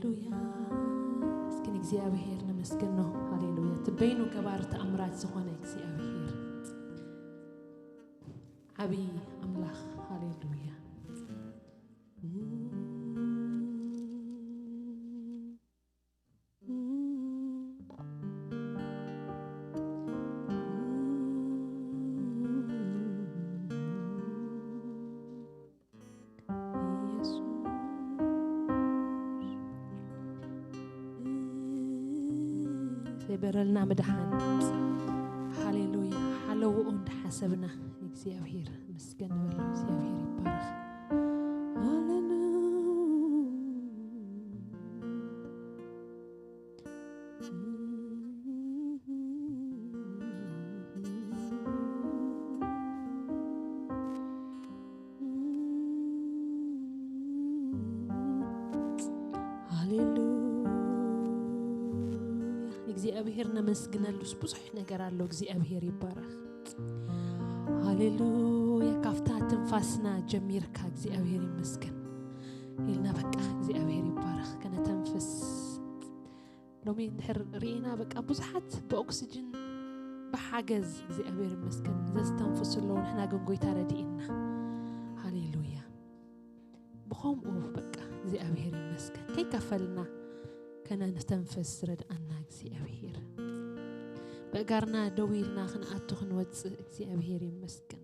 ሃሌሉያ። እስኪ ንእግዚኣብሔር ነመስግኖ። ሃሌሉያ። እቲ በይኑ ገባር ተኣምራት ዝኾነ እግዚኣብሔር። ዓብዪ ኣምላኽ። ሃሌሉያ። ዘይበረልና ምድሓን። ሃሌሉያ። ሓለውኡ እንዳሓሰብና እግዚኣብሔር ምስገን ንበሎ። እግዚኣብሔር ይባረኽ። ሃሌሉያ። ሃሌሉያ። እግዚኣብሔር ነመስግነሉስ ብዙሕ ነገር ኣሎ። እግዚኣብሔር ይባረኽ። ሃሌሉያ። ካብታ ትንፋስና ጀሚርካ እግዚኣብሔር ይመስገን ኢልና በቃ እግዚኣብሔር ይባረኽ ከነተንፍስ። ሎሚ እንድሕር ርኢና በቃ ብዙሓት ብኦክስጅን ብሓገዝ እግዚኣብሔር ይመስገን ዘስተንፍሱ ኣለዉ። ንሕና ግን ጎይታ ረድኢና። ሃሌሉያ። ብኸምኡ በቃ እግዚኣብሔር ይመስገን ከይከፈልና ከነስተንፍስ ረድኣና እግዚኣብሔር። በእጋርና ደው ኢልና ክንኣቱ ክንወፅእ እግዚኣብሔር ይመስገን።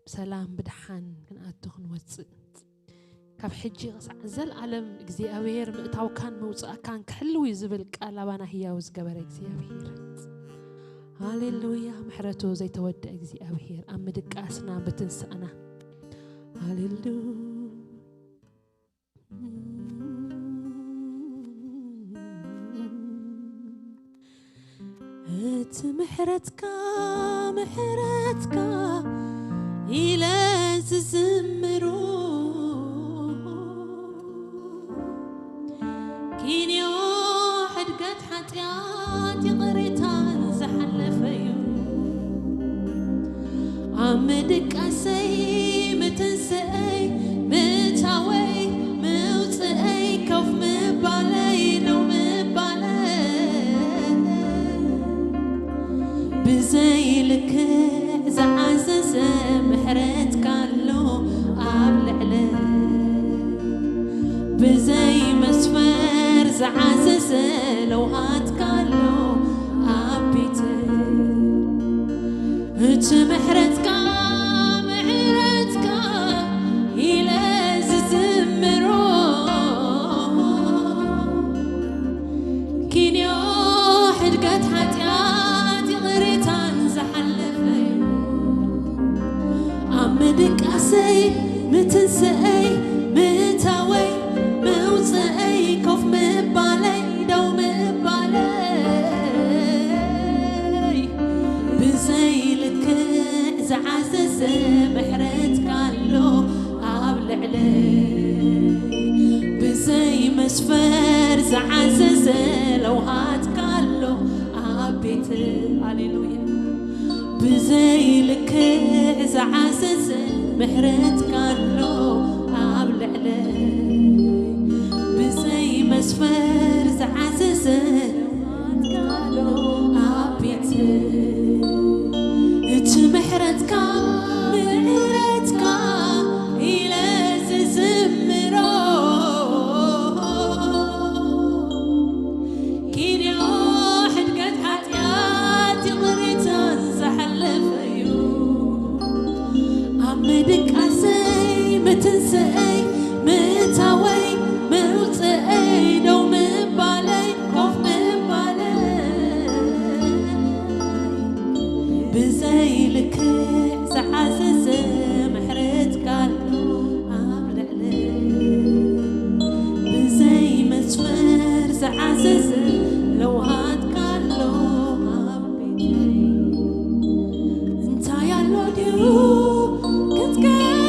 ብሰላም ብድሓን ክንኣቱ ክንወፅእ ካብ ሕጂ ክሳዕ ዘልኣለም እግዚኣብሔር ምእታውካን ምውፃእካን ክሕልው እዩ ዝብል ቃል ኣባና ህያው ዝገበረ እግዚኣብሔር። ሃሌሉያ። ምሕረቱ ዘይተወደአ እግዚኣብሔር ኣብ ምድቃስና ብትንሳእና። ሃሌሉያ። እቲ ምሕረትካ ምሕረትካ ኢለ ዝዝምሮ ኪንዮ ሕድገት ሓጢኣት ይቕሬታን ዝሓለፈዩ ኣብ ምድቃሰይ ምትንስአይ ምእታወይ ምውፅአይ ከፍ ምባለይ ደው ምባለይ ብዘይ ልክዕ ዝዓዘዘ ምሕረትካ ኣሎ ኣብ ልዕለይ ብዘይ መስመር ዝዓዘዘ ለውሃትካ ኣሎ ኣብ ቤት እቲ ምሕረትካ ምሕረትካ ኢለ ዝዝምሮ ኪንዮ ሕድገት ሓጢኣት ይቕሬታን ዝሓለፈይ ኣብ ምድቃሰይ ምትንስአይ ምእታወይ ምውፅአይ ኮፍ ምባለይ ደው ምባለይ ብዘይ ልክዕ ዝዓዘዘ ምሕረትካ ኣሎ ኣብ ልዕለይ ብዘይ መስፈር ዝዓዘዘ ለውሃትካ ኣሎ ኣብ ቤት ሃሌሉያ ብዘይ ልክዕ ዝዓዘዘ ምሕረትካ ኣሎ ኣብ ልዕለይ ብዘይ መስፈር ዝዓዘዘ ለውሃትካ ኣሎ ኣብ ቤት እቲ ምሕረትካ ምሕረትካ ኢለ ዝዝምሮ ኪንዮ ሕድገት ሓጢኣት ይቕሬታን ዝሓለፈዩ ኣብ ምድቃሰይ ምትንስአይ ምእታወይ ምውፅአይ ደው ምባለይ ኮፍ ምባለይ ብዘይ ልክዕ ዝዓዘዘ ምሕረትካ ኣሎ ኣብ ልዕለይ ብዘይ መስመር ዝዓዘዘ ለውሃትካ ኣሎ ኣብ ቤተይ እንታይ ኣሎ ድዩ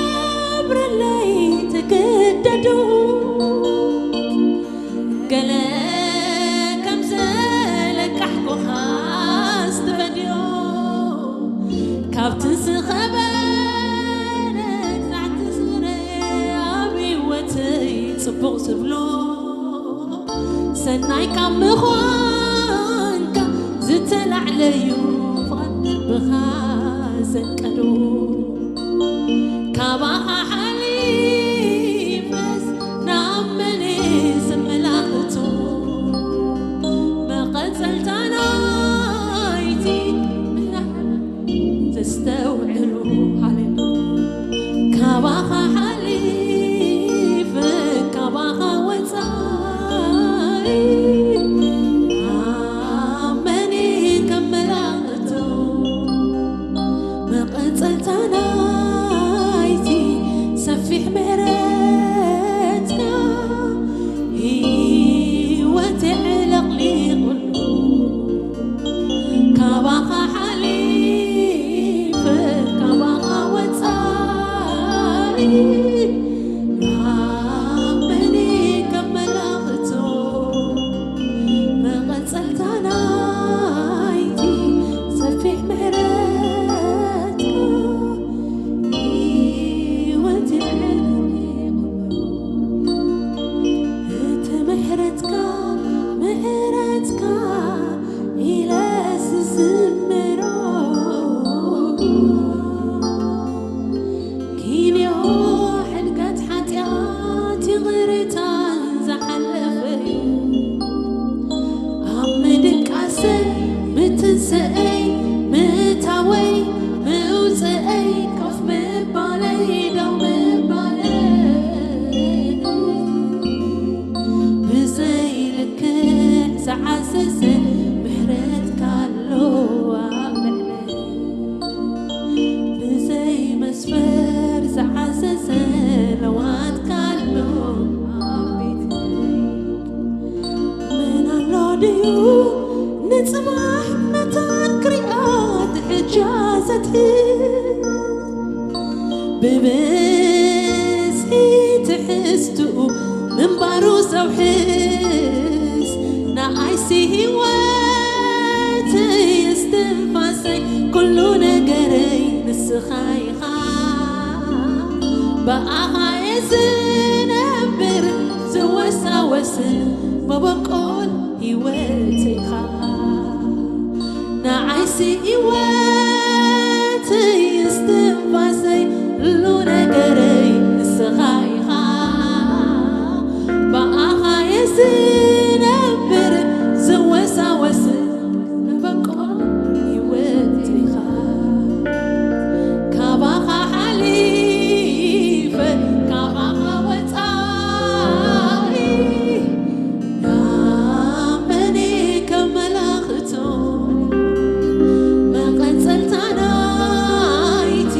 ክትገብረለይ ትግደዱ ገለ ከም ዘለቃሕኩኻ ዝተፈድዮ ካብቲ ዝኸበረ ጻዕቲ ዙረ ኣብ ህይወተይ ጽቡቕ ዝብሎ ሰናይ ካብ ምዃንካ ዝተላዕለዩ ፍቓድ ልብኻ ዘንቀዶ። ካባኻ ሓሊፈስ ናብ መን ዝመላኽቶ? መቐጸልታ ናይቲ ምህላኽ ዘስተውዕሉ። ሃሌሉያ። ካባኻ ሓሊፈ፣ ካባኻ ወጻኢ ኣብ መን ከመላኽቶ? መቐጸልታ ናይቲ ሰፊሕ ምሕረትካ ህይወት የዕለቕሊቑሉ። ካባኻ ሓሊፈ፣ ካባኻ ወጻኢ ናብ መን ከመላኽቶ? መቐጸልታ ናይቲ ሰፊሕ ምሕረትካ ህይወት የዕለቕሊቑሉ። እቲ ምሕረትካ፣ ምሕረትካ ኢለ ዝዝምሮ፣ ኪንዮ ሕድገት ሓጢኣት ይቕሬታን ዝሓለፈዩ። ኣብ ምድቃሰይ፣ ምትንስኣይ፣ ምእታወይ፣ ምውፅኣይ፣ ኮፍ ምባለይ፣ ደው ምባለይ፣ ብዘይ ልክዕ ዝዓዘዘ ምሕረትካ ኣሎ ኣብ ልዕለይ። ብዘይ መስፈር ዝዓዘዘ ለዋትካ ኣሎ ኣብ ቤተይ። መን ኣሎ ድዩ ንጽባሕ መታን ክሪኣ ትሕጃ ዘትሕዝ? ብብዝሒ ትሕዝትኡ ምንባሩ ዘውሕስ፣ ንዓይሲ ህይወተይ እስትንፋሰይ ኩሉ ነገረይ ንስኻ ኢኻ። ብኣኻ እየ ዝነብር ዝወሳወስ መበቆል ህይወተይ ኢኻ። ንዓይሲ ህይወተይ እስትንፋሰይ ኩሉ ነገረይ ንስኻ ኢኻ። ብኣኻ እየ ዝነብር ዝወሳወስ መበቆል ህይወተይ ኢኻ። ካባኻ ሓሊፈ ካባኻ ወጻኢ ናብ መን ከመላኽቶ? መቐጸልታ ናይቲ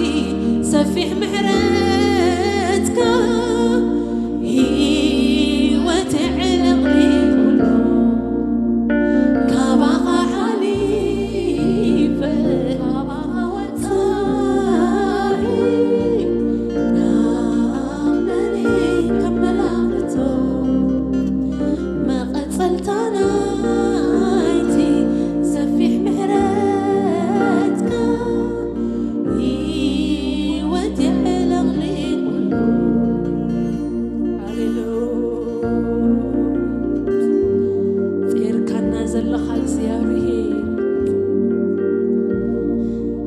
ሰፊሕ ምሕረትካ ህይወት የዕለቕሊቑሉ። ካባኻ ሓሊፈ ካባኻ ወጻኢ ናብ መን ከመላኽቶ? መቐጸልታ ናይቲ ሰፊሕ ምሕረትካ ህይወት የዕለቕሊቑሉ። ሃሌሉያ። ጼርካና ዘለኻ እግዚኣብሔር፣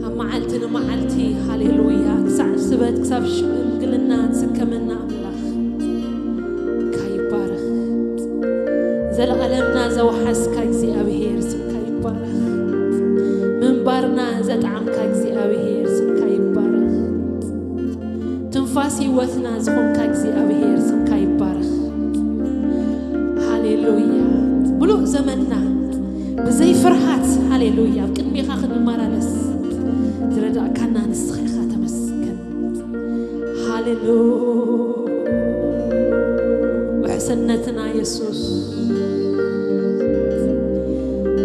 ኣብ መዓልቲ ንመዓልቲ፣ ሃሌሉያ፣ ክሳዕ ስበት፣ ክሳብ ሽምግልና ትስከመና ኣምላኽ፣ ስምካ ይባረኽ። ዘለዓለምና ዘውሓስካ እግዚኣብሔር፣ ስምካ ይባረኽ። ምንባርና ዘጥዓምካ እግዚኣብሔር፣ ስምካ ይባረኽ። ትንፋስ ህይወትና ዝኾንካ እግዚኣብሔር፣ ስምካ ይባረኽ። ሃሌሉያ። ምሉእ ዘመንና ብዘይ ፍርሃት፣ ሃሌሉያ፣ ኣብ ቅድሜኻ ክንመላለስ ዝረዳእካና ንስኻ ኢኻ። ተመስገን። ሃሌሉያ። ውሕስነትና የሱስ፣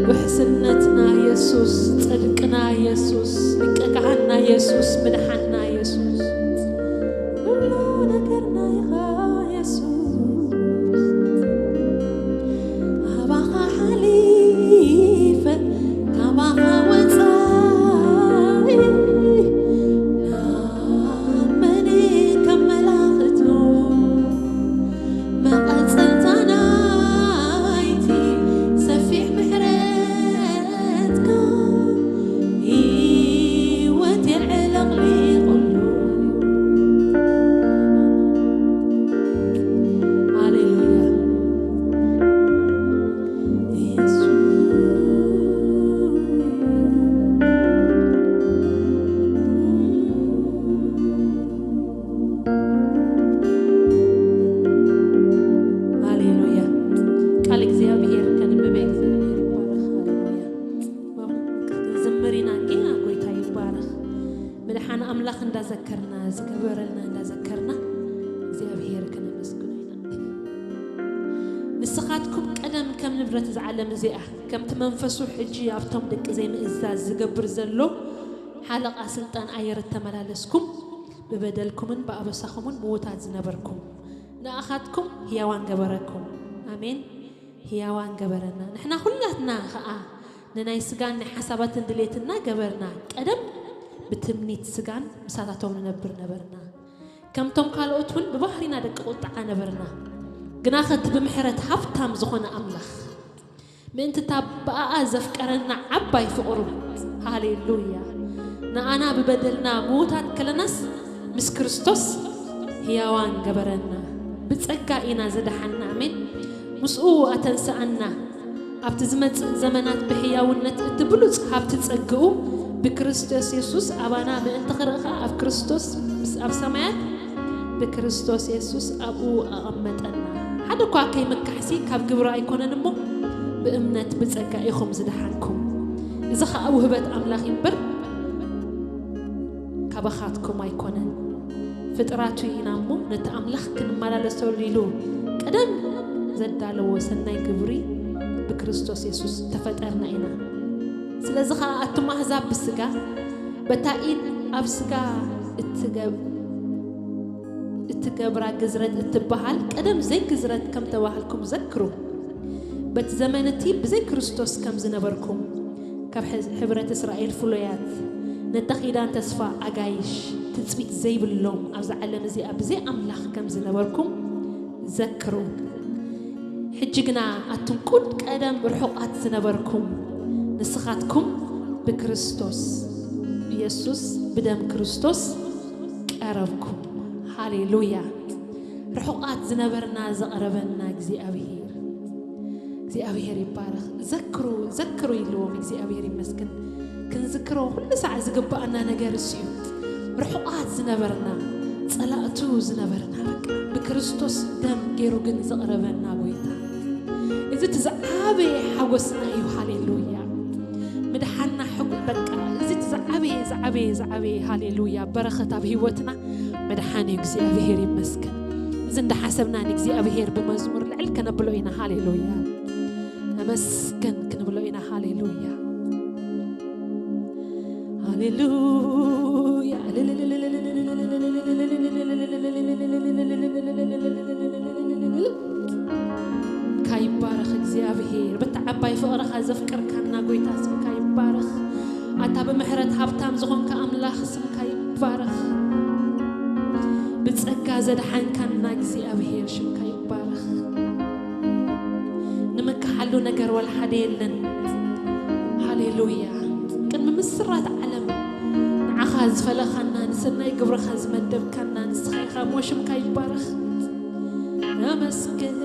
ውሕስነትና የሱስ፣ ጽድቅና የሱስ፣ ሊቀ ካህንና የሱስ፣ ምድሓንና የሱስ፣ ኩሉ ነገርና ኢኻ የሱስ። ካባኻ ሓሊፈ ካባኻ ወጻኢ ናብ መን ከመላኽቶ? መቐጸልታ ንስኻትኩም ቀደም ከም ንብረት እዛ ዓለም እዚኣ፣ ከምቲ መንፈሱ ሕጂ ኣብቶም ደቂ ዘይምእዛዝ ዝገብር ዘሎ ሓለቓ ስልጣን ኣየር እተመላለስኩም፣ ብበደልኩምን ብኣበሳኹምን ምዉታት ዝነበርኩም፣ ንኣኻትኩም ህያዋን ገበረኩም። ኣሜን። ህያዋን ገበረና። ንሕና ኩላትና ኸኣ ንናይ ስጋን ናይ ሓሳባትን ድሌትና ገበርና። ቀደም ብትምኒት ስጋን ምሳታቶም ንነብር ነበርና። ከምቶም ካልኦት እውን ብባህሪና ደቂ ቁጥዓ ነበርና። ግናኸ እቲ ብምሕረት ሃብታም ዝኾነ ኣምላኽ፣ ምእንቲ እታ ብኣኣ ዘፍቀረና ዓባይ ፍቕሩ፣ ሃሌሉያ፣ ንኣና ብበደልና ምዉታት ከለናስ ምስ ክርስቶስ ህያዋን ገበረና። ብጸጋ ኢና ዝደሓንና። ኣሜን። ምስኡ ኣተንስኣና። ኣብቲ ዝመጽእ ዘመናት ብሕያውነት እቲ ብሉጽ ሃብቲ ጸግኡ ብክርስቶስ የሱስ ኣባና ምእንቲ ክርኢ ኸኣ ኣብ ክርስቶስ ምስ ኣብ ሰማያት ብክርስቶስ የሱስ ኣብኡ ኣቐመጠና። ሓደ እኳ ከይምካሕሲ ካብ ግብሪ ኣይኮነን እሞ ብእምነት ብጸጋ ኢኹም ዝደሓንኩም። እዚ ኸኣ ውህበት ኣምላኽ እዩ እምበር ካባኻትኩም ኣይኮነን። ፍጥራቱ ኢና እሞ ነቲ ኣምላኽ ክንመላለሰሉ ኢሉ ቀደም ዘዳለዎ ሰናይ ግብሪ ብክርስቶስ የሱስ ተፈጠርና ኢና። ስለዚ ኸኣ ኣቱም ኣህዛብ ብስጋ በታ ኢድ ኣብ ስጋ እትገብ-፣ እትገብራ ግዝረት እትበሃል ቀደም ዘይግዝረት ከም ተባህልኩም ዘክሩ። በቲ ዘመን እቲ ብዘይ ክርስቶስ ከም ዝነበርኩም ካብ ሕ-፣ ሕብረት እስራኤል ፍሉያት፣ ነታ ኪዳን ተስፋ ኣጋይሽ፣ ትጽቢት ዘይብሎም ኣብዛ ዓለም እዚኣ ብዘይ ኣምላኽ ከም ዝነበርኩም ዘክሩ። ሕጂ ግና ኣቱም ቁድ ቀደም ርሑቓት ዝነበርኩም፣ ንስኻትኩም ብክርስቶስ የሱስ፣ ብደም ክርስቶስ ቀረብኩም። ሃሌሉያ። ርሑቓት ዝነበርና ዘቕረበና እግዚኣብሔር። እግዚኣብሔር ይባረኽ። ዘክሩ፣ ዘክሩ ኢልዎም። እግዚኣብሔር ይመስገን። ክንዝክሮ ኩሉ ሳዕ ዝግባኣና ነገር እሱ እዩ። ርሑቓት ዝነበርና፣ ጸላእቱ ዝነበርና፣ በቃ ብክርስቶስ ደም ገይሩ ግን ዘቕረበና ጎይታ። እዚ እቲ ዝዓበየ ሓጎስና እዩ። ሃሌሉያ። ምድሓንና ሕጉ-፣ በቃ እዚ እቲ ዝዓበየ፣ ዝዓበየ፣ ዝዓበየ፣ ሃሌሉያ፣ በረኸት ኣብ ህይወትና ምድሓን እዩ። እግዚኣብሔር ይመስገን። እዚ እንዳሓሰብና ንእግዚኣብሔር ብመዝሙር ልዕል ከነብሎ ኢና። ሃሌሉያ። ተመስገን ክንብሎ ኢና። ሃሌሉያ። ሃሌሉያ። ስምካ ይባረኽ እግዚኣብሔር። በታ ዓባይ ፍቕርኻ ዘፍቀርካና ጎይታ ስምካ ይባረኽ። ኣታ ብምሕረት ሃብታም ዝኾንካ ኣምላኽ ስምካ ይባረኽ። ብጸጋ ዘድሓንካና እግዚኣብሔር ሽምካ ይባረኽ። ንምክሓሉ ነገር ወላ ሓደ የለን። ሃሌሉያ። ቅድሚ ምስራት ዓለም ንዓኻ ዝፈለኻና፣ ንሰናይ ግብርኻ ዝመደብካና ንስኻ ኢኻ እሞ ሽምካ ይባረኽ። ተመስገን፣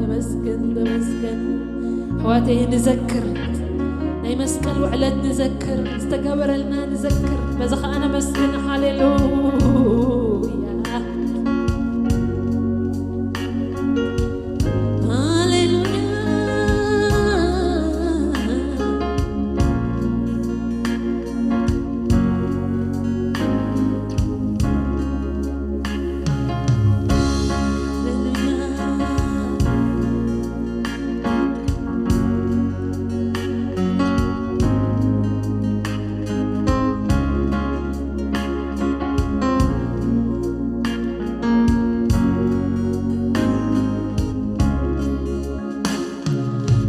ተመስገን፣ ተመስገን። ኣሕዋተይ ንዘክር፣ ናይ መስቀል ውዕለት ንዘክር፣ ዝተገበረልና ንዘክር። በዚ ኸኣ ነመስግን። ሃሌሉያ፣ ሃሌሉያ።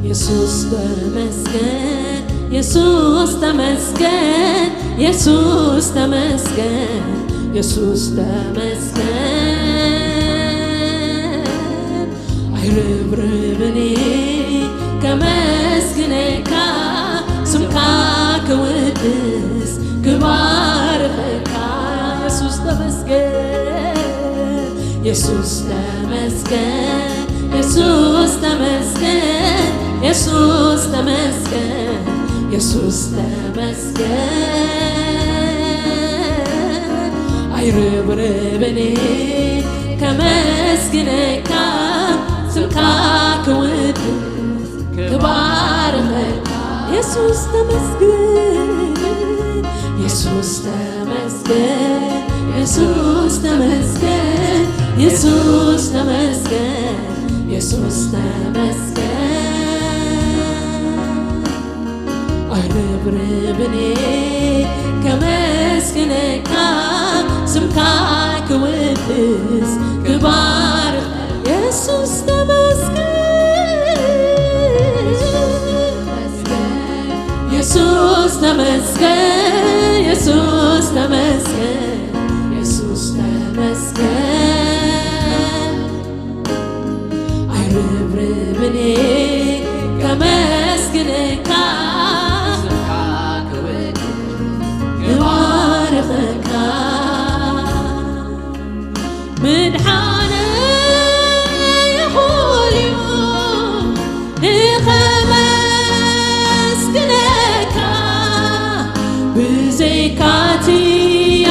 የሱስ ተመስገን፣ የሱስ ተመስገን፣ የሱስ ተመስገን፣ የሱስ ተመስገን። ኣይርብርብን ከመስግነካ፣ ስምካ ክውድስ ክባርኸካ። የሱስ ተመስገን፣ የሱስ ተመስገን፣ የሱስ ተመስገን፣ የሱስ ተመስገን፣ የሱስ ተመስገን። ኣይርብርብን ከመስግነካ፣ ስምካ ክውድስ ክባርኸካ። የሱስ ተመስገን፣ የሱስ ተመስገን፣ የሱስ ተመስገን፣ የሱስ ተመስገን፣ የሱስ ተመስገን። ኣይርብርብን ከመስግነካ፣ ስምካ ክውድስ ክባርኽ። የሱስ ተመስገን፣ የሱስ ተመስገን፣ የሱስ ተመስገን፣ የሱስ ተመስገን። ኣይርብርብን ከመስግነካ፣ ስምካ ክውድስ ክባርኸካ። ምድሓነ ይኹልዩ ንኸመስግነካ፣ ብዘይካቲ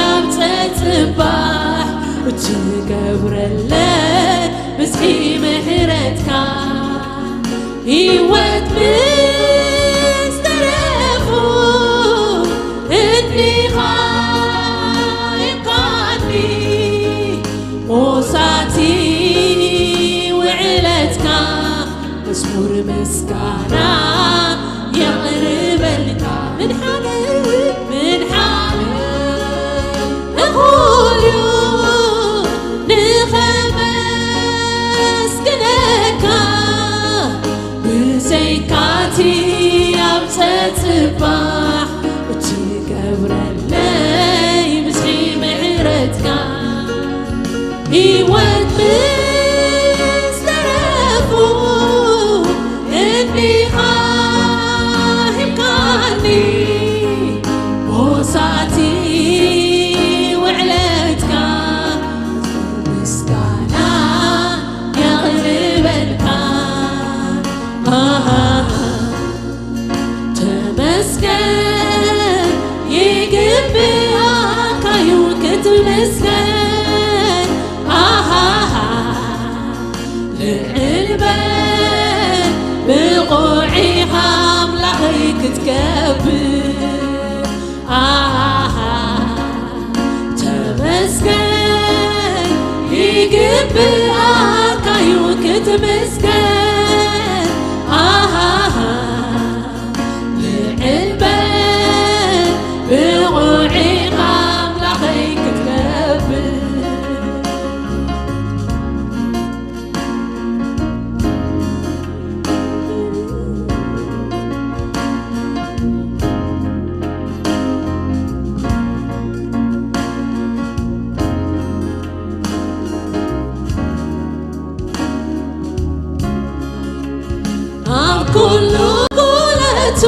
ኣብ ጸጽባሕ እትገብረለይ ብዝሒ ምሕረትካ። ህይወት ምስ ተረፉ እንዲኻ ሂብካኒ፣ ሞሳቲ ውዕለትካ፣ መዝሙር ምስጋና የቕርበልካ። ምድሓነ፣ ምድሓነ እኹል እዩ ንኸመስግነካ፣ ብዘይካቲ ኣብ ጸጽባሕ እትገብረለይ ብዝሒ ምሕረትካ። ህይወት ምስ ተረፉ እንዲኻ ሂብካኒ፣ ሞሳቲ ውዕለትካ ምስጋና የቕርበልካ። ኣሃ፣ ተመስገን ይግብኣካ እዩ ክትምስገን። ኣሃሃ፣ ልዕል በል ብቑዕ ኢኻ ኣምላኸይ ክትከብር። ኣሃሃ፣ ተመስገን ይግብኣካ እዩ ክትምስገን። ኣሃሃ፣ ልዕል በል ብቑዕ ኢኻ ኣምላኸይ ክትከብር። ኣብ ኩሉ ጉልበቱ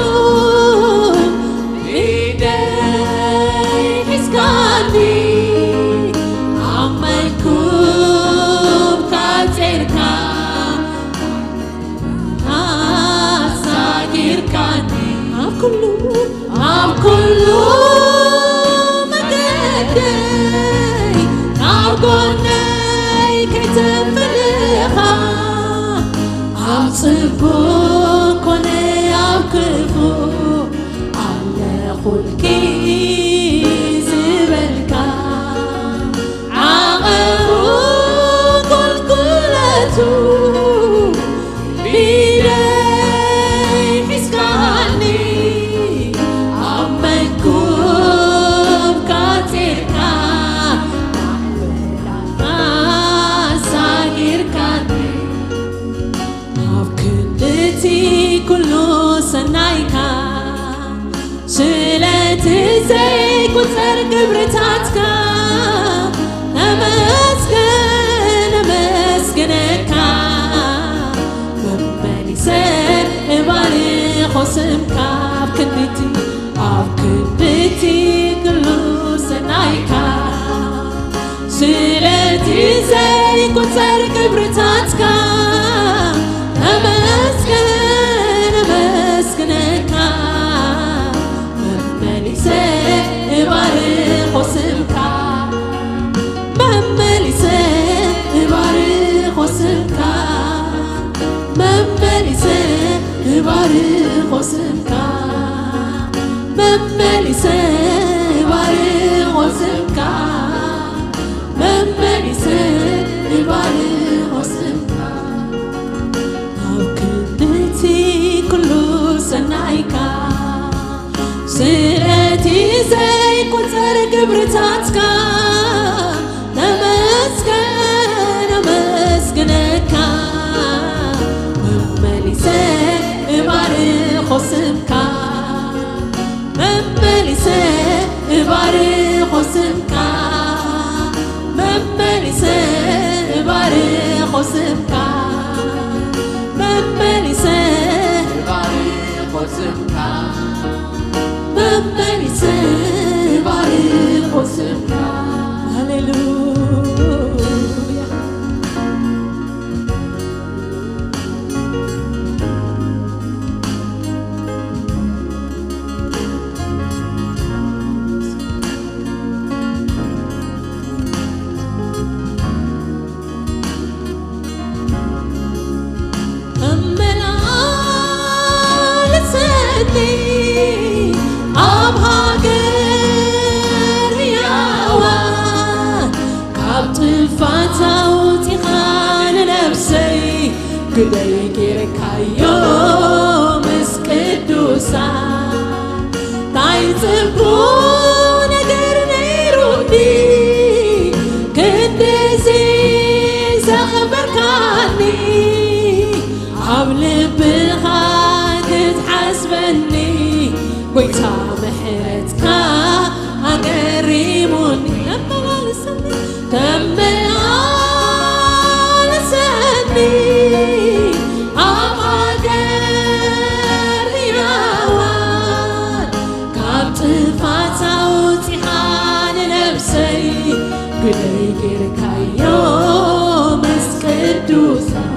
ብኢደይ ሒዝካኒ፣ ኣብ መንኩብካ ጼርካ ኣሳጊርካኒ። ኣብ ኩሉ፣ ኣብ ኩሉ መገደይ ካብ ጎነይ ከይተፈልኻ፣ ኣብ ጽቡቕ ኮነ ኣብ ክፉእ ኣለኹልኪ ዝበልካ፣ ዓቐቡ ቁልቁለቱ ብኢደይ ሒዝካኒ፣ ኣብ መንኩብካ ጼርካ ኣሳጊርካኒ። ኣብ ክንድቲ ኩሉ ሰናይካ፣ ስለቲ ዘይቁጸር ግብርታትካ፣ ኣመስግን፣ ኣመስግነካ፣ መመሊሰ እባርኾ ስምካ። ኣብ ክንድቲ፣ ኣብ ክንድቲ ኩሉ ሰናይካ፣ ስለቲ ዘይቁጸር ግብርታትካ፣ ኣመስግን፣ ኣመስግነካ፣ መመሊሰ እባርኾ ስምካ። መመሊሰ እባርኾ ስምካ። መመሊሰ እባርኾ ስምካ። መመሊሰ እባርኾ ስምካ። መመሊሰ እመኒ ትባርኾ ስምካ። ሃሌሉያ። ተመላለሰኒ ኣብ ሃገር ህያዋን፣ ካብ ጥፋት ኣውጺኻ ንነፍሰይ ግደይ ጌርካዮ ምስ ቅዱሳን። ታይ ጽቡቕ ነገር ነይሩኒ ክንድዚ ዘኽበርካኒ፣ ኣብ ልብኻ ክትሓስበኒ ጎይታ ምሕረትካ ኣገሪሙኒ። ተመላለሰኒ፣ ተመላለሰኒ ኣብ ሃገር ህያዋን፣ ካብ ጥፋት ኣውጺኻ ንነፍሰይ ግደይ ጌርካዮ ምስ ቅዱሳን።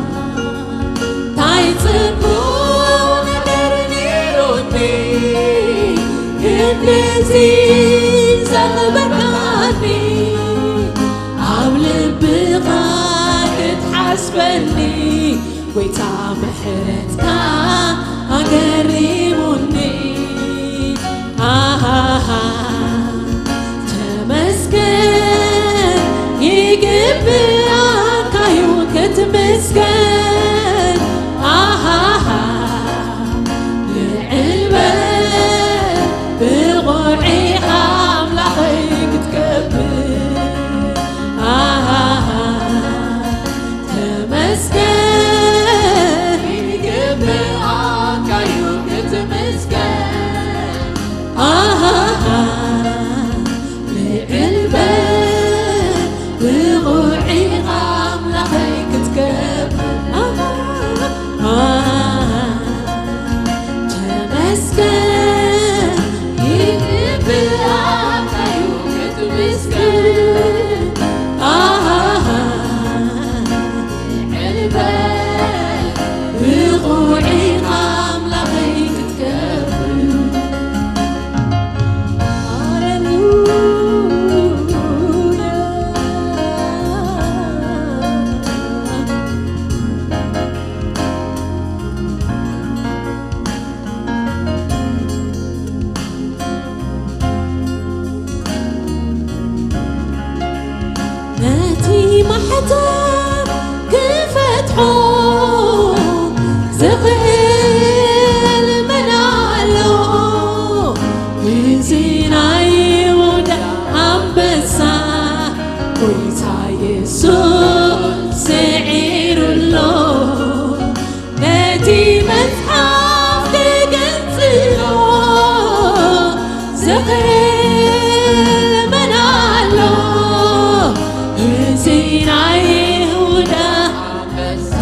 ታይ ጽቡቕ ነገር ነይሩኒ ክንድዚ ዘኽበርካኒ፣ ኣብ ልብኻ ክትሓስበኒ ጎይታ ምሕረትካ ኣገሪሙኒ። ኣሃሃ ተመስገን ይግብኣካዩ ክትምስገን። ኣሃሃ ልዕል በል ብቑዕ ኢኻ ኣምላኸይ ክትከብር። ኣሃሃ ተመስገን ይግብኣካዩ ክትምስገን። ኣሃሃ ልዕል በል ብቑዕ ኢኻ ኣምላኸይ ክትከብር። ኣሃሃ ተመስገን ይግብኣካዩ ክትምስገን። ኣሃሃ ልዕል በል ብቑዕ ኢኻ ኣምላኸይ ክትከብር። ሃሌሉያ። ነቲ ማሕተም ክፈትሖ ዝኽእል መን ኣሎ? እዚ ናይ ይሁዳ ኣንበሳ ጎይታ የሱስ ስዒሩ ኣሎ። ነቲ መጽሓፍ ክግንጽሎ ዝኽእል መን ኣሎ? እዚ ናይ ይሁዳ ኣንበሳ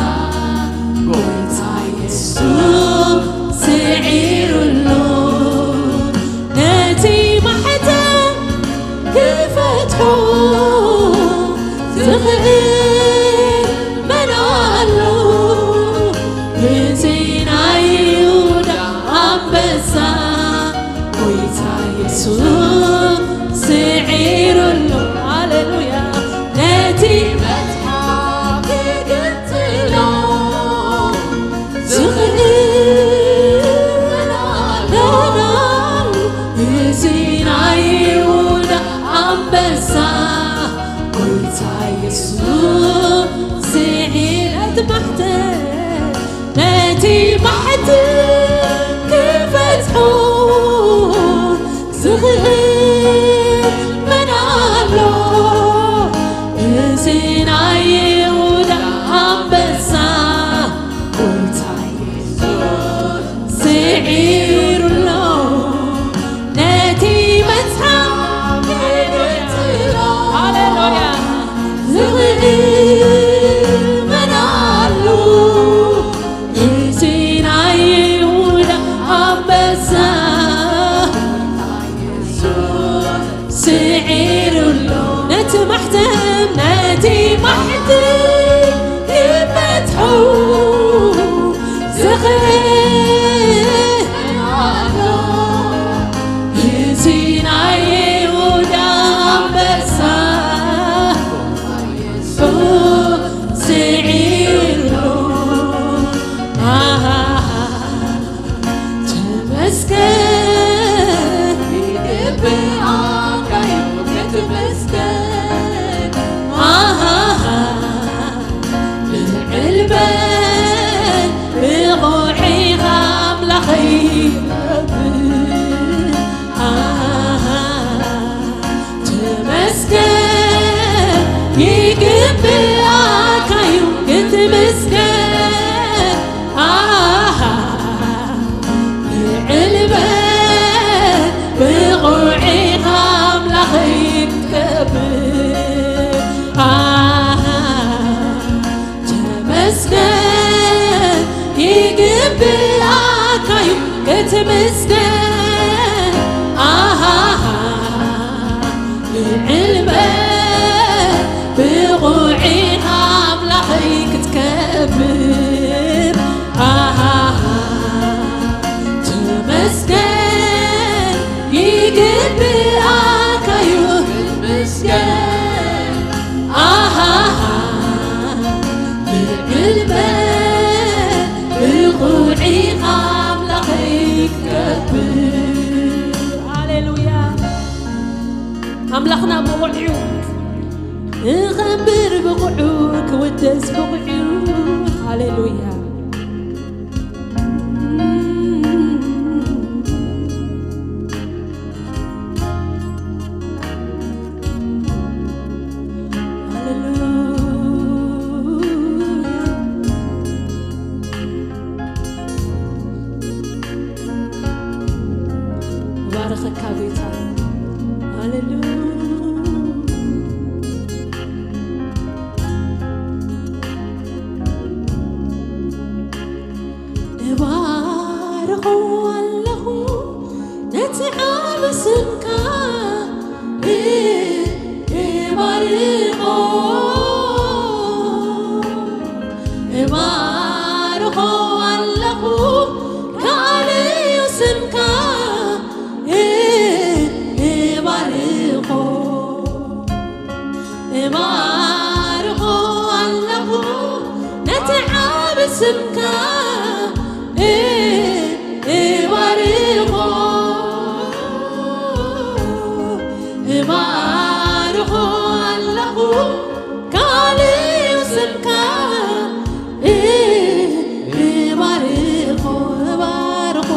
ጎይታ የሱስ ስዒሩ ኣሎ። ነቲ ማሕተም ክፈትሖ ዝኽእል መን ኣሎ? እዚ ናይ ይሁዳ ኣንበሳ ጎይታ የሱስ ስዒሩ ኣሎ። ሃሌሉያ። ነቲ መጽሓፍ ክግንጽሎ ዝኽእል መን ኣሎ? እዚ ናይ ይሁዳ ኣንበሳ ጎይታ የሱስ ስዒረ እቲ ማሕተም፣ ነቲ ማሕተም ክፈትሖ ዝኽእል መን ኣሎ? እዚ ናይ ይሁዳ ኣንበሳ ጎይታ የሱስ ስዒሩ ኣሎ። ነቲ መጽሓፍ ክግንጽሎ ሃሌሉያ። ዝኽእል መን ኣሎ? እዚ ናይ ልበ ብቑዒኻ ኣምላኸይ ክትከብር። ሃሌሉያ። ኣምላኽና ብቑዕ እዩ። ክኸብር ብቑዑ፣ ክውደስ ብቑዑ። ሃሌሉያ። ሃሌሉያ። ባርኸካ ጎይታ። ሃሌሉያ። እባርኾ ኣለኹ ነቲ ዓቢ ስምካ፣ እ-፣ እባርኾ። እባርኾ ኣለኹ ካልእ ስምካ፣ እ-፣ እባርኾ። እባርኾ ኣለኹ ነቲ ዓቢ ስምካ፣ እ-፣ እባርኾ። እባርኾ ኣለኹ ካልእ ስምካ፣ እ-፣ እባርኾ፣ እባርኾ።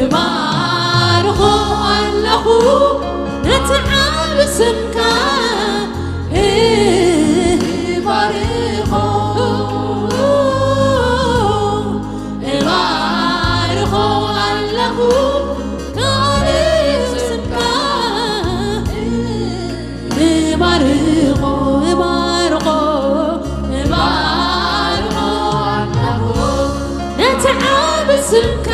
እባርኾ ኣለኹ ነቲ ዓቢ ስምካ፣ እባርኾ። እባርኾ ኣለኹ ካልእ ስምካ፣ እባርኾ፣ እባርኾ፣ እባርኾ ኣለኹ ነቲ ዓቢ ስምካ፣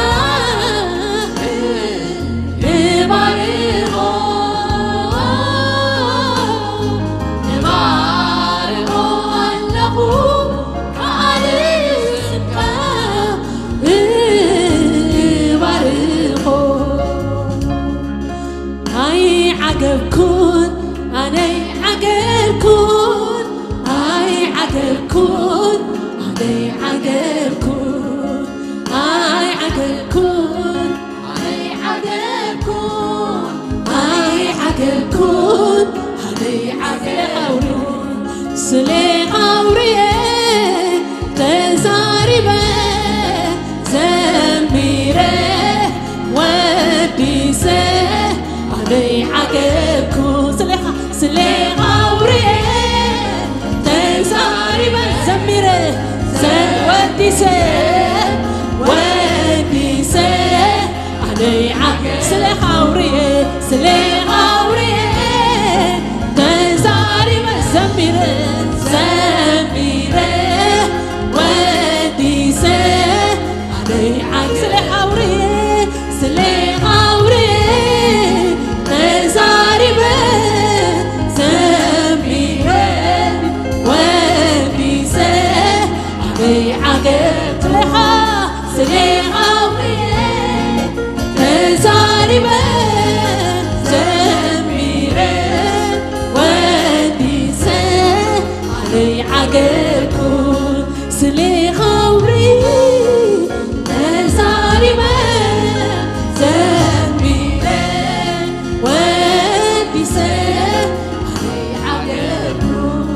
እባርኾ፣ እባርኾ ኣለኹ ካልእ ስምካ፣ እባርኾ። ኣይዓገብኩን፣ ኣነ ኣይዓገብኩን፣ ኣይዓገብኩን፣ ኣነ ኣይዓገብኩን፣ ኣይዓገብኩን፣ ኣይዓገብኩን፣ ኣይዓገብኩን፣ ኣነ ኣይዓገብኩን። ስለ ኻውርየ ተዛሪበ ዘሚረ ወዲሰ ኣነ ኣይዓገብኩን። ስለ ኻ-፣ ስለ ኻውርየ ተዛሪበ ዘሚረ ዘ-፣ ወዲሰ ወዲሰ ኣነ ኣይዓግ-፣ ስለ ኻውርየ፣ ስለ ኻውርየ ተዛሪበ ዘሚረ፣ ዘሚረ ወዲሰ ኣነ ኣይዓግ-፣ ስለ ኻውርየ፣ ስለ ኻውርየ ተዛሪበ ዘሚረ ወዲሰ ኣነ ኣይዓግ-፣ ስለ ኻ-፣ ስለ ኻውርየ ተዛሪበ ዘሚረ ወዲሰ ኣነ ኣይዓገብኩን። ስለ ኻውርየ ተዛሪበ ዘሚረ ወዲሰ ኣነ ኣይዓገብኩን።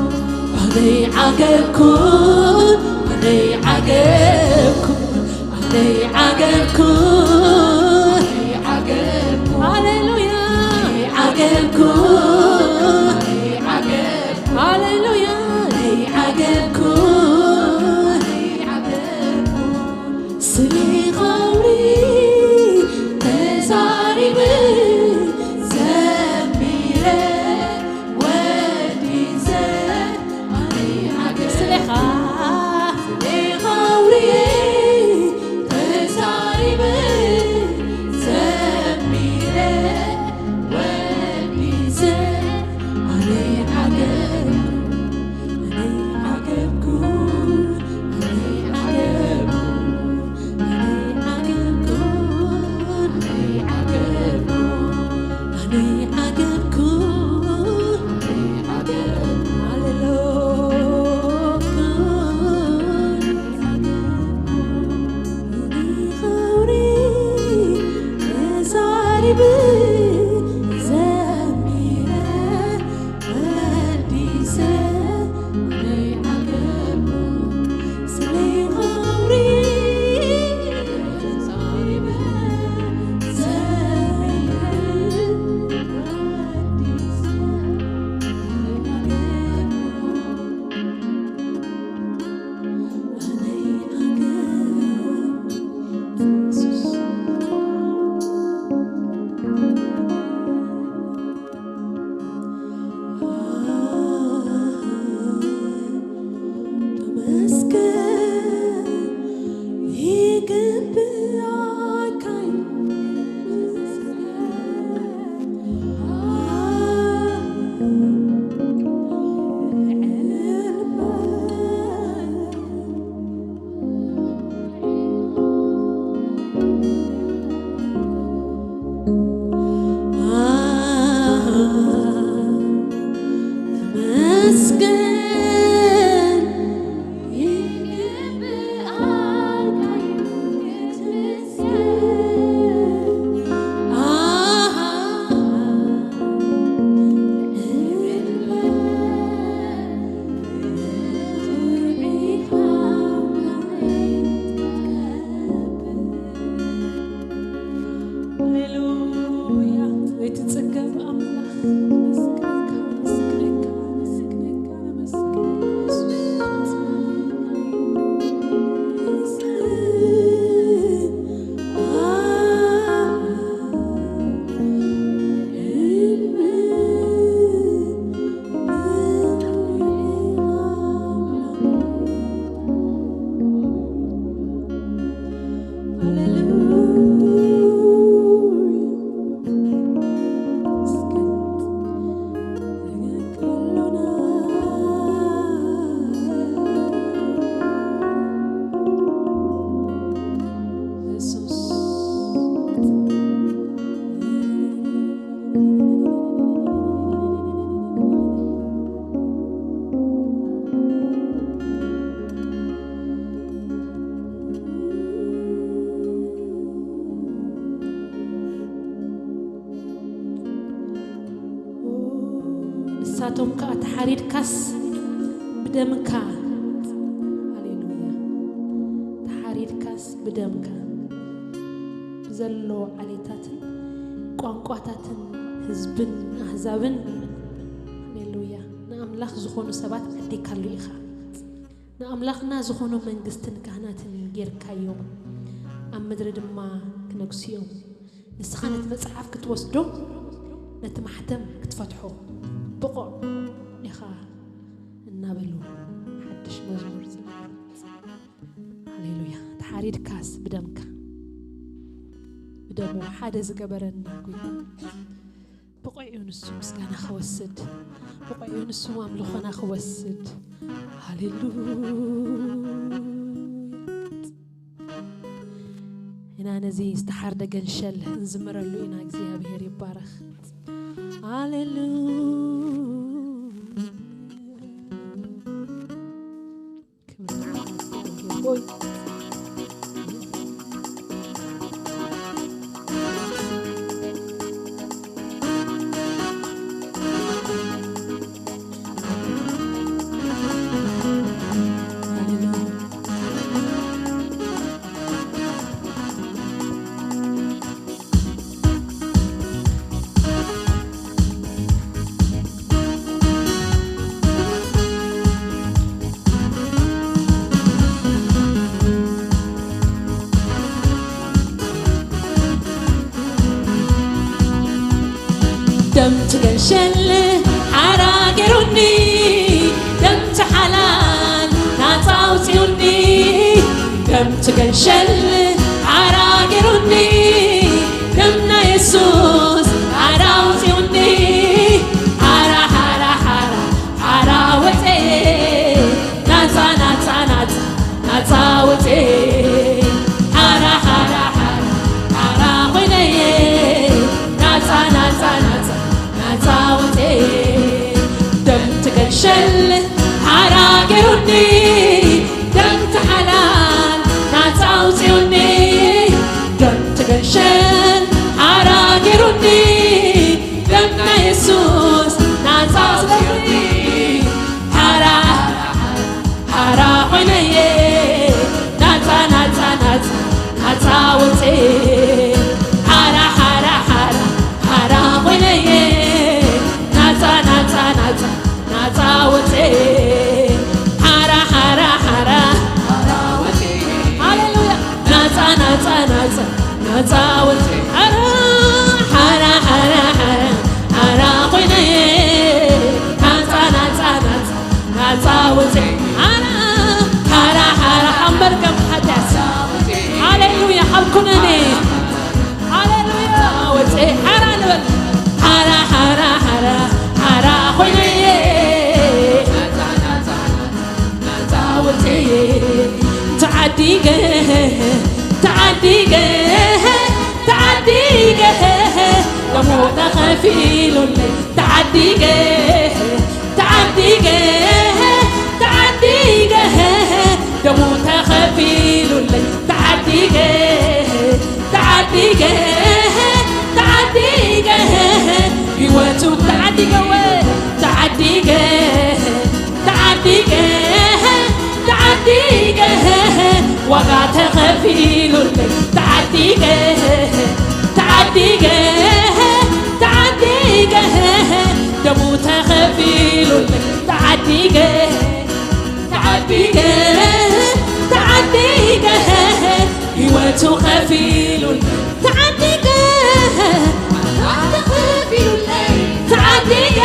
ኣነ ኣይዓገብኩን፣ ኣነ ኣይዓገብኩን፣ ኣነ ኣይዓገብኩን። ሃሌሉያ። ኣይዓገብኩን። ሃሌሉያ። ኣይዓገብኩን። ስለ ኻውርየ ተዛሪበ ዘሚረ ወዲሰ ኣነ ኣይዓገብኩን። ስለ ኻ-፣ ስለ ኻውርየ ተዛሪበ ዘሚረ ወዲሰ ኣነ ኣይዓገብኩን። ኣነ ኣይዓገብኩን። እቶም ከኣ ተሓሪድካስ ብደምካ፣ ሃሌሉያ፣ ተሓሪድካስ ብደምካ ብዘሎ ዓሌታትን ቋንቋታትን ህዝብን ኣህዛብን፣ ሃሌሉያ፣ ንኣምላኽ ዝኾኑ ሰባት ዓዲካሉ ኢኻ። ንኣምላኽና ዝኾኑ መንግስትን ካህናትን ጌርካዮም፣ ኣብ ምድሪ ድማ ክነግሱ እዮም። ንስኻ ነቲ መጽሓፍ ክትወስዶ፣ ነቲ ማሕተም ክትፈትሖ ብቑዕ ኢኻ እናበሉ ሓድሽ መዝሙር ዘመሩ። ሃሌሉያ። ተሓሪድካስ ብደምካ፣ ብደሙ ሓደ ዝገበረና ጒና ብቑዕ እዩ ንሱ ምስጋና ክወስድ፣ ብቑዕ እዩ ንሱ ኣምልኾና ክወስድ። ሃሌሉያ። ኢና ነዚ ዝተሓርደ ገንሸል እንዝምረሉ ኢና። እግዚኣብሔር ይባረኽ። ሃሌሉያ። ክብሪ ንዓኻ እግዚኣብሔር ሆይ። ደምቲ ገንሸል ሓራ ገይሩኒ፣ ደምቲ ሓላል ናጻ ኣውጺኡኒ። ደምቲ ገንሸል ሓራ ገይሩኒ፣ ደምና የሱስ ሓራ ኣውጺኡኒ። ሓራ፣ ሓራ፣ ሓራ፣ ሓራ ወጸ፣ ናጻ፣ ናጻ፣ ናጻ፣ ናጻ ወጸ። ሓራ፣ ሓራ፣ ሓራ፣ ሓራ ኮይነየ፣ ናጻ፣ ናጻ፣ ናጻ፣ ናጻ ወጸ። ደምቲ ገንሸል ሓራ ገይሩኒ፣ ደምቲ ሓላል ናጻ ኣውጺኡኒ። ደምቲ ገንሸል ሓራ ገይሩኒ፣ ደምና የሱስ ናጻ ኣውጺኡኒ። ሓራ፣ ሓራ ኮይነየ፣ ናጻ፣ ናጻ፣ ናጻ፣ ናጻ ወጸ። ሓራ፣ ሓራ፣ ሓራ፣ ሓራ ኮይነየ፣ ናጻ፣ ናጻ፣ ናጻ፣ ናጻ ወጸ። ሓራ፣ ሓራ፣ ሓራ፣ ሓራ ወጸ። ሃሌሉያ። ናጻ፣ ናጻ፣ ናጻ፣ ናጻ ወጸ። ሓራ፣ ሓራ፣ ሓራ፣ ሓራ፣ ሓራ ኮይነየ፣ ናጻ፣ ናጻ፣ ናጻ፣ ናጻ ወጸ። ሓራ፣ ሓራ፣ ሓራ፣ ካብ መርገም ሓጢኣት። ሃሌሉያ፣ ካብ ኩነኔ። ሃሌሉያ፣ ወጸ። ሓራ ንበል። ሓራ፣ ሓራ፣ ሓራ፣ ሓራ ኮይነየ። ናጻ ወጸ። ተዓዲገ፣ ተዓዲገ፣ ተዓዲገ፣ ደሙ ተኸፊሉለይ። ተዓዲገ፣ ተዓዲገ፣ ተዓዲገ፣ ደሙ ተኸፊሉለይ። ተዓዲገ፣ ተዓዲገ፣ ተዓዲገ፣ ህይወቱ ተዓዲገ፣ ወ-፣ ተዓዲገ፣ ተዓዲገ፣ ተዓዲገ፣ ዋጋ ተኸፊሉለይ። ተዓዲገ፣ ተዓዲገ፣ ተዓዲገ፣ ደሙ ተኸፊሉለይ። ተዓዲገ፣ ተዓዲገ፣ ተዓዲገ፣ ህይወቱ ከፊሉለይ። ተዓዲገ፣ ዋጋ ተኸፊሉለይ። ተዓዲገ፣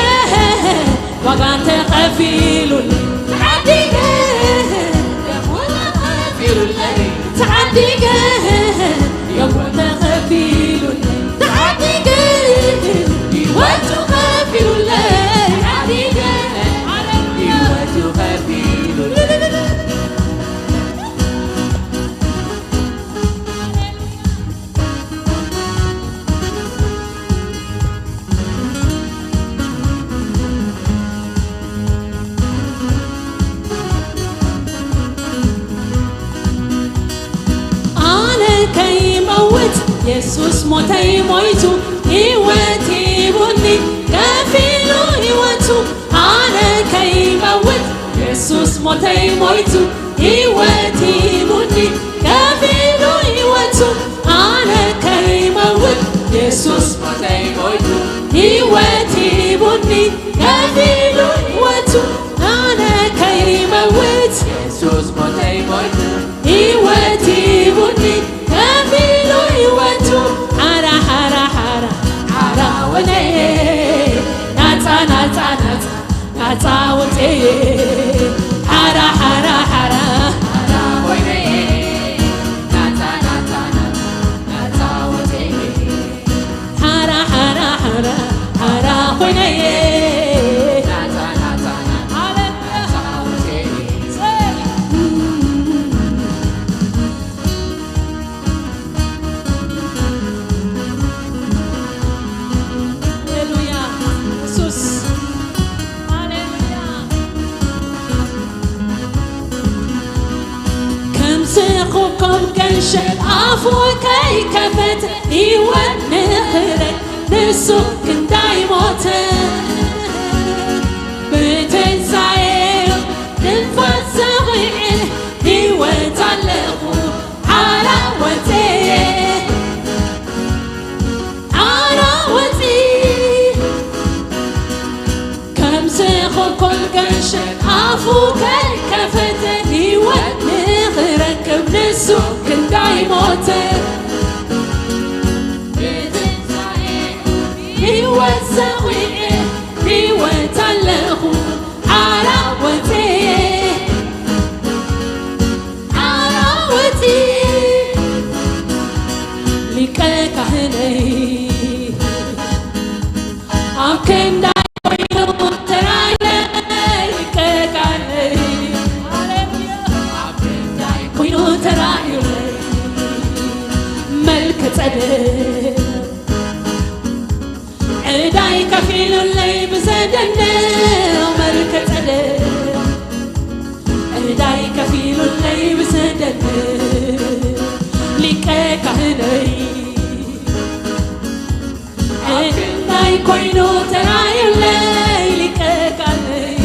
ዋጋ ተኸፊሉለይ። ተዓዲገ፣ ደሙ ተኸፊሉለይ። ተዓዲገ፣ ደሙ ተኸፊሉለይ። ተዓዲገ፣ ህይወቱ ከፊሉለይ። ተዓዲገ፣ ሃሌሉያ። ህይወቱ ከፊሉለይ። ኣነ ከይመውት የሱስ ሞተይ ሞይቱ፣ ህይወት ሂቡኒ ከፊሉ ህይወቱ። ኣነ ከይመውት የሱስ ሞተይ ሞይቱ፣ ህይወት ሂቡኒ ከፊሉ ህይወቱ። ኣነ ከይመውት የሱስ ሞተይ ሞይቱ፣ ህይወት ሂቡኒ ከፊሉ ህይወቱ። ኣነ ከይመውት የሱስ ሞተይ ሞይቱ፣ ህይወት ሂቡኒ ከፊሉ ህይወቱ። ሓራ ሓራ ሓራ ሓራ ወነየ ናጻ ናጻ ናጻ ናጻ ወፀየ። ሓራ ሓራ ሓራ ሓራ ወነየ ናጻ ናጻ ናጻ ናጻ ወፀየ። ሓራ ሓራ ሓራ ሓራ ኮይነየ። ናጻ ናጻ ናጻ ናጻ ወፀየ። ሃሌሉያ የሱስ። ሃሌሉያ። ከምዚ ኮኮብ ገንሸል ኣፉ ከይከፈተ ህይወት ንኽረክ ንሱ ክንዳይ ሞተ። ብትንሳኤ ትንፋስ ዘኺዐ ህይወት ኣለኹ ሓራ ወፅየ። ሓራ ወፂ ከም ዝኾንኮል ገንሸል ኣፉ ከይከፈተ ህይወት ንኽረክብ ንሱ ክንዳይ ሞተ። ብትንሳኤ ህይወት ዘኺዐ ህይወት ኣለኹ ሓራ ወፅየ። ሓራ ወፂ ሊቀ ካህነይ ኣብ ክንዳይ ኮይኑ ተራእየ። ሊቀ ካህነይ ኣብ ክንዳይ ኮይኑ ተራእዩለይ። መልከ ጸደቅ ዕዳይ ከፊሉለይ ብዘደንቕ። መልከ ጸደቅ ዕዳይ ከፊሉለይ ብዘደንቕ። ሊቀ ካህነይ ዕዳይ ኮይኑ ተራእዩለይ። ሊቀ ካህነይ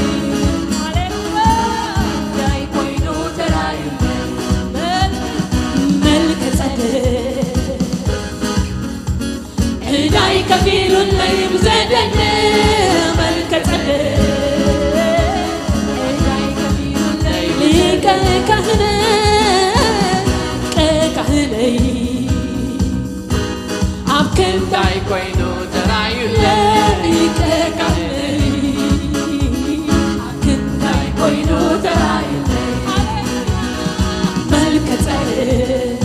ዕዳይ ኮይኑ ተራእዩለይ። መልከ ጸደቅ ዕዳይ ከፊሉለይ ብዘደንቕ። መልከ ጸደቅ ዕዳይ ከፊሉለይ ሊቀ ካህነ ሊቀ ካህነይ ኣብ ክንዳይ ኮይኑ ተራእዩለይ። ሊቀ ካህነይ ኣብ ክንዳይ ኮይኑ ተራእዩለይ። መልከ ጸደቅ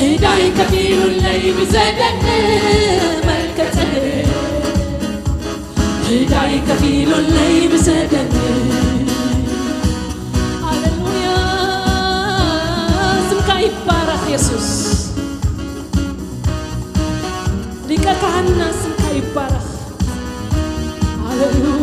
ዕዳይ ከፊሉለይ ብዘደንቕ። መልከ ጸደቅ ዕዳይ ከፊሉለይ ብዘደንቕ። ሃሌሉያ ስምካ ይባረኽ የሱስ። ሊቀ ካህንና ስምካ ይባረኽ። ሃሌሉያ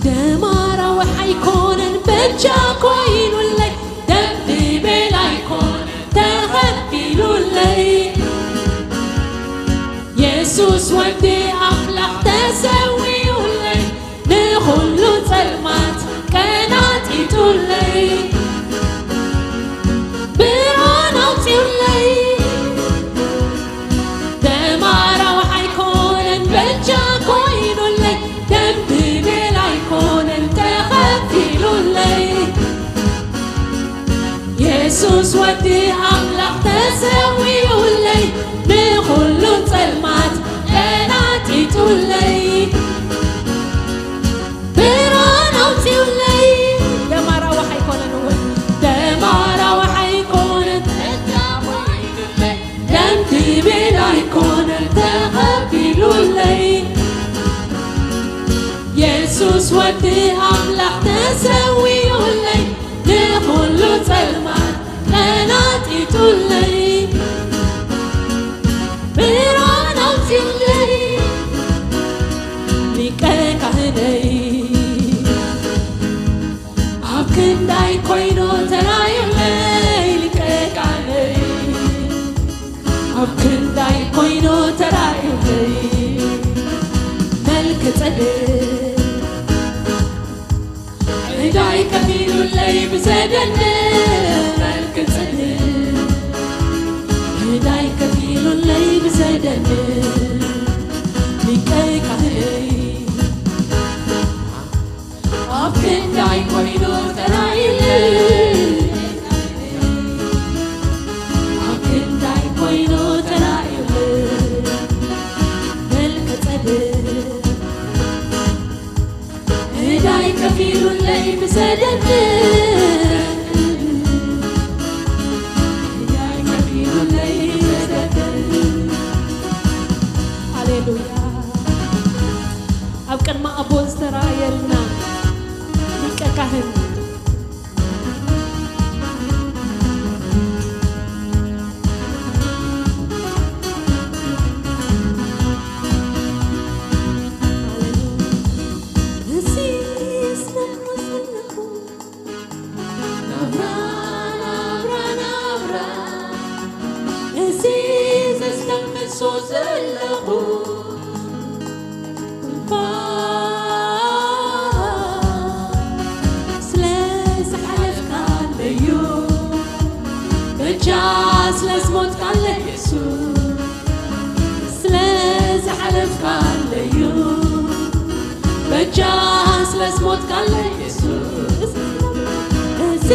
ደም ኣራዊሕ ኣይኮነን በጃ ኮይኑለይ፣ ደም ብቤላ ኣይኮነን ተኸፊሉለይ። የሱስ ወዲ ኣምላኽ ተሰዊኡለይ፣ ንኹሉ ጸልማት ቀናጢጡለይ፣ ብርሃን ኣውጺኡለይ። ደም ኣራዊሕ ኣይኮነን በጃ ኮይኑለይ፣ ደም ብቤላ ኣይኮነን ተኸፊሉለይ። የሱስ ወዲ ኣምላኽ ተሰዊኡለይ፣ ንኹሉ ጸልማት ቀናጢጡለይ፣ ብርሃን ኣውጺኡለይ። ደም ኣራዊሕ ኣይኮነን እውን፣ ደም ኣራዊሕ ኣይኮነን፣ ደም ብቤላ ኣይኮነን ተኸፊሉለይ። የሱስ ወዲ ኣምላኽ ተሰዊኡለይ፣ ንኹሉ ጸልማት ቀናጢጡለይ፣ ብርሃን ኣውጺኡለይ። ሊቀ ካህነይ ኣብ ክንዳይ ኮይኑ ተራእዩለይ። ሊቀ ኣብ ክንዳይ ኮይኑ ተራእዩለይ መልከ ጸድቅ፣ ዕዳይ ከፊሉለይ ብዘደንቅ መልከ ጸድቅ፣ ዕዳይ ከፊሉለይ ብዘደንቅ ሊቀ ካህነይ ኣብ ክንዳይ ኮይኑ ተራእዩለይ፣ ኣብ ክንዳይ ኮይኑ ተራእዩለይ መልከ ጸድቅ፣ ዕዳይ ከፊሉለይ ብዘደንቅ፣ ዕዳይ ከፊሉለይ ብዘደንቅ። ሃሌሉያ። ኣብ ቅድሚ ኣቦ ዝተራእየልና ሊቀ ካህን ናብራ፣ ናብራ፣ ናብራ፣ እዚ ዘስተንፍሶ ዘለኹ ትንፋስ፣ ስለ ዝሓለፍካለዩ፣ በጃ ስለ ዝሞትካለ የሱስ፣ ስለ ዝሓለፍካለዩ፣ በጃ ስለ ዝሞትካለ የሱስ፣ እዚ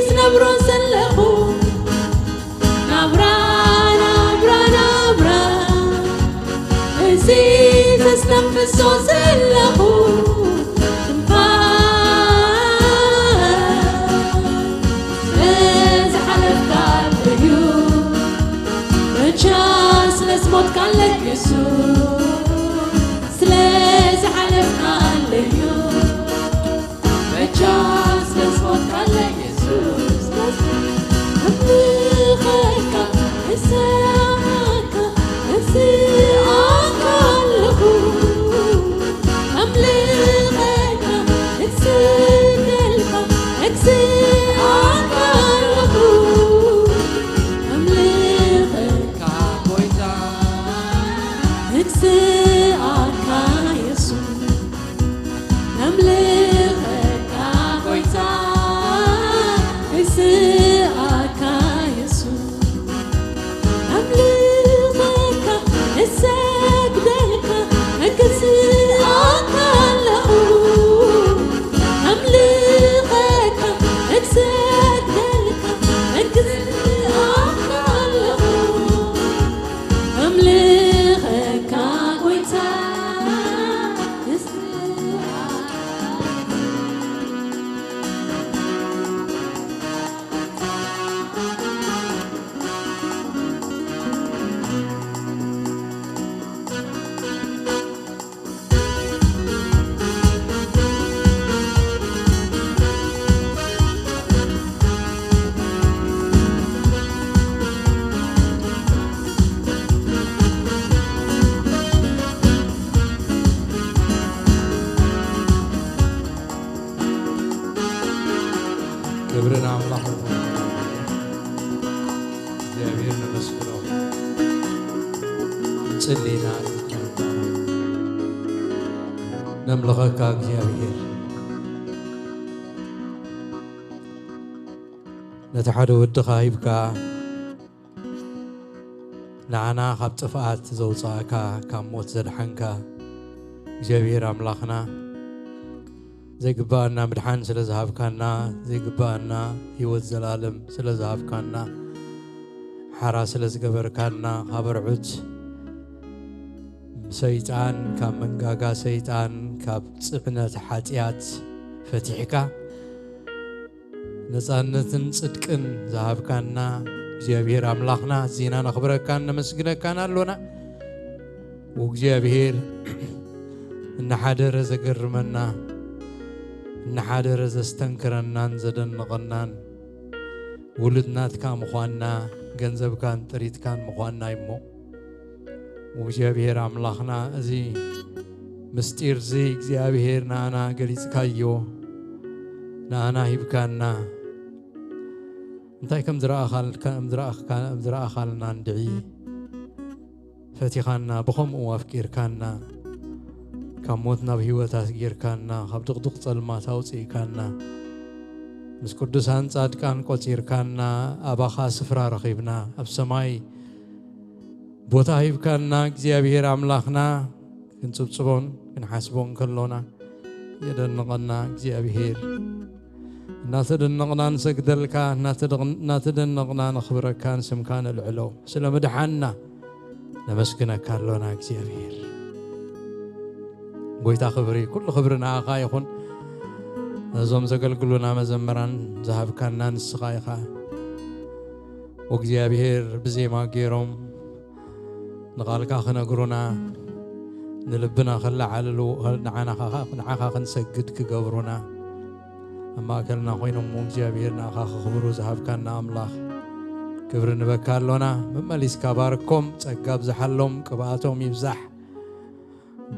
ዝነብሮ ዘለኹ ናብራ፣ ናብራ፣ ናብራ፣ እዚ ዘስተንፍሶ ዘለኹ ትንፋስ፣ ስለ ዝሓለፍካለዩ፣ በጃ ስለ ዝሞትካለ የሱስ፣ ስለ ዝሓለፍካለዩ፣ በጃ ስለ ዝሞትካለ የሱስ፣ ኣምልኸካ፣ እሰኣካ፣ እሰኣካ ኣለኹ። ኣምልኸካ፣ እሰግደልካ፣ እሰኣካ ኣለኹ። ኣምልኸካ ጎይታ፣ እሰኣካ የሱስ። ነምልኸካ ጎይታ፣ ንስኣካ የሱስ። ነምልኸካ፣ ንሰግደልካ፣ ንስኣካ ኣለኹ። ነምልኸካ፣ ንሰግደልካ፣ ንስኣካ ኣለኹ። ነምልኸካ ጎይታ፣ ንስኣካ ክብሪ ንኣምላኽ ይኹን። እግዚኣብሔር ነመስግኖ። እንጽሊ ኢና። ነምልኸካ እግዚኣብሔር። ነቲ ሓደ ወድኻ ሂብካ ንዓና ካብ ጥፍኣት ዘውጻእካ፣ ካብ ሞት ዘድሓንካ እግዚኣብሔር ኣምላኽና፣ ዘይግብኣና ምድሓን ስለ ዝሃብካና፣ ዘይግብኣና ህይወት ዘላለም ስለ ዝሃብካና፣ ሓራ ስለ ዝገበርካና፣ ካብ ኣርዑት ሰይጣን፣ ካብ መንጋጋ ሰይጣን፣ ካብ ጽዕነት ሓጢኣት ፈቲሕካ፣ ነጻነትን ጽድቅን ዝሃብካና እግዚኣብሔር ኣምላኽና፣ ኣዚና ነኽብረካን ነመስግነካን ኣሎና። ወእግዚኣብሔር፣ እናሓደረ ዘገርመና፣ እናሓደረ ዘስተንክረናን ዘደንቐናን፣ ውሉድ ናትካ ምዃንና፣ ገንዘብካን ጥሪትካን ምዃንና እሞ፣ ወእግዚኣብሔር ኣምላኽና፣ እዚ ምስጢር እዚ እግዚኣብሔር ንኣና ገሊጽካዮ፣ ንኣና ሂብካና፣ እንታይ ከም ዝረኣኻል-፣ ከም ዝረኣኽካ-፣ ከም ዝረኣኻልና እንድዒ፣ ፈቲኻና፣ ብኸምኡ ኣፍቂርካና፣ ካብ ሞት ናብ ህይወት ኣስጊርካና፣ ካብ ድቕድቕ ጸልማት ኣውጺእካና፣ ምስ ቅዱሳን ጻድቃን ቆጺርካና፣ ኣባኻ ስፍራ ረኺብና፣ ኣብ ሰማይ ቦታ ሂብካና እግዚኣብሔር ኣምላኽና፣ ክንጽብጽቦን ክንሓስቦን ከሎና የደንቐና እግዚኣብሔር። እናተደነቕና ንሰግደልካ፣ እናተደቕ-፣ እናተደነቕና ነኽብረካ፣ ንስምካ ነልዕሎ። ስለ ምድሓንና ነመስግነካ ኣሎና እግዚኣብሔር። ጎይታ ክብሪ፣ ኩሉ ክብሪ ንኣኻ ይኹን። ነዞም ዘገልግሉና መዘምራን ዝሃብካና ንስኻ ኢኻ። ወእግዚኣብሔር ብዜማ ገይሮም ንቓልካ ክነግሩና፣ ንልብና ከለዓልሉ፣ ንዓና ኸ-፣ ንዓኻ ክንሰግድ ክገብሩና፣ ኣብ ማእከልና ኮይኖም እሞ እግዚኣብሔር ንኣኻ ክኽብሩ ዝሃብካና ኣምላኽ፣ ክብሪ ንበካ ኣሎና። መመሊስካ ባርኮም፣ ጸጋ ብዝሓሎም፣ ቅብኣቶም ይብዛሕ፣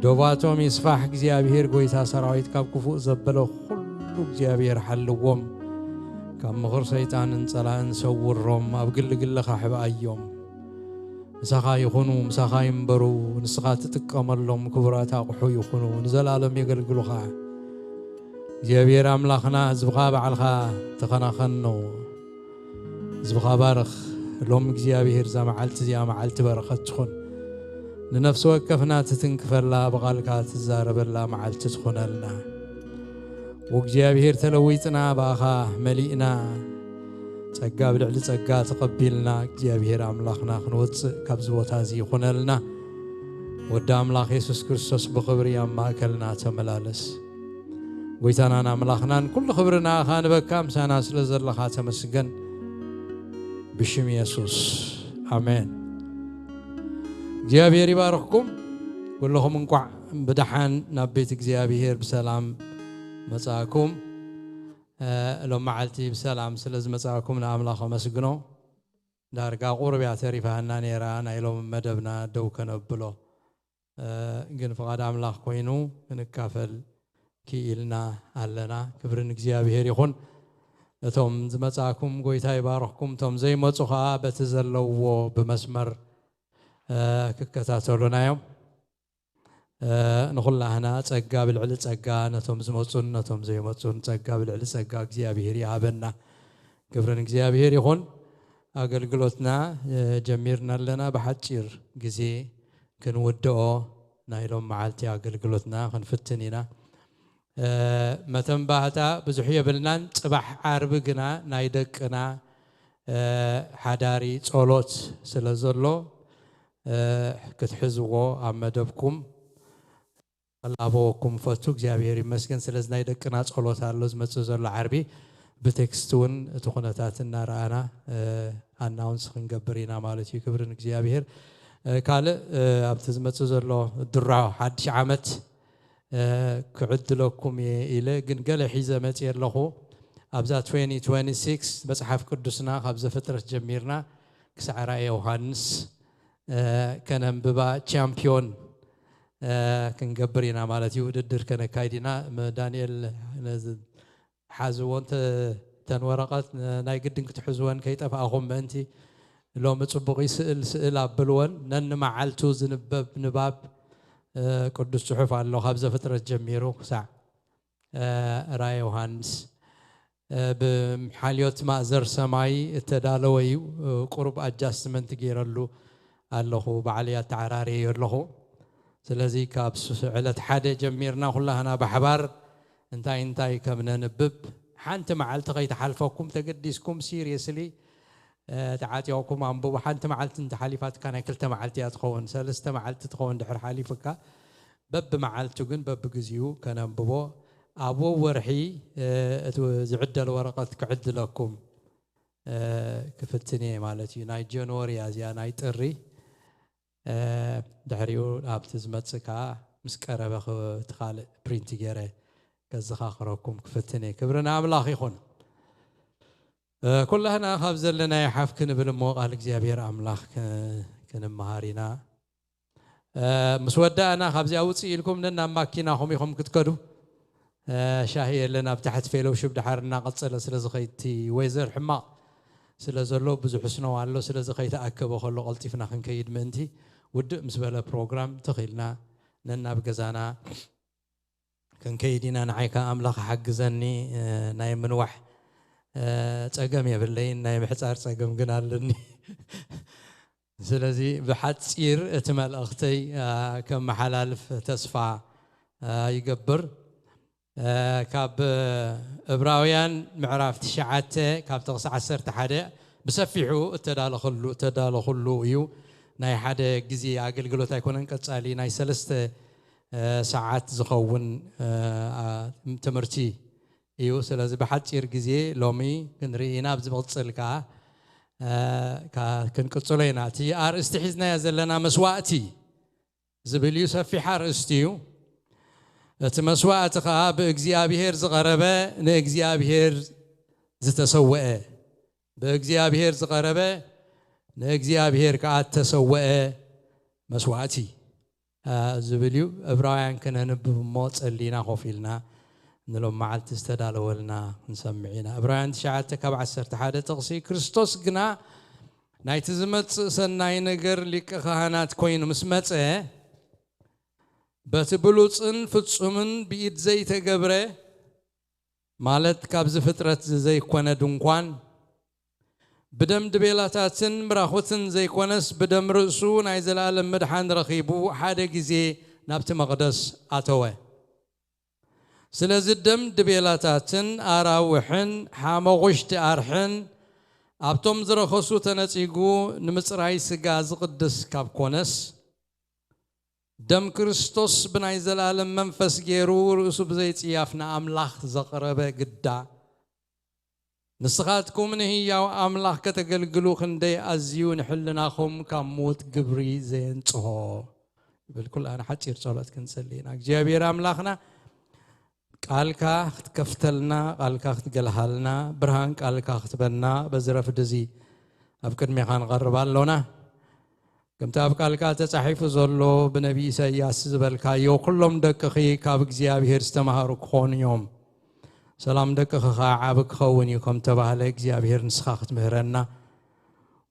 ዶባቶም ይስፋሕ። እግዚኣብሔር ጎይታ ሰራዊት ካብ ክፉእ ዘበለ ኩሉ እግዚኣብሔር ሓልዎም። ካብ ምኽሪ ሰይጣንን ጸላእን ሰውሮም፣ ኣብ ግሊ ግልኻ ሕብኣዮም። ምሳኻ ይኹኑ፣ ምሳኻ ይንበሩ፣ ንስኻ ትጥቀመሎም ክቡራት ኣቑሑ ይኹኑ፣ ንዘለኣለም የገልግሉኻ። እግዚኣብሔር ኣምላኽና፣ ህዝብኻ ባዕልኻ ተኸናኸኖ። ህዝብኻ ባርኽ። ሎም እግዚኣብሔር እዛ መዓልቲ እዚኣ መዓልቲ በረኸት ትኹን። ንነፍሲ ወከፍና ትትንክፈላ፣ ብቓልካ ትዛረበላ መዓልቲ ትኹነልና። ወእግዚኣብሔር ተለዊጥና፣ ብኣኻ መሊእና፣ ጸጋ ብልዕሊ ጸጋ ተቐቢልና፣ እግዚኣብሔር ኣምላኽና ክንወጽእ ካብዚ ቦታ እዚ ይኹነልና። ወዲ ኣምላኽ የሱስ ክርስቶስ ብኽብሪ ኣብ ማእከልና ተመላለስ። ጎይታናን ኣምላኽናን፣ ኩሉ ክብሪ ንኣኻ ንበካ፣ ምሳና ስለ ዘለኻ ተመስገን። ብሽም የሱስ፣ ኣሜን። እግዚኣብሔር ይባርኽኩም። ኩልኹም እንቋዕ ብደሓን ናብ ቤት እግዚኣብሔር ብሰላም መጻእኩም። እ፣ ሎም መዓልቲ ብሰላም ስለ ዝመጻእኩም ንኣምላኽ ኣመስግኖ። ዳርጋ ቁሩብ እያ ተሪፋና ነይራ፣ ናይ ሎም መደብና ደው ከነብሎ። እ፣ ግን ፍቓድ ኣምላኽ ኮይኑ ክንካፈል ክኢልና ኣለና። ክብሪ ንእግዚኣብሔር ይኹን። እቶም ዝመጻእኩም ጎይታ ይባርኽኩም። እቶም ዘይመጹ ኸኣ በቲ ዘለውዎ ብመስመር፣ እ፣ ክከታተሉና እዮም። እ፣ ንኹላህና ጸጋ ብልዕሊ ጸጋ፣ ነቶም ዝመጹን ነቶም ዘይመጹን ጸጋ ብልዕሊ ጸጋ እግዚኣብሔር ይሃበና። ክብሪ ንእግዚኣብሔር ይኹን። ኣገልግሎትና፣ እ፣ ጀሚርና ኣለና። ብሓጺር ግዜ ክንውድኦ ናይ ሎም መዓልቲ ኣገልግሎትና ክንፍትን ኢና። እ፣ መተንባህታ ብዙሕ የብልናን። ጽባሕ ዓርቢ ግና ናይ ደቅና፣ እ፣ ሓዳሪ ጸሎት ስለ ዘሎ፣ እ፣ ክትሕዝዎ ኣብ መደብኩም ክላበወኩም ፈቱ። እግዚኣብሔር ይመስገን። ስለዚ ናይ ደቅና ጸሎት ኣሎ ዝመጽእ ዘሎ ዓርቢ። ብቴክስት እውን እቲ ኩነታት እናረኣና፣ እ፣ ኣናውንስ ክንገብር ኢና ማለት እዩ። ክብሪ ንእግዚኣብሔር። እ፣ ካልእ፣ እ፣ ኣብቲ ዝመጽእ ዘሎ ድሮ ሓድሽ ዓመት፣ እ፣ ክዕድለኩም እየ ኢለ ግን ገለ ሒዘ መጽየ ኣለኹ። ኣብዛ ትዌንቲ ትዌንቲ ሲክስ መጽሓፍ ቅዱስና ካብ ዘፍጥረት ጀሚርና ክሳዕ ራእየ ዮሃንስ፣ እ፣ ከነንብባ ቻምፒዮን፣ እ፣ ክንገብር ኢና ማለት እዩ። ውድድር ከነካይድ ኢና። ም-፣ ዳንኤል ነዚ ሓዝዎ እንተ-፣ እተን ወረቐት ን-፣ ናይ ግድን ክትሕዝወን ከይጠፍኣኹም ምእንቲ ሎሚ ጽቡቕ እዩ። ስእል ስእል ኣብልወን። ነንመዓልቱ ዝንበብ ንባብ፣ እ፣ ቅዱስ ጽሑፍ ኣሎ ካብ ዘፍጥረት ጀሚሩ ክሳዕ፣ እ፣ ራእየ ዮሃንስ። እ፣ ብሓልዮት ማእዘር ሰማይ እተዳለወ እዩ። እ፣ ቁሩብ ኣጃስትመንት ገይረሉ ኣለኹ፣ ባዕለይ ኣተዓራርየዮ ኣለኹ። ስለዚ ካብ ስ-፣ ዕለት ሓደ ጀሚርና ኩላህና ብሓባር እንታይ እንታይ ከም ነንብብ፣ ሓንቲ መዓልቲ ከይትሓልፈኩም ተገዲስኩም ሲሪየስሊ፣ እ፣ ተዓጢቕኩም ኣንብቡ። ሓንቲ መዓልቲ እንተሓሊፋትካ ናይ ክልተ መዓልቲ እያ ትኸውን፣ ሰለስተ መዓልቲ ትኸውን ድሕር ሓሊፍካ። በብመዓልቱ ግን በብግዚኡ ከነንብቦ ኣብ ወርሒ፣ እ፣ እቲ ዝዕደል ወረቐት ክዕድለኩም፣ እ፣ ክፍትን እየ ማለት እዩ። ናይ ጃንዋሪ እያ እዚኣ፣ ናይ ጥሪ፣ እ፣ ድሕሪኡ ኣብቲ ዝመጽእ ከኣ ምስ ቀረበ ክ-፣ እቲ ካልእ ፕሪንት ገይረ ከዘኻኽረኩም ክፍትን እየ። ክብሪ ንኣምላኽ ይኹን። እ፣ ኩላህና ካብ ዘለናዮ ሓፍ ክንብል እሞ ቃል እግዚኣብሔር ኣምላኽ ክ-፣ ክንመሃር ኢና። እ፣ ምስ ወዳእና ካብዚኣ ውፅእ ኢልኩም ነናብ ማኪናኹም ኢኹም ክትከዱ። እ፣ ሻሂ የለን ኣብ ታሕቲ ፌሎውሽፕ ድሓር እናቐጸለ ስለ ዝኸይድ እቲ ዌዘር ሕማቕ ስለ ዘሎ ብዙሕ ስኖው ኣሎ። ስለዚ ከይተኣከበ ከሎ ቀልጢፍና ክንከይድ ምእንቲ ውድእ ምስ በለ ፕሮግራም ተኺልና ነናብ ገዛና ክንከይድ ኢና። ንዓይ ከኣ ኣምላኽ ሓግዘኒ። እ፣ ናይ ምንዋሕ፣ እ፣ ጸገም የብለይን፣ ናይ ምሕጻር ጸገም ግን ኣለኒ። ስለዚ ብሓጺር እቲ መልእኽተይ፣ እ፣ ከመሓላልፍ ተስፋ፣ እ፣ ይገብር። እ፣ ካብ እብራውያን ምዕራፍ ትሽዓተ ካብ ጥቕሲ ዓሰርተ ሓደ ብሰፊሑ እተዳለኹሉ፣ እተዳለኹሉ እዩ። ናይ ሓደ ግዜ ኣገልግሎት ኣይኮነን፣ ቀጻሊ ናይ ሰለስተ፣ እ፣ ሰዓት ዝኸውን፣ እ፣ ኣ-፣ ትምህርቲ እዩ። ስለዚ ብሓጺር ግዜ ሎሚ ክንርኢ ኢና። ኣብዚ ምቕጽል ከኣ፣ እ፣ ካ-፣ ክንቅጽሎ ኢና። እቲ ኣርእስቲ ሒዝናዮ ዘለና መስዋእቲ ዝብል እዩ። ሰፊሕ ኣርእስቲ እዩ። እቲ መስዋእቲ ከኣ ብእግዚኣብሔር ዝቐረበ፣ ንእግዚኣብሔር ዝተሰወአ፣ ብእግዚኣብሔር ዝቐረበ፣ ንእግዚኣብሔር ከኣ እተሰወአ መስዋእቲ፣ እ፣ ዝብል እዩ። ዕብራውያን ከነንብብ እሞ ጸሊና ኮፍ ኢልና ንሎም መዓልቲ ዝተዳለወልና ክንሰምዕ ኢና። ዕብራውያን ትሽዓተ ካብ ዓሰርተ ሓደ ጥቕሲ፣ ክርስቶስ ግና ናይቲ ዝመጽእ ሰናይ ነገር ሊቀ ካህናት ኮይኑ ምስ መጸ፣ በቲ ብሉጽን ፍጹምን ብኢድ ዘይተገብረ፣ ማለት ካብዚ ፍጥረት እዚ ዘይኮነ ድንኳን፣ ብደም ድቤላታትን ምራኹትን ዘይኮነስ፣ ብደም ርእሱ ናይ ዘለኣለም ምድሓን ረኺቡ፣ ሓደ ግዜ ናብቲ መቕደስ ኣተወ። ስለዚ ደም ድቤላታትን ኣራውሕን ሓመቑሽቲ ኣርሕን ኣብቶም ዝረኸሱ ተነጺጉ፣ ንምጽራይ ስጋ ዝቕድስ ካብ ኮነስ፣ ደም ክርስቶስ ብናይ ዘለኣለም መንፈስ ገይሩ ርእሱ ብዘይጽያፍ ንኣምላኽ ዘቕረበ ግዳ፣ ንስኻትኩም ንህያው ኣምላኽ ከተገልግሉ ክንደይ ኣዝዩ ንሕልናኹም ካብ ምዉት ግብሪ ዘየንጽሆ። ይብል። ኩላና ሓጺር ጸሎት ክንጽሊ ኢና። እግዚኣብሔር ኣምላኽና፣ ቃልካ ክትከፍተልና፣ ቃልካ ክትገልሃልና፣ ብርሃን ቃልካ ክትበና በዚ ረፍዲ እዚ ኣብ ቅድሜኻ ንቐርብ ኣሎና። ከምቲ ኣብ ቃልካ ተጻሒፉ ዘሎ ብነቢ ኢሳይያስ ዝበልካዮ፣ ኩሎም ደቅኺ ካብ እግዚኣብሔር ዝተማሃሩ ክኾኑ እዮም፣ ሰላም ደቅኺ ኸዓ ዓቢ ክኸውን እዩ ከም ተባህለ፣ እግዚኣብሔር ንስኻ ክትምህረና፣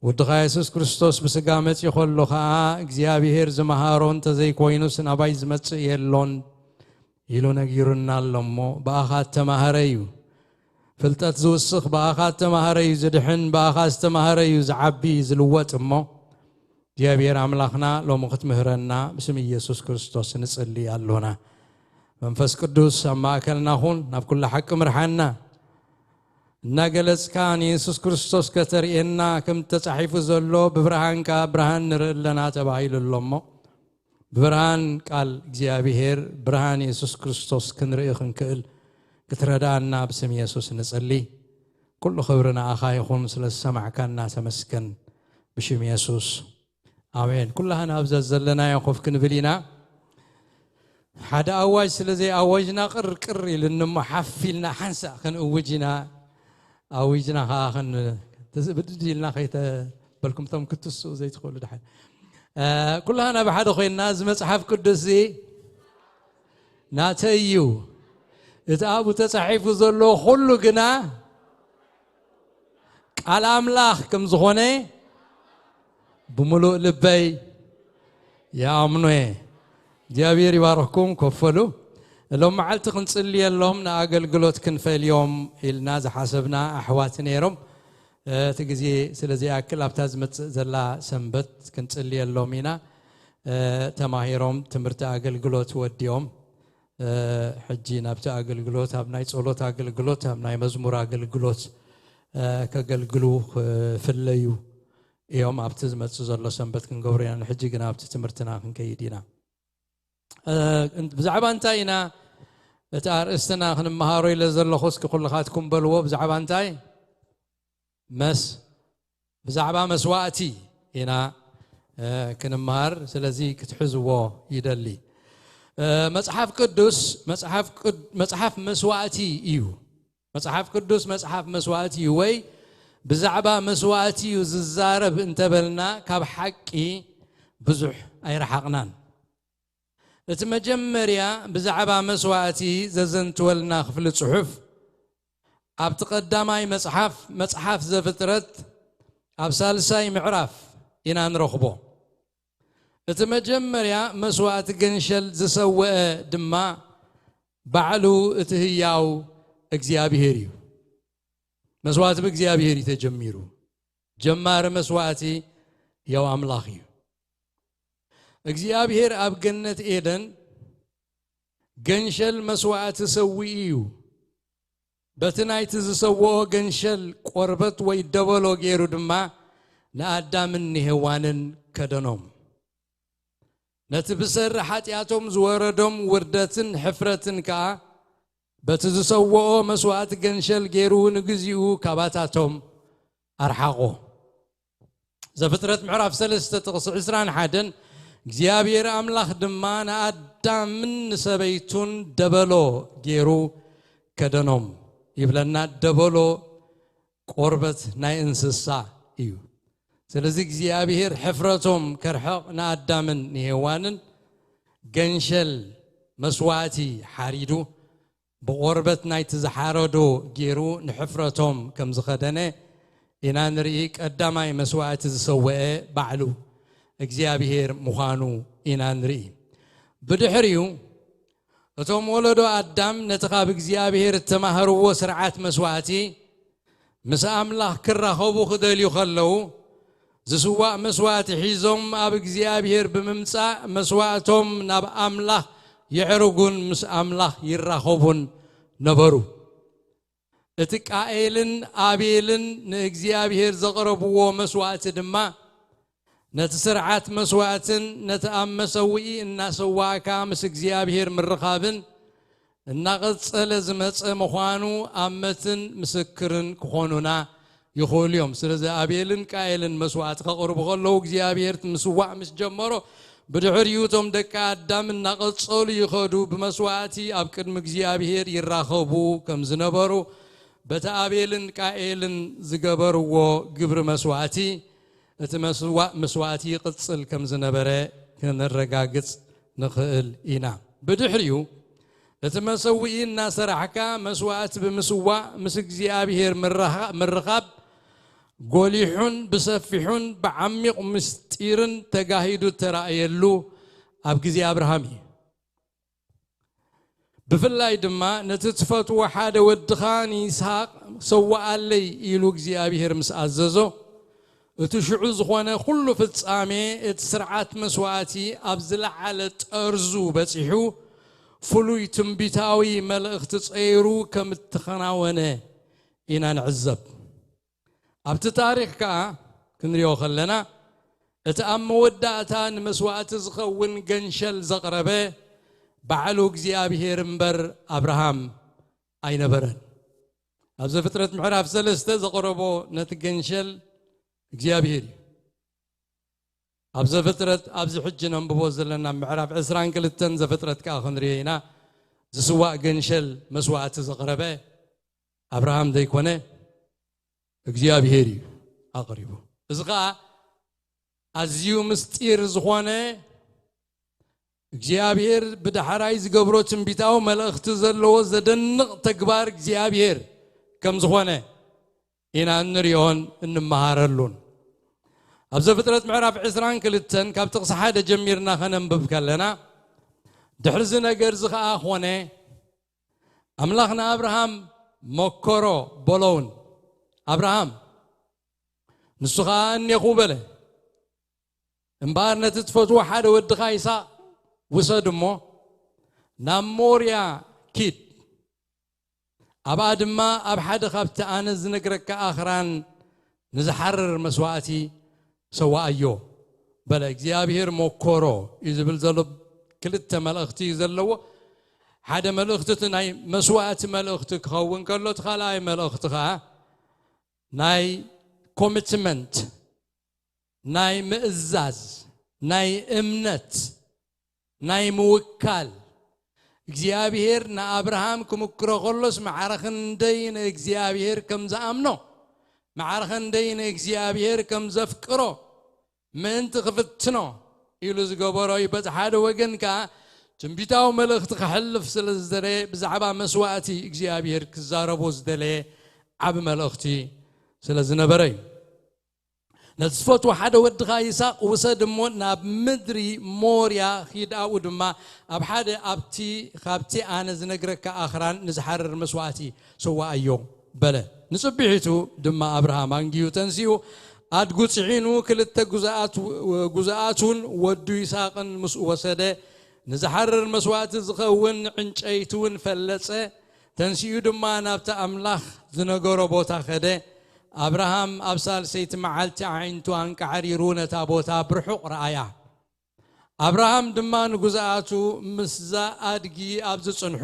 ወድኻ የሱስ ክርስቶስ ብስጋ መጺኡ ኸሎ ኸዓ፣ እግዚኣብሔር ዝመሃሮ እንተ ዘይኮይኑስ ናባይ ዝመጽእ የሎን ኢሉ ነጊሩና ኣሎ እሞ፣ ብኣኻ እተማህረ እዩ። ፍልጠት ዝውስኽ ብኣኻ እተማህረ እዩ ዝድሕን፣ ብኣኻ ዝተማህረ እዩ ዝዓቢ ዝልወጥ እሞ፣ እግዚኣብሔር ኣምላኽና ሎሚ ክትምህረና ብስም ኢየሱስ ክርስቶስ ንጽሊ ኣሎና። መንፈስ ቅዱስ ኣብ ማእከልና ኹን፣ ናብ ኩሉ ሓቂ ምርሓና። እናገለጽካ ንየሱስ ክርስቶስ ከተርእየና፣ ከም ተጻሒፉ ዘሎ፣ "ብብርሃንካ ብርሃን ንርኢ ኣለና" ተባሂሉ ኣሎ እሞ፣ ብብርሃን ቃል እግዚኣብሔር፣ ብርሃን የሱስ ክርስቶስ ክንርኢ ክንክእል ክትረድኣና ብስም የሱስ ንጽሊ። ኩሉ ክብሪ ንኣኻ ይኹን፣ ስለ ዝሰማዕካና ተመስገን። ብሽም የሱስ፣ ኣሜን። ኩላህና ኣብ ዘዘለናዮ ኮፍ ክንብል ኢና። ሓደ ኣዋጅ ስለ ዘይኣወጅና ቅር ቅር ኢሉኒ እሞ፣ ሓፍ ኢልና ሓንሳእ ክንእውጅ ኢና። ኣዊጅና ኸዓ ኽን-፣ ትስ-፣ ብድድ ኢልና ከይተበልኩም፣ እቶም ክትስኡ ዘይትኽእሉ ደሓን። እ፣ ኩላህና ብሓደ ኮይንና፣ እዚ መጽሓፍ ቅዱስ እዚ ናተይ እዩ። እቲ ኣብኡ ተጻሒፉ ዘሎ ኩሉ ግና ቃል ኣምላኽ ከም ዝኾነ ብምሉእ ልበይ ይኣምኖ እየ። እግዚኣብሔር ይባርኽኩም። ኮፍ በሉ። ሎም መዓልቲ ክንጽልየሎም፣ ንኣገልግሎት ክንፈልዮም ኢልና ዝሓሰብና ኣሕዋት ነይሮም። እቲ ግዜ ስለ ዘይኣክል፣ ኣብታ ዝመጽእ ዘላ ሰንበት ክንጽልየሎም ኢና። ተማሂሮም ትምህርቲ ኣገልግሎት ወዲኦም፣ ሕጂ ናብቲ ኣገልግሎት፣ ኣብ ናይ ጸሎት ኣገልግሎት፣ ኣብ ናይ መዝሙር ኣገልግሎት ከገልግሉ ክፍለዩ እዮም። ኣብቲ ዝመጽእ ዘሎ ሰንበት ክንገብሮ ኢና። ንሕጂ ግን ኣብቲ ትምህርትና ክንከይድ ኢና። እ፣ ብዛዕባ እንታይ ኢና እቲ ኣርእስትና ክንመሃሮ ኢለ ዘለኹ? እስኪ ኩልኻትኩም በልዎ። ብዛዕባ እንታይ? መስ-፣ ብዛዕባ መስዋእቲ ኢና፣ እ፣ ክንመሃር። ስለዚ ክትሕዝዎ ይደሊ። እ፣ መጽሓፍ ቅዱስ፣ መጽሓፍ ቅድ-፣ መጽሓፍ መስዋእቲ እዩ። መጽሓፍ ቅዱስ መጽሓፍ መስዋእቲ እዩ፣ ወይ ብዛዕባ መስዋእቲ እዩ ዝዛረብ እንተበልና፣ ካብ ሓቂ ብዙሕ ኣይረሓቕናን። እቲ መጀመርያ ብዛዕባ መስዋእቲ ዘዘንትወልና ክፍሊ ጽሑፍ፣ ኣብቲ ቀዳማይ መጽሓፍ፣ መጽሓፍ ዘፍጥረት፣ ኣብ ሳልሳይ ምዕራፍ ኢና ንረኽቦ። እቲ መጀመርያ መስዋእቲ ገንሸል ዝሰወአ ድማ ባዕሉ እቲ ህያው እግዚኣብሔር እዩ። መስዋእቲ ብእግዚኣብሔር እዩ ተጀሚሩ። ጀማሪ መስዋእቲ ያው ኣምላኽ እዩ። እግዚኣብሔር ኣብ ገነት ኤደን ገንሸል መስዋእቲ ሰዊኡ እዩ። በቲ ናይቲ ዝሰውኦ ገንሸል ቆርበት ወይ ደበሎ ገይሩ ድማ ንኣዳምን ንሄዋንን ከደኖም። ነቲ ብሰሪ ሓጢኣቶም ዝወረዶም ውርደትን ሕፍረትን ከኣ በቲ ዝሰውኦ መስዋእቲ ገንሸል ገይሩ ንግዚኡ ካባታቶም ኣርሓቖ። ዘፍጥረት ምዕራፍ ሰለስተ ጥቕሲ ዕስራን ሓደን፣ እግዚኣብሔር ኣምላኽ ድማ ንኣዳምን ንሰበይቱን ደበሎ ገይሩ ከደኖም ይብለና። ደበሎ ቆርበት ናይ እንስሳ እዩ። ስለዚ እግዚኣብሔር ሕፍረቶም ከርሕቕ ንኣዳምን ንሄዋንን ገንሸል መስዋእቲ ሓሪዱ ብቆርበት ናይቲ ዝሓረዶ ገይሩ ንሕፍረቶም ከም ዝኸደነ ኢና ንርኢ። ቀዳማይ መስዋእቲ ዝሰወአ ባዕሉ እግዚኣብሔር ምዃኑ ኢና ንርኢ። ብድሕሪኡ እቶም ወለዶ ኣዳም ነቲ ካብ እግዚኣብሔር እተማህርዎ ስርዓት መስዋእቲ ምስ ኣምላኽ ክራኸቡ ክደልዩ ከለዉ ዝስዋእ መስዋእቲ ሒዞም ኣብ እግዚኣብሔር ብምምጻእ መስዋእቶም ናብ ኣምላኽ የዕርጉን ምስ ኣምላኽ ይራኸቡን ነበሩ። እቲ ቃኤልን ኣቤልን ንእግዚኣብሔር ዘቕረብዎ መስዋእቲ ድማ ነቲ ስርዓት መስዋእትን ነቲ ኣብ መሰውኢ እናሰዋእካ ምስ እግዚኣብሔር ምርኻብን እናቐጸለ ዝመጸ ምዃኑ ኣመትን ምስክርን ክኾኑና ይኽእሉ እዮም። ስለዚ ኣቤልን ቃኤልን መስዋእቲ ከቕርቡ ከለዉ እግዚኣብሔር ምስዋእ ምስ ጀመሮ ብድሕሪኡ እቶም ደቂ ኣዳም እናቐጸሉ ይኸዱ ብመስዋእቲ ኣብ ቅድሚ እግዚኣብሔር ይራኸቡ ከም ዝነበሩ በቲ ኣቤልን ቃኤልን ዝገበርዎ ግብሪ መስዋእቲ እቲ መስዋእ መስዋእቲ ይቕጽል ከም ዝነበረ ከነረጋግጽ ንኽእል ኢና። ብድሕሪኡ እቲ መሰውኢ እናሰራሕካ መስዋእቲ ብምስዋእ ምስ እግዚኣብሔር ምርኻብ ጎሊሑን ብሰፊሑን ብዓሚቕ ምስጢርን ተጋሂዱ እተራእየሉ ኣብ ግዜ ኣብርሃም እዩ። ብፍላይ ድማ ነቲ ትፈትዎ ሓደ ወድኻ ንይስሃቅ ሰዋኣለይ ኢሉ እግዚኣብሔር ምስ ኣዘዞ እቲ ሽዑ ዝኾነ ኩሉ ፍጻሜ እቲ ስርዓት መስዋእቲ ኣብ ዝለዓለ ጠርዙ በጺሑ ፍሉይ ትንቢታዊ መልእኽቲ ጸይሩ ከም እተኸናወነ ኢና ንዕዘብ። ኣብቲ ታሪኽ ከኣ ክንሪኦ ከለና እቲ ኣብ መወዳእታ ንመስዋእቲ ዝኸውን ገንሸል ዘቕረበ ባዕሉ እግዚኣብሔር እምበር ኣብርሃም ኣይነበረን። ኣብ ዘፍጥረት ምዕራፍ ሰለስተ ዘቕረቦ ነቲ ገንሸል እግዚኣብሔር እዩ። ኣብ ዘፍጥረት ኣብዚ ሕጂ ነንብቦ ዘለና ምዕራፍ ዕስራን ክልተን ዘፍጥረት ከኣ ክንሪኦ ኢና። ዝስዋእ ገንሸል መስዋእቲ ዘቕረበ ኣብርሃም ዘይኮነ እግዚኣብሔር እዩ ኣቕሪቡ። እዚ ኸኣ ኣዝዩ ምስጢር ዝኾነ እግዚኣብሔር ብዳሕራይ ዝገብሮ ትንቢታዊ መልእኽቲ ዘለዎ ዘደንቕ ተግባር እግዚኣብሔር ከም ዝኾነ ኢና እንሪኦን እንመሃረሉን። ኣብ ዘፍጥረት ምዕራፍ ዕስራን ክልተን ካብ ጥቕሲ ሓደ ጀሚርና ከነንብብ ከለና ድሕሪ እዚ ነገር እዚ ኸኣ ኾነ ኣምላኽ ንኣብርሃም መከሮ በሎውን ኣብርሃም ንሱ ኸኣ እኔኹ በለ እምበኣር ነቲ ትፈትዎ ሓደ ወድኻ ይስሐቅ ውሰድ እሞ ናብ ሞርያ ኪድ ኣብኣ ድማ ኣብ ሓደ ካብቲ ኣነ ዝነግረካ ኣኽራን ንዝሓርር መስዋእቲ ሰዋኣዮ በለ እግዚኣብሔር መኮሮ እዩ ዝብል ዘሎ ክልተ መልእኽቲ እዩ ዘለዎ ሓደ መልእኽቲ እቲ ናይ መስዋእቲ መልእኽቲ ክኸውን ከሎ እቲ ካልኣይ መልእኽቲ ከዓ ናይ ኮሚትመንት ናይ ምእዛዝ ናይ እምነት ናይ ምውካል እግዚኣብሔር ንኣብርሃም ክምክሮ ከሎስ ማዕረ ክንደይ ንእግዚኣብሔር ከም ዝኣምኖ ማዕረ ክንደይ ንእግዚኣብሔር ከም ዘፍቅሮ ምእንቲ ክፍትኖ ኢሉ ዝገበሮ እዩ በቲ ሓደ ወገን ከዓ ትንቢታዊ መልእኽቲ ክሕልፍ ስለ ዝደለየ ብዛዕባ መስዋእቲ እግዚኣብሔር ክዛረቦ ዝደለየ ዓብ መልእኽቲ ስለ ዝነበረ እዩ ነቲ ትፈትዎ ሓደ ወድኻ ይስሐቅ ውሰድ እሞ ናብ ምድሪ ሞርያ ኺድ፣ ኣብኡ ድማ ኣብ ሓደ ኣብቲ፣ ካብቲ ኣነ ዝነግረካ ኣኽራን ንዝሓርር መስዋእቲ ሰዋኣዮ በለ። ንጽቢሒቱ ድማ ኣብርሃም ኣንጊሁ ተንሲኡ፣ ኣድጉ ጽዒኑ፣ ክልተ ጉዛኣት፣ ጉዛኣቱን ወዱ ይስሐቅን ምስኡ ወሰደ። ንዝሓርር መስዋእቲ ዝኸውን ዕንጨይቲ እውን ፈለጸ። ተንሲኡ ድማ ናብቲ ኣምላኽ ዝነገሮ ቦታ ኸደ። ኣብርሃም ኣብ ሳልሰይቲ መዓልቲ ኣዒንቱ ኣንቃዕሪሩ ነታ ቦታ ብርሑቕ ረኣያ። ኣብርሃም ድማ ንጉዛኣቱ፣ ምስዛ ኣድጊ ኣብዚ ጽንሑ፣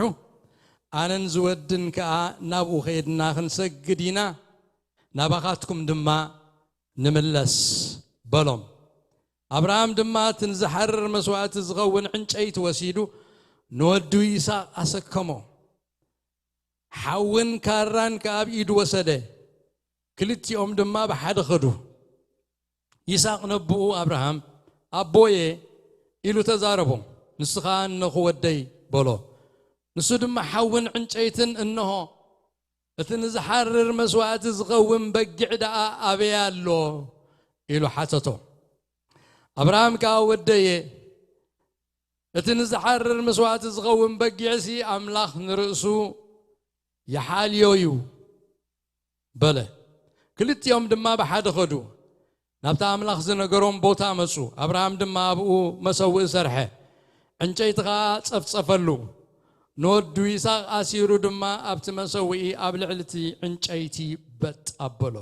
ኣነን ዝወድን ከኣ ናብኡ ኸይድና ክንሰግድ ኢና፣ ናባኻትኩም ድማ ንምለስ በሎም። ኣብርሃም ድማ እቲ ንዝሓርር መስዋእቲ ዝኸውን ዕንጨይቲ ወሲዱ ንወዱ ይስሐቅ ኣሰከሞ። ሓውን ካራን ከኣ ኣብ ኢዱ ወሰደ። ክልቲኦም ድማ ብሓደ ኸዱ። ይስሐቅ ነቦኡ ኣብርሃም፣ ኣቦየ ኢሉ ተዛረቦ። ንሱ ኸኣ እነኹ ወደይ በሎ። ንሱ ድማ ሓውን ዕንጨይትን እንሆ፣ እቲ ንዝሓርር መስዋእቲ ዝኸውን በጊዕ ደኣ ኣበይ ኣሎ? ኢሉ ሓተቶ። ኣብርሃም ከኣ ወደየ፣ እቲ ንዝሓርር መስዋእቲ ዝኸውን በጊዕሲ ኣምላኽ ንርእሱ ይሓልዮ እዩ በለ። ክልቲኦም ድማ ብሓደ ኸዱ፣ ናብቲ ኣምላኽ ዝነገሮም ቦታ መጹ። ኣብርሃም ድማ ኣብኡ መሰውኢ ሰርሐ፣ ዕንጨይቲ ኸኣ ጸፍጸፈሉ። ንወዱ ይስሐቅ ኣሲሩ ድማ ኣብቲ መሰውኢ ኣብ ልዕሊ እቲ ዕንጨይቲ በጥ ኣበሎ።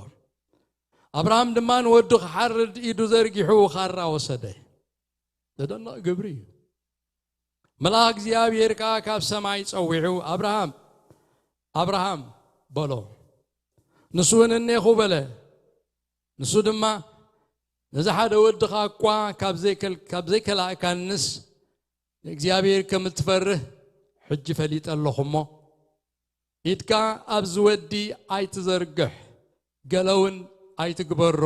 ኣብርሃም ድማ ንወዱ ክሓርድ ኢዱ ዘርጊሑ ኻራ ወሰደ። ዘደንቕ ግብሪ እዩ። መልኣኽ እግዚኣብሔር ከኣ ካብ ሰማይ ጸዊዑ፣ ኣብርሃም፣ ኣብርሃም በሎ። ንሱ እውን እኔኹ በለ። ንሱ ድማ፣ ነዚ ሓደ ወድኻ እኳ ካብ ዘይከል-፣ ካብ ዘይከላእካንስ ንእግዚኣብሔር ከም እትፈርህ ሕጂ ፈሊጠ ኣለኹ እሞ፣ ኢድካ ኣብዚ ወዲ ኣይትዘርግሕ፣ ገለ እውን ኣይትግበሮ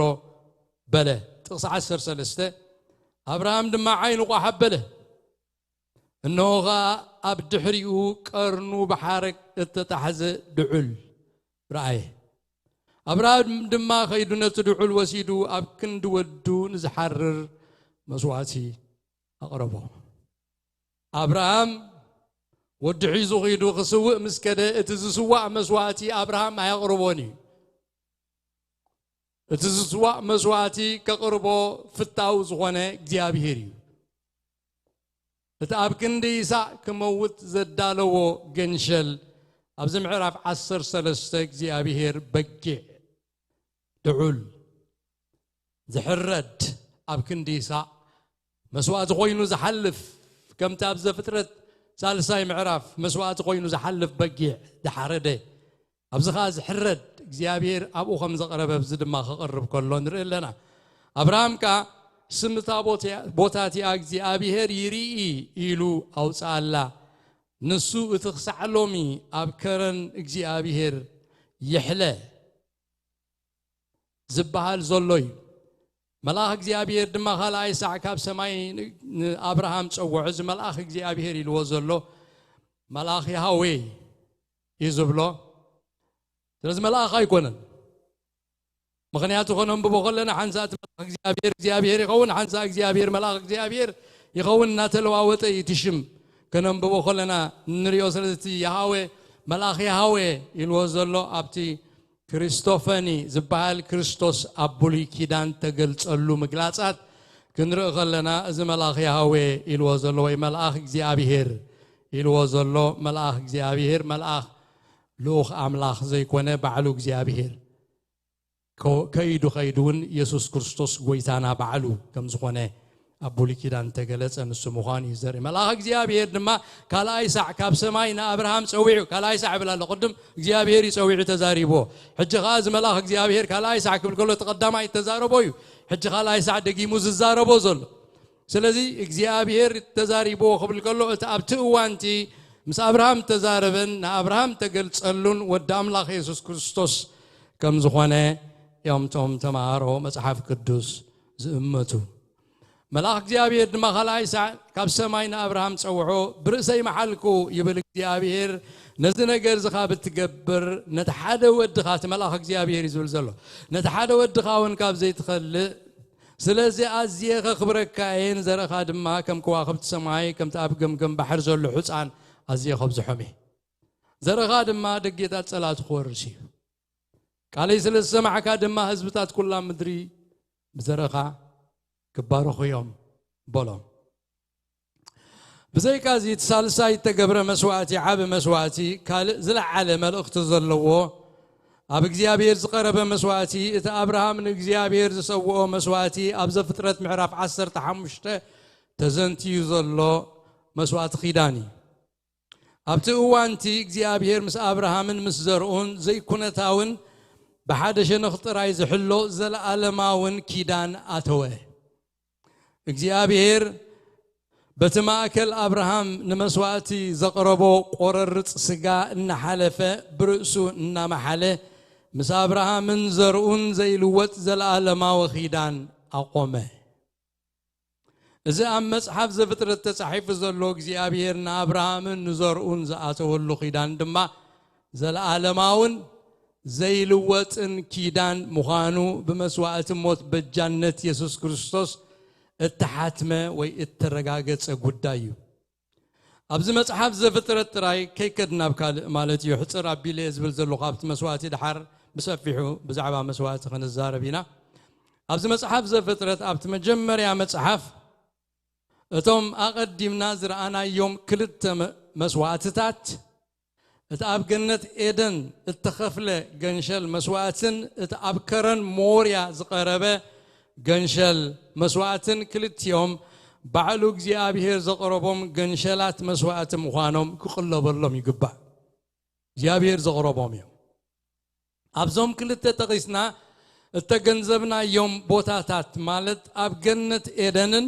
በለ። ጥቕሲ ዓሰርተ ሰለስተ። ኣብርሃም ድማ ዓይኑ ቋሕ ኣበለ፣ እንሆ ኸኣ ኣብ ድሕሪኡ ቀርኑ ብሓረግ እተታሕዘ ድዑል ረኣየ። ኣብርሃም ድማ ኸይዱ ነቲ ድዑል ወሲዱ ኣብ ክንዲ ወዱ ንዝሓርር መስዋእቲ ኣቕረቦ። ኣብርሃም ወዲ ሒዙ ኺዱ ክስውእ ምስ ከደ፣ እቲ ዝስዋእ መስዋእቲ ኣብርሃም ኣየቕርቦን እዩ። እቲ ዝስዋእ መስዋእቲ ከቕርቦ ፍታው ዝኾነ እግዚኣብሄር እዩ። እቲ ኣብ ክንዲ ይስሐቅ ክመውት ዘዳለዎ ገንሸል፣ ኣብዚ ምዕራፍ ዓሰርተ ሰለስተ እግዚኣብሄር በጊዕ ድዑል ዝሕረድ ኣብ ክንዲ ይስሐቅ መስዋእቲ ኮይኑ ዝሓልፍ፣ ከምቲ ኣብ ዘፍጥረት ሳልሳይ ምዕራፍ መስዋእቲ ኮይኑ ዝሓልፍ በጊዕ ዝሓረደ፣ ኣብዚ ኸኣ ዝሕረድ እግዚኣብሔር ኣብኡ ከም ዘቕረበ፣ ኣብዚ ድማ ክቕርብ ከሎ ንርኢ ኣለና። ኣብርሃም ከኣ ስም እታ ቦትያ-፣ ቦታ እቲኣ እግዚኣብሔር ይርኢ ኢሉ ኣውጽኣላ። ንሱ እቲ ክሳዕ ሎሚ ኣብ ከረን እግዚኣብሔር ይሕለ ዝበሃል ዘሎ እዩ። መልኣኽ እግዚኣብሔር ድማ ካልኣይ ሳዕ ካብ ሰማይ ን-፣ ንኣብርሃም ጸውዖ። እዚ መልኣኽ እግዚኣብሔር ኢልዎ ዘሎ መልኣኽ ያህዌ እዩ ዝብሎ። ስለዚ መልኣኽ ኣይኮነን። ምኽንያቱ ከነንብቦ ከለና ሓንሳእ እቲ መልኣኽ እግዚኣብሔር እግዚኣብሔር ይኸውን፣ ሓንሳእ እግዚኣብሔር መልኣኽ እግዚኣብሔር ይኸውን፣ እናተለዋወጠ እዩ እቲ ሽም ከነንብቦ ከለና እንሪኦ። ስለዚ እቲ ያሃዌ፣ መልኣኽ ያሃዌ ኢልዎ ዘሎ ኣብቲ ክሪስቶፈኒ ዝበሃል ክርስቶስ ኣብ ብሉይ ኪዳን ተገልጸሉ ምግላጻት ክንርኢ ከለና፣ እዚ መልኣኽ ያሃዌ ኢልዎ ዘሎ ወይ መልኣኽ እግዚኣብሔር ኢልዎ ዘሎ፣ መልኣኽ እግዚኣብሔር፣ መልኣኽ ልኡኽ ኣምላኽ ዘይኮነ፣ ባዕሉ እግዚኣብሔር ከ-፣ ከይዱ ከይዱ እውን የሱስ ክርስቶስ ጎይታና ባዕሉ ከም ዝኾነ ኣብ ብሉይ ኪዳን ተገለጸ፣ ንሱ ምዃኑ እዩ ዘርኢ። መልኣኽ እግዚኣብሔር ድማ ካልኣይ ሳዕ ካብ ሰማይ ንኣብርሃም ጸዊዑ፣ ካልኣይ ሳዕ ይብል ኣሎ። ቅድም እግዚኣብሔር እዩ ጸዊዑ ተዛሪብዎ። ሕጂ ኸኣ እዚ መልኣኽ እግዚኣብሔር ካልኣይ ሳዕ ክብል ከሎ፣ እቲ ቀዳማይ እተዛረቦ እዩ። ሕጂ ካልኣይ ሳዕ ደጊሙ ዝዛረቦ ዘሎ። ስለዚ እግዚኣብሔር ተዛሪብዎ ክብል ከሎ፣ እቲ ኣብቲ እዋንቲ ምስ ኣብርሃም ተዛረበን ንኣብርሃም ተገልጸሉን ወዲ ኣምላኽ የሱስ ክርስቶስ ከም ዝኾነ እዮም እቶም ተምሃሮ መጽሓፍ ቅዱስ ዝእመቱ። መልኣኽ እግዚኣብሔር ድማ ካልኣይ ሳዕ ካብ ሰማይ ንኣብርሃም ጸውዖ፣ ብርእሰይ መሓልኩ ይብል እግዚኣብሔር፣ ነዚ ነገር እዚ ካብ እትገብር ነቲ ሓደ ወድኻ፣ እቲ መልኣኽ እግዚኣብሔር እዩ ዝብል ዘሎ፣ ነቲ ሓደ ወድኻ እውን ካብ ዘይትኸልእ፣ ስለዚ ኣዝየ ከኽብረካ እየ፣ ንዘርእኻ ድማ ከም ከዋኽብቲ ሰማይ፣ ከምቲ ኣብ ገምገም ባሕሪ ዘሎ ሑጻን ኣዝየ ከብዝሖም እየ። ዘርእኻ ድማ ደጌታት ጸላእቲ ክወርስ እዩ። ቃለይ ስለ ዝሰማዕካ ድማ ህዝብታት ኩላ ምድሪ ብዘርእኻ ክባረኹ እዮም በሎም። ብዘይካዚ እቲ ሳልሳይ እተገብረ መስዋእቲ ዓቢ መስዋእቲ ካልእ ዝለዓለ መልእኽቲ ዘለዎ ኣብ እግዚኣብሔር ዝቐረበ መስዋእቲ እቲ ኣብርሃም ንእግዚኣብሔር ዝሰውኦ መስዋእቲ ኣብ ዘፍጥረት ምዕራፍ ዓሰርተ ሓሙሽተ ተዘንትዩ ዘሎ መስዋእቲ ኺዳን እዩ። ኣብቲ እዋንቲ እግዚኣብሔር ምስ ኣብርሃምን ምስ ዘርኡን ዘይኩነታውን ብሓደ ሸነኽ ጥራይ ዝሕሎ ዘለኣለማውን ኪዳን ኣተወ። እግዚኣብሔር በቲ ማእከል ኣብርሃም ንመስዋእቲ ዘቕረቦ ቆረርጽ ስጋ እናሓለፈ ብርእሱ እናመሓለ ምስ ኣብርሃምን ዘርኡን ዘይልወጥ ዘለኣለማዊ ኺዳን ኣቖመ። እዚ ኣብ መጽሓፍ ዘፍጥረት ተጻሒፉ ዘሎ እግዚኣብሔር ንኣብርሃምን ንዘርኡን ዝኣተወሉ ኺዳን ድማ ዘለኣለማውን ዘይልወጥን ኪዳን ምዃኑ ብመስዋእቲ ሞት በጃነት የሱስ ክርስቶስ እተሓትመ ወይ እተረጋገጸ ጉዳይ እዩ። ኣብዚ መጽሓፍ ዘፍጥረት ጥራይ ከይከድና ኣብ ካልእ ማለት እዩ፣ ሕጽር ኣቢለ እየ ዝብል ዘለኹ፣ ኣብቲ መስዋእቲ ድሓር ብሰፊሑ ብዛዕባ መስዋእቲ ክንዛረብ ኢና። ኣብዚ መጽሓፍ ዘፍጥረት ኣብቲ መጀመርያ መጽሓፍ እቶም ኣቐዲምና ዝረኣናዮም ክልተ መ- መስዋእትታት፣ እቲ ኣብ ገነት ኤደን እተኸፍለ ገንሸል መስዋእትን እቲ ኣብ ከረን ሞርያ ዝቐረበ ገንሸል መስዋእትን ክልቲኦም ባዕሉ እግዚኣብሔር ዘቕረቦም ገንሸላት መስዋእቲ ምዃኖም ክቕለበሎም ይግባእ። እግዚኣብሔር ዘቕረቦም እዮም። ኣብዞም ክልተ ጠቒስና እተገንዘብናዮም ቦታታት ማለት ኣብ ገነት ኤደንን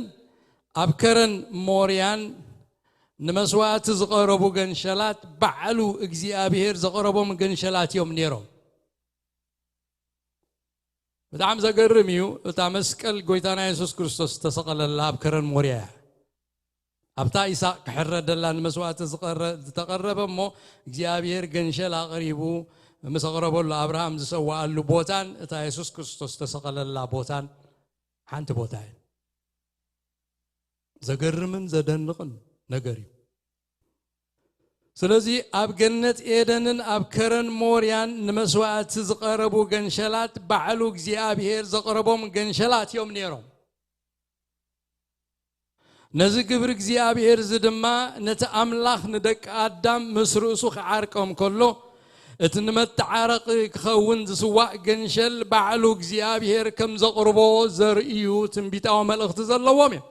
ኣብ ከረን ሞርያን ንመስዋእቲ ዝቐረቡ ገንሸላት ባዕሉ እግዚኣብሔር ዘቕረቦም ገንሸላት እዮም ነይሮም። ብጣዕሚ ዘገርም እዩ። እታ መስቀል ጎይታና የሱስ ክርስቶስ ዝተሰቐለላ ኣብ ከረን ሞርያ እያ። ኣብታ ኢሳቅ ክሕረደላ ንመስዋእቲ ዝቐረ- ዝተቐረበ እሞ እግዚኣብሔር ገንሸል ኣቕሪቡ ምስ ኣቕረበሉ ኣብርሃም ዝሰዋኣሉ ቦታን እታ የሱስ ክርስቶስ ዝተሰቐለላ ቦታን ሓንቲ ቦታ እየን። ዘገርምን ዘደንቕን ነገር እዩ። ስለዚ ኣብ ገነት ኤደንን ኣብ ከረን ሞርያን ንመስዋእቲ ዝቐረቡ ገንሸላት ባዕሉ እግዚኣብሔር ዘቕረቦም ገንሸላት እዮም ነይሮም። ነዚ ግብሪ እግዚኣብሔር እዚ ድማ ነቲ ኣምላኽ ንደቂ ኣዳም ምስ ርእሱ ክዓርቆም ከሎ እቲ ንመተዓረቒ ክኸውን ዝስዋእ ገንሸል ባዕሉ እግዚኣብሔር ከም ዘቕርቦ ዘርእዩ ትንቢታዊ መልእኽቲ ዘለዎም እዮም።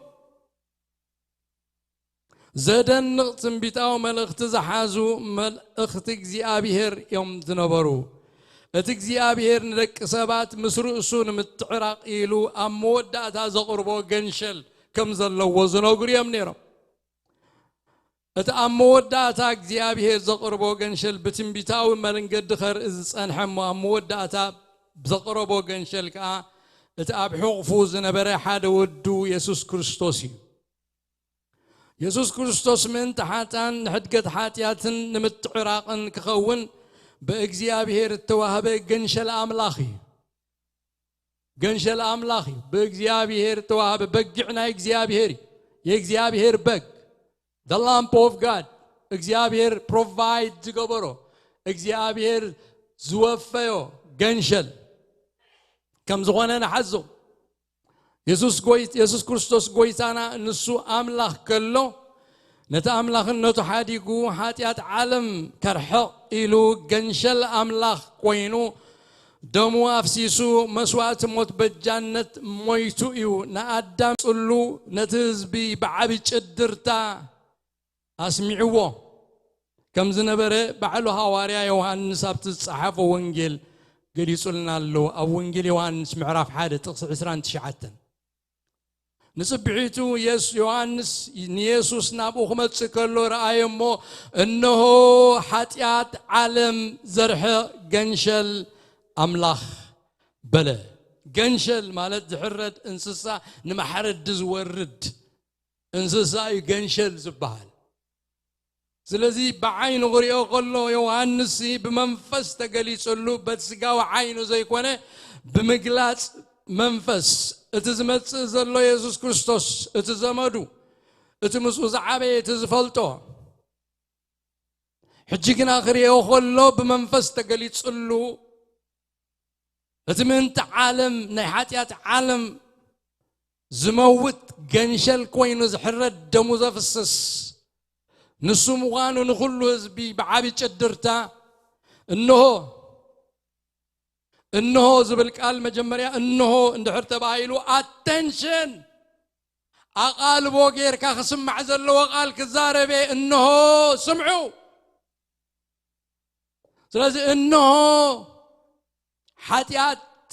ዘደንቕ ትንቢታዊ መልእኽቲ ዝሓዙ መልእኽቲ እግዚኣብሔር እዮም ዝነበሩ። እቲ እግዚኣብሔር ንደቂ ሰባት ምስ ርእሱ ንምትዕራቕ ኢሉ ኣብ መወዳእታ ዘቕርቦ ገንሸል ከም ዘለዎ ዝነግሩ እዮም ነይሮም። እቲ ኣብ መወዳእታ እግዚኣብሔር ዘቕርቦ ገንሸል ብትንቢታዊ መንገዲ ኸርኢ ዝጸንሐ እሞ ኣብ መወዳእታ ዘቕረቦ ገንሸል ከኣ እቲ ኣብ ሕቑፉ ዝነበረ ሓደ ወዱ የሱስ ክርስቶስ እዩ። የሱስ ክርስቶስ ምእንቲ ሓጥኣን ንሕድገት ሓጢኣትን ንምትዕራቕን ክኸውን ብእግዚኣብሔር እተዋህበ ገንሸል ኣምላኽ እዩ። ገንሸል ኣምላኽ እዩ። ብእግዚኣብሔር እተዋህበ በጊዕ ናይ እግዚኣብሔር እዩ። የእግዚኣብሔር በግ፣ the Lamb of God፣ እግዚኣብሔር ፕሮቫይድ ዝገበሮ፣ እግዚኣብሔር ዝወፈዮ ገንሸል ከም ዝኾነ ንሓዞ። የሱስ ጎይ- የሱስ ክርስቶስ ጎይታና ንሱ ኣምላኽ ከሎ ነቲ ኣምላኽነቱ ሓዲጉ ሓጢኣት ዓለም ከርሕቕ ኢሉ ገንሸል ኣምላኽ ኮይኑ ደሙ ኣፍሲሱ መስዋእቲ ሞት በጃነት ሞይቱ እዩ ንኣዳም ጽሉ ነቲ ህዝቢ ብዓቢ ጭድርታ ኣስሚዕዎ ከም ዝነበረ ባዕሉ ሃዋርያ ዮሃንስ ኣብቲ ዝጸሓፎ ወንጌል ገሊጹልና ኣሎ። ኣብ ወንጌል ዮሃንስ ምዕራፍ ሓደ ጥቕሲ ዕስራን ትሽዓተን ንጽብሒቱ የስ- ዮሃንስ ንየሱስ ናብኡ ክመጽእ ከሎ ረኣየ እሞ እነሆ ሓጢኣት ዓለም ዘርሕቕ ገንሸል ኣምላኽ በለ። ገንሸል ማለት ዝሕረድ እንስሳ፣ ንማሕረዲ ዝወርድ እንስሳ እዩ ገንሸል ዝበሃል። ስለዚ ብዓይኑ ክሪኦ ከሎ ዮሃንስ ብመንፈስ ተገሊጽሉ፣ በቲ ስጋዊ ዓይኑ ዘይኮነ ብምግላጽ መንፈስ፣ እቲ ዝመጽእ ዘሎ የሱስ ክርስቶስ፣ እቲ ዘመዱ፣ እቲ ምስኡ ዝዓበየ፣ እቲ ዝፈልጦ። ሕጂ ግና ክሪኦ ከሎ ብመንፈስ ተገሊጽሉ፣ እቲ ምእንቲ ዓለም፣ ናይ ሓጢኣት ዓለም ዝመውት ገንሸል ኮይኑ ዝሕረድ፣ ደሙ ዘፍስስ ንሱ ምዃኑ ንኹሉ ህዝቢ ብዓቢ ጭድርታ፣ እንሆ፣ እንሆ ዝብል ቃል መጀመርያ እንሆ እንድሕር ተባሂሉ፣ ኣተንሽን፣ ኣቓልቦ ጌርካ ክስማዕ ዘለዎ ቃል ክዛረብ እየ፣ እንሆ ስምዑ። ስለዚ እንሆ ሓጢኣት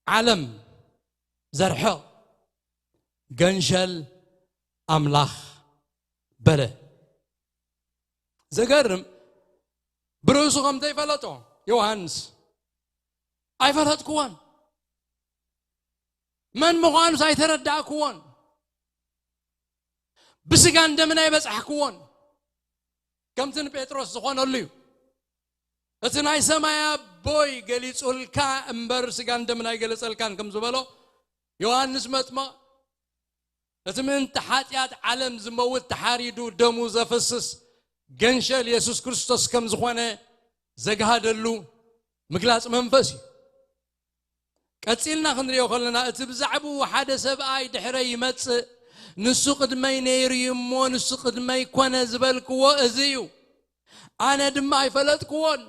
ዓለም ዘርሕቕ ገንሸል ኣምላኽ በለ። ዘገርም፣ ብርእሱ ከም ዘይፈለጦ ዮሃንስ ኣይፈለጥክዎን። መን ምዃኑስ ኣይተረዳእክዎን። ብስጋን ደምን ኣይበጻሕክዎን። ከምቲ ንጴጥሮስ ዝኾነሉ እዩ። እቲ ናይ ሰማይ ኣቦይ ገሊጹልካ እምበር ስጋን ደምን ኣይገለጸልካን ከም ዝበሎ ዮሃንስ መጥምቕ፣ እቲ ምእንቲ ሓጢኣት ዓለም ዝመውት፣ ተሓሪዱ ደሙ ዘፍስስ ገንሸል የሱስ ክርስቶስ ከም ዝኾነ ዘግሃደሉ ምግላጽ መንፈስ እዩ። ቀጺልና ክንሪኦ ከለና፣ እቲ ብዛዕባኡ ሓደ ሰብኣይ ድሕረይ ይመጽእ፣ ንሱ ቅድመይ ነይሩ እዩ እሞ፣ ንሱ ቅድመይ ኮነ ዝበልክዎ እዚ እዩ። ኣነ ድማ ኣይፈለጥክዎን።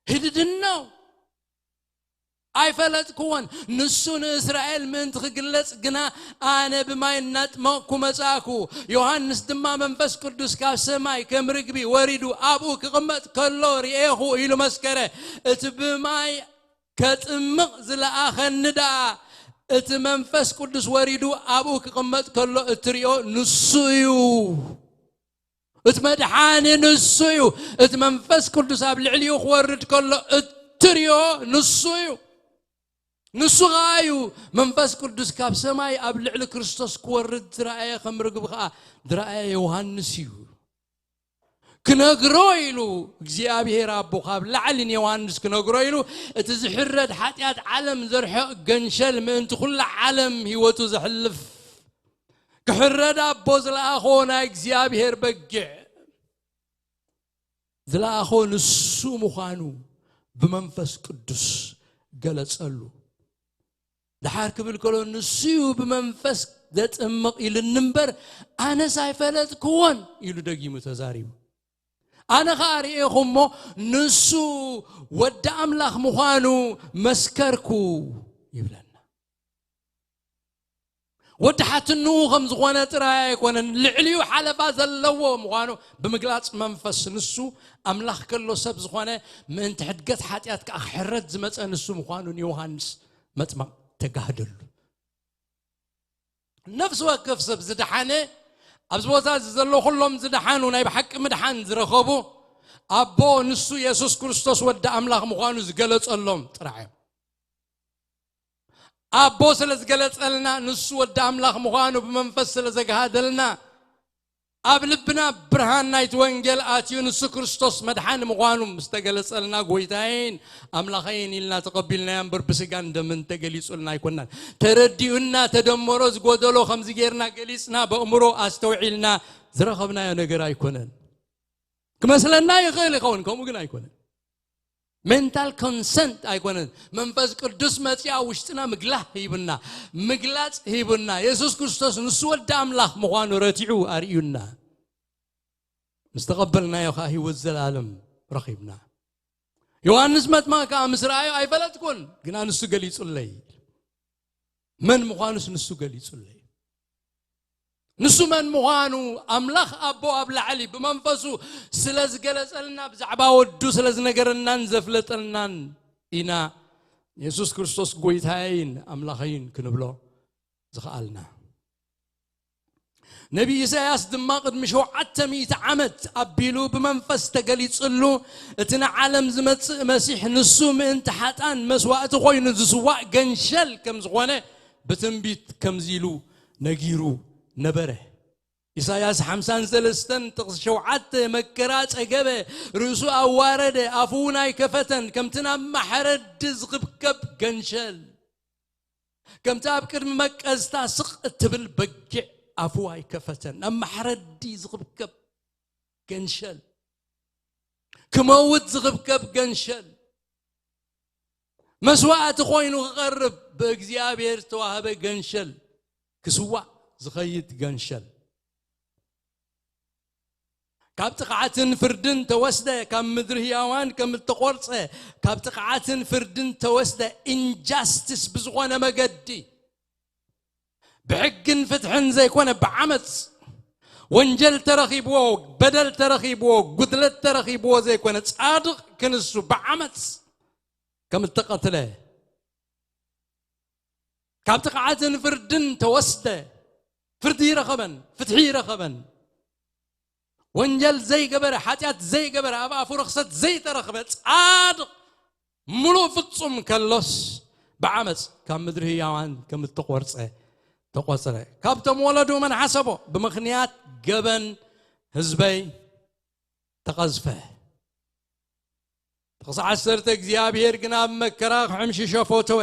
He didn't know። ኣይፈለጥክዎን። ንሱ ንእስራኤል ምእንቲ ክግለጽ ግና፣ ኣነ ብማይ እናጥመቕኩ መጻእኩ፣ ዮሃንስ ድማ መንፈስ ቅዱስ ካብ ሰማይ ከም ርግቢ ወሪዱ ኣብኡ ክቕመጥ ከሎ ርኤኹ ኢሉ መስከረ። እቲ ብማይ ከጥምቕ ዝለኣኸኒ ደኣ፣ እቲ መንፈስ ቅዱስ ወሪዱ ኣብኡ ክቕመጥ ከሎ እትሪኦ ንሱ እዩ። እቲ መድሓኒ ንሱ እዩ። እቲ መንፈስ ቅዱስ ኣብ ልዕሊኡ ክወርድ ከሎ እትሪኦ ንሱ እዩ። ንሱ ኸኣ እዩ መንፈስ ቅዱስ ካብ ሰማይ ኣብ ልዕሊ ክርስቶስ ክወርድ ዝረኣየ፣ ከም ርግቢ ኸኣ ዝረኣየ ዮሃንስ እዩ። ክነግሮ ኢሉ እግዚኣብሔር ኣቦ ካብ ላዕሊ ንዮሃንስ ክነግሮ ኢሉ፣ እቲ ዝሕረድ ሓጢኣት ዓለም ዘርሕቕ ገንሸል ምእንቲ ኩላ ዓለም ህይወቱ ዘሕልፍ ክሕረድ ኣቦ ዝለኣኾ ናይ እግዚኣብሔር በጊዕ ዝለኣኾ ንሱ ምዃኑ ብመንፈስ ቅዱስ ገለጸሉ። ደሓር ክብል ከሎ ንሱ እዩ ብመንፈስ ዘጥምቕ ኢሉኒ እምበር ኣነስ ኣይፈለጥክዎን ኢሉ ደጊሙ ተዛሪቡ። ኣነ ኸኣ ርኤኹ እሞ ንሱ ወዲ ኣምላኽ ምዃኑ መስከርኩ ይብለና። ወዲ ሓትንኡ ከም ዝኾነ ጥራይ ኣይኮነን፣ ልዕሊኡ ሓለፋ ዘለዎ ምዃኑ ብምግላጽ መንፈስ፣ ንሱ ኣምላኽ ከሎ ሰብ ዝኾነ፣ ምእንቲ ሕድገት ሓጢኣት ከኣ ክሕረድ ዝመጸ ንሱ ምዃኑ ንዮሃንስ መጥምቕ ተጋህደሉ። ነፍሲ ወከፍ ሰብ ዝደሓነ፣ ኣብዚ ቦታ እዚ ዘሎ ኩሎም ዝደሓኑ፣ ናይ ብሓቂ ምድሓን ዝረኸቡ፣ ኣቦ ንሱ የሱስ ክርስቶስ ወዲ ኣምላኽ ምዃኑ ዝገለጸሎም ጥራሕ እዮም። ኣቦ ስለ ዝገለጸልና፣ ንሱ ወዲ ኣምላኽ ምዃኑ ብመንፈስ ስለ ዘግሃደልና፣ ኣብ ልብና ብርሃን ናይቲ ወንጌል ኣትዩ፣ ንሱ ክርስቶስ መድሓኒ ምዃኑ ምስ ተገለጸልና፣ ጎይታዬን ኣምላኸይን ኢልና ተቐቢልናዮ እምበር፣ ብስጋን ደምን ተገሊጹልና ኣይኮናን። ተረዲኡና፣ ተደመሮ ዝጎደሎ ከምዚ ጌርና ገሊጽና፣ በእምሮ ኣስተውዒልና ዝረኸብናዮ ነገር ኣይኮነን። ክመስለና ይኽእል ይኸውን፣ ከምኡ ግን ኣይኮነን። ሜንታል ኮንሰንት ኣይኮነን። መንፈስ ቅዱስ መጺኣ ውሽጥና ምግላህ ሂብና፣ ምግላጽ ሂብና። የሱስ ክርስቶስ ንሱ ወዲ ኣምላኽ ምዃኑ ረቲዑ ኣርእዩና። ምስ ተቐበልናዮ ከኣ ህይወት ዘላለም ረኺብና። ዮሃንስ መጥምቕ ከኣ ምስ ረኣዮ ኣይፈለጥኩን፣ ግና ንሱ ገሊጹለይ። መን ምዃኑስ ንሱ ገሊጹለይ። ንሱ መን ምዃኑ ኣምላኽ ኣቦ ኣብ ላዕሊ ብመንፈሱ ስለ ዝገለጸልና፣ ብዛዕባ ወዱ ስለ ዝነገረናን ዘፍለጠልናን ኢና የሱስ ክርስቶስ ጎይታይን ኣምላኸይን ክንብሎ ዝኸኣልና። ነቢ ኢሳያስ ድማ ቅድሚ ሸውዓተ ሚእቲ ዓመት ኣቢሉ ብመንፈስ ተገሊጽሉ፣ እቲ ንዓለም ዝመጽእ መሲሕ ንሱ ምእንቲ ሓጣን መስዋእቲ ኮይኑ ዝስዋእ ገንሸል ከም ዝኾነ ብትንቢት ከምዚ ኢሉ ነጊሩ ነበረ። ኢሳያስ ሓምሳን ሰለስተን ጥቕሲ ሸውዓተ፣ መከራ ጸገበ፣ ርእሱ ኣዋረደ፣ ኣፉ እውን ኣይከፈተን፣ ከምቲ ናብ ማሕረዲ ዝኽብከብ ገንሸል፣ ከምቲ ኣብ ቅድሚ መቀዝታ ስቕ እትብል በጊዕ ኣፉ ኣይከፈተን። ናብ ማሕረዲ ዝኽብከብ ገንሸል፣ ክመውት ዝኽብከብ ገንሸል፣ መስዋእቲ ኮይኑ ክቐርብ ብእግዚኣብሔር ዝተዋህበ ገንሸል፣ ክስዋእ ዝኸይድ ገንሸል። ካብ ጥቕዓትን ፍርድን ተወስደ፣ ካብ ምድሪ ህያዋን ከም እተቖርጸ፣ ካብ ጥቕዓትን ፍርድን ተወስደ፣ ኢንጃስቲስ ብዝኾነ መገዲ፣ ብሕግን ፍትሕን ዘይኮነ ብዓመጽ፣ ወንጀል ተረኺብዎ፣ በደል ተረኺብዎ፣ ጉድለት ተረኺብዎ ዘይኮነ፣ ጻድቕ ክንሱ ብዓመጽ ከም እተቐትለ፣ ካብ ጥቕዓትን ፍርድን ተወስደ፣ ፍርዲ ይረኸበን፣ ፍትሒ ይረኸበን። ወንጀል ዘይገበረ፣ ሓጢኣት ዘይገበረ፣ ኣብ ኣፉ ርኽሰት ዘይተረኽበ ጻድቕ፣ ምሉእ ፍጹም ከሎስ፣ ብዓመጽ ካብ ምድሪ ህያዋን ከም እተቖርጸ ተቖጽረ። ካብቶም ወለዱ መን ሓሰቦ? ብምኽንያት ገበን ህዝበይ ተቐዝፈ። ጥቕሲ ዓሰርተ፣ እግዚኣብሔር ግን ኣብ መከራ ክሕምሽሾ ፈተወ።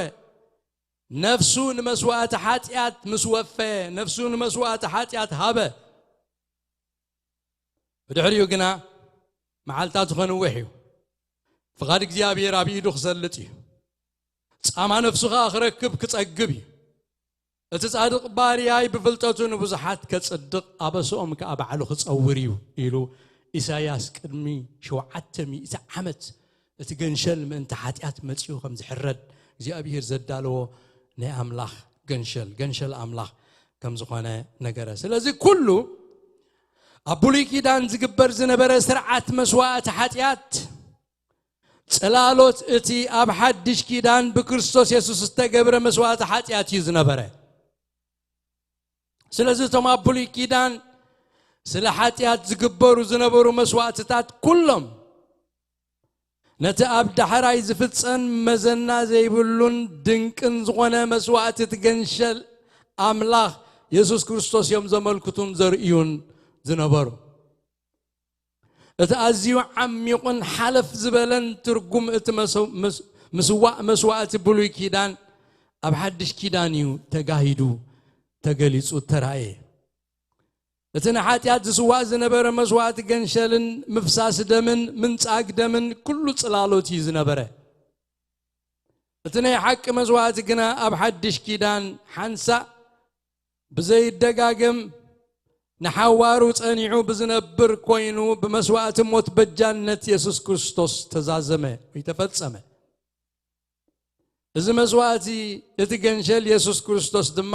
ነፍሱ ንመስዋእቲ ሓጢኣት ምስ ወፈየ፣ ነፍሱ ንመስዋእቲ ሓጢኣት ሃበ። ብድሕሪኡ ግና መዓልታቱ ኸንውሕ እዩ። ፍቓድ እግዚኣብሔር ኣብ ኢዱ ክሰልጥ እዩ። ጻማ ነፍሱ ኸኣ ክረክብ ክጸግብ እዩ። እቲ ጻድቕ ባርያይ ብፍልጠቱ ንብዙሓት ከጽድቕ፣ ኣበስኦም ከኣ ባዕሉ ክጸውር እዩ ኢሉ ኢሳይያስ ቅድሚ ሸውዓተ ሚእቲ ዓመት እቲ ገንሸል ምእንቲ ሓጢኣት መጺኡ ከም ዝሕረድ እግዚኣብሔር ዘዳለዎ ናይ ኣምላኽ ገንሸል፣ ገንሸል ኣምላኽ ከም ዝኾነ ነገረ። ስለዚ ኩሉ ኣብ ብሉይ ኪዳን ዝግበር ዝነበረ ስርዓት መስዋእቲ ሓጢኣት፣ ጽላሎት እቲ ኣብ ሓድሽ ኪዳን ብክርስቶስ የሱስ ዝተገብረ መስዋእቲ ሓጢኣት እዩ ዝነበረ። ስለዚ እቶም ኣብ ብሉይ ኪዳን ስለ ሓጢኣት ዝግበሩ ዝነበሩ መስዋእትታት ኩሎም ነቲ ኣብ ዳሕራይ ዝፍጸም መዘና ዘይብሉን ድንቅን ዝኾነ መስዋእቲ እቲ ገንሸል ኣምላኽ የሱስ ክርስቶስ እዮም ዘመልክቱን ዘርእዩን ዝነበሩ። እቲ ኣዝዩ ዓሚቑን ሓለፍ ዝበለን ትርጉም እቲ መሰው-፣ መስ-፣ ምስዋእ መስዋእቲ ብሉይ ኪዳን ኣብ ሓድሽ ኪዳን እዩ ተጋሂዱ፣ ተገሊጹ፣ ተራእየ። እቲ ንሓጢኣት ዝስዋእ ዝነበረ መስዋእቲ ገንሸልን ምፍሳስ ደምን ምንጻግ ደምን ኩሉ ጽላሎት እዩ ዝነበረ። እቲ ናይ ሓቂ መስዋእቲ ግና ኣብ ሓድሽ ኪዳን ሓንሳእ ብዘይደጋገም ንሓዋሩ ጸኒዑ ብዝነብር ኮይኑ፣ ብመስዋእቲ ሞት በጃነት የሱስ ክርስቶስ ተዛዘመ ወይ ተፈጸመ። እዚ መስዋእቲ፣ እቲ ገንሸል የሱስ ክርስቶስ ድማ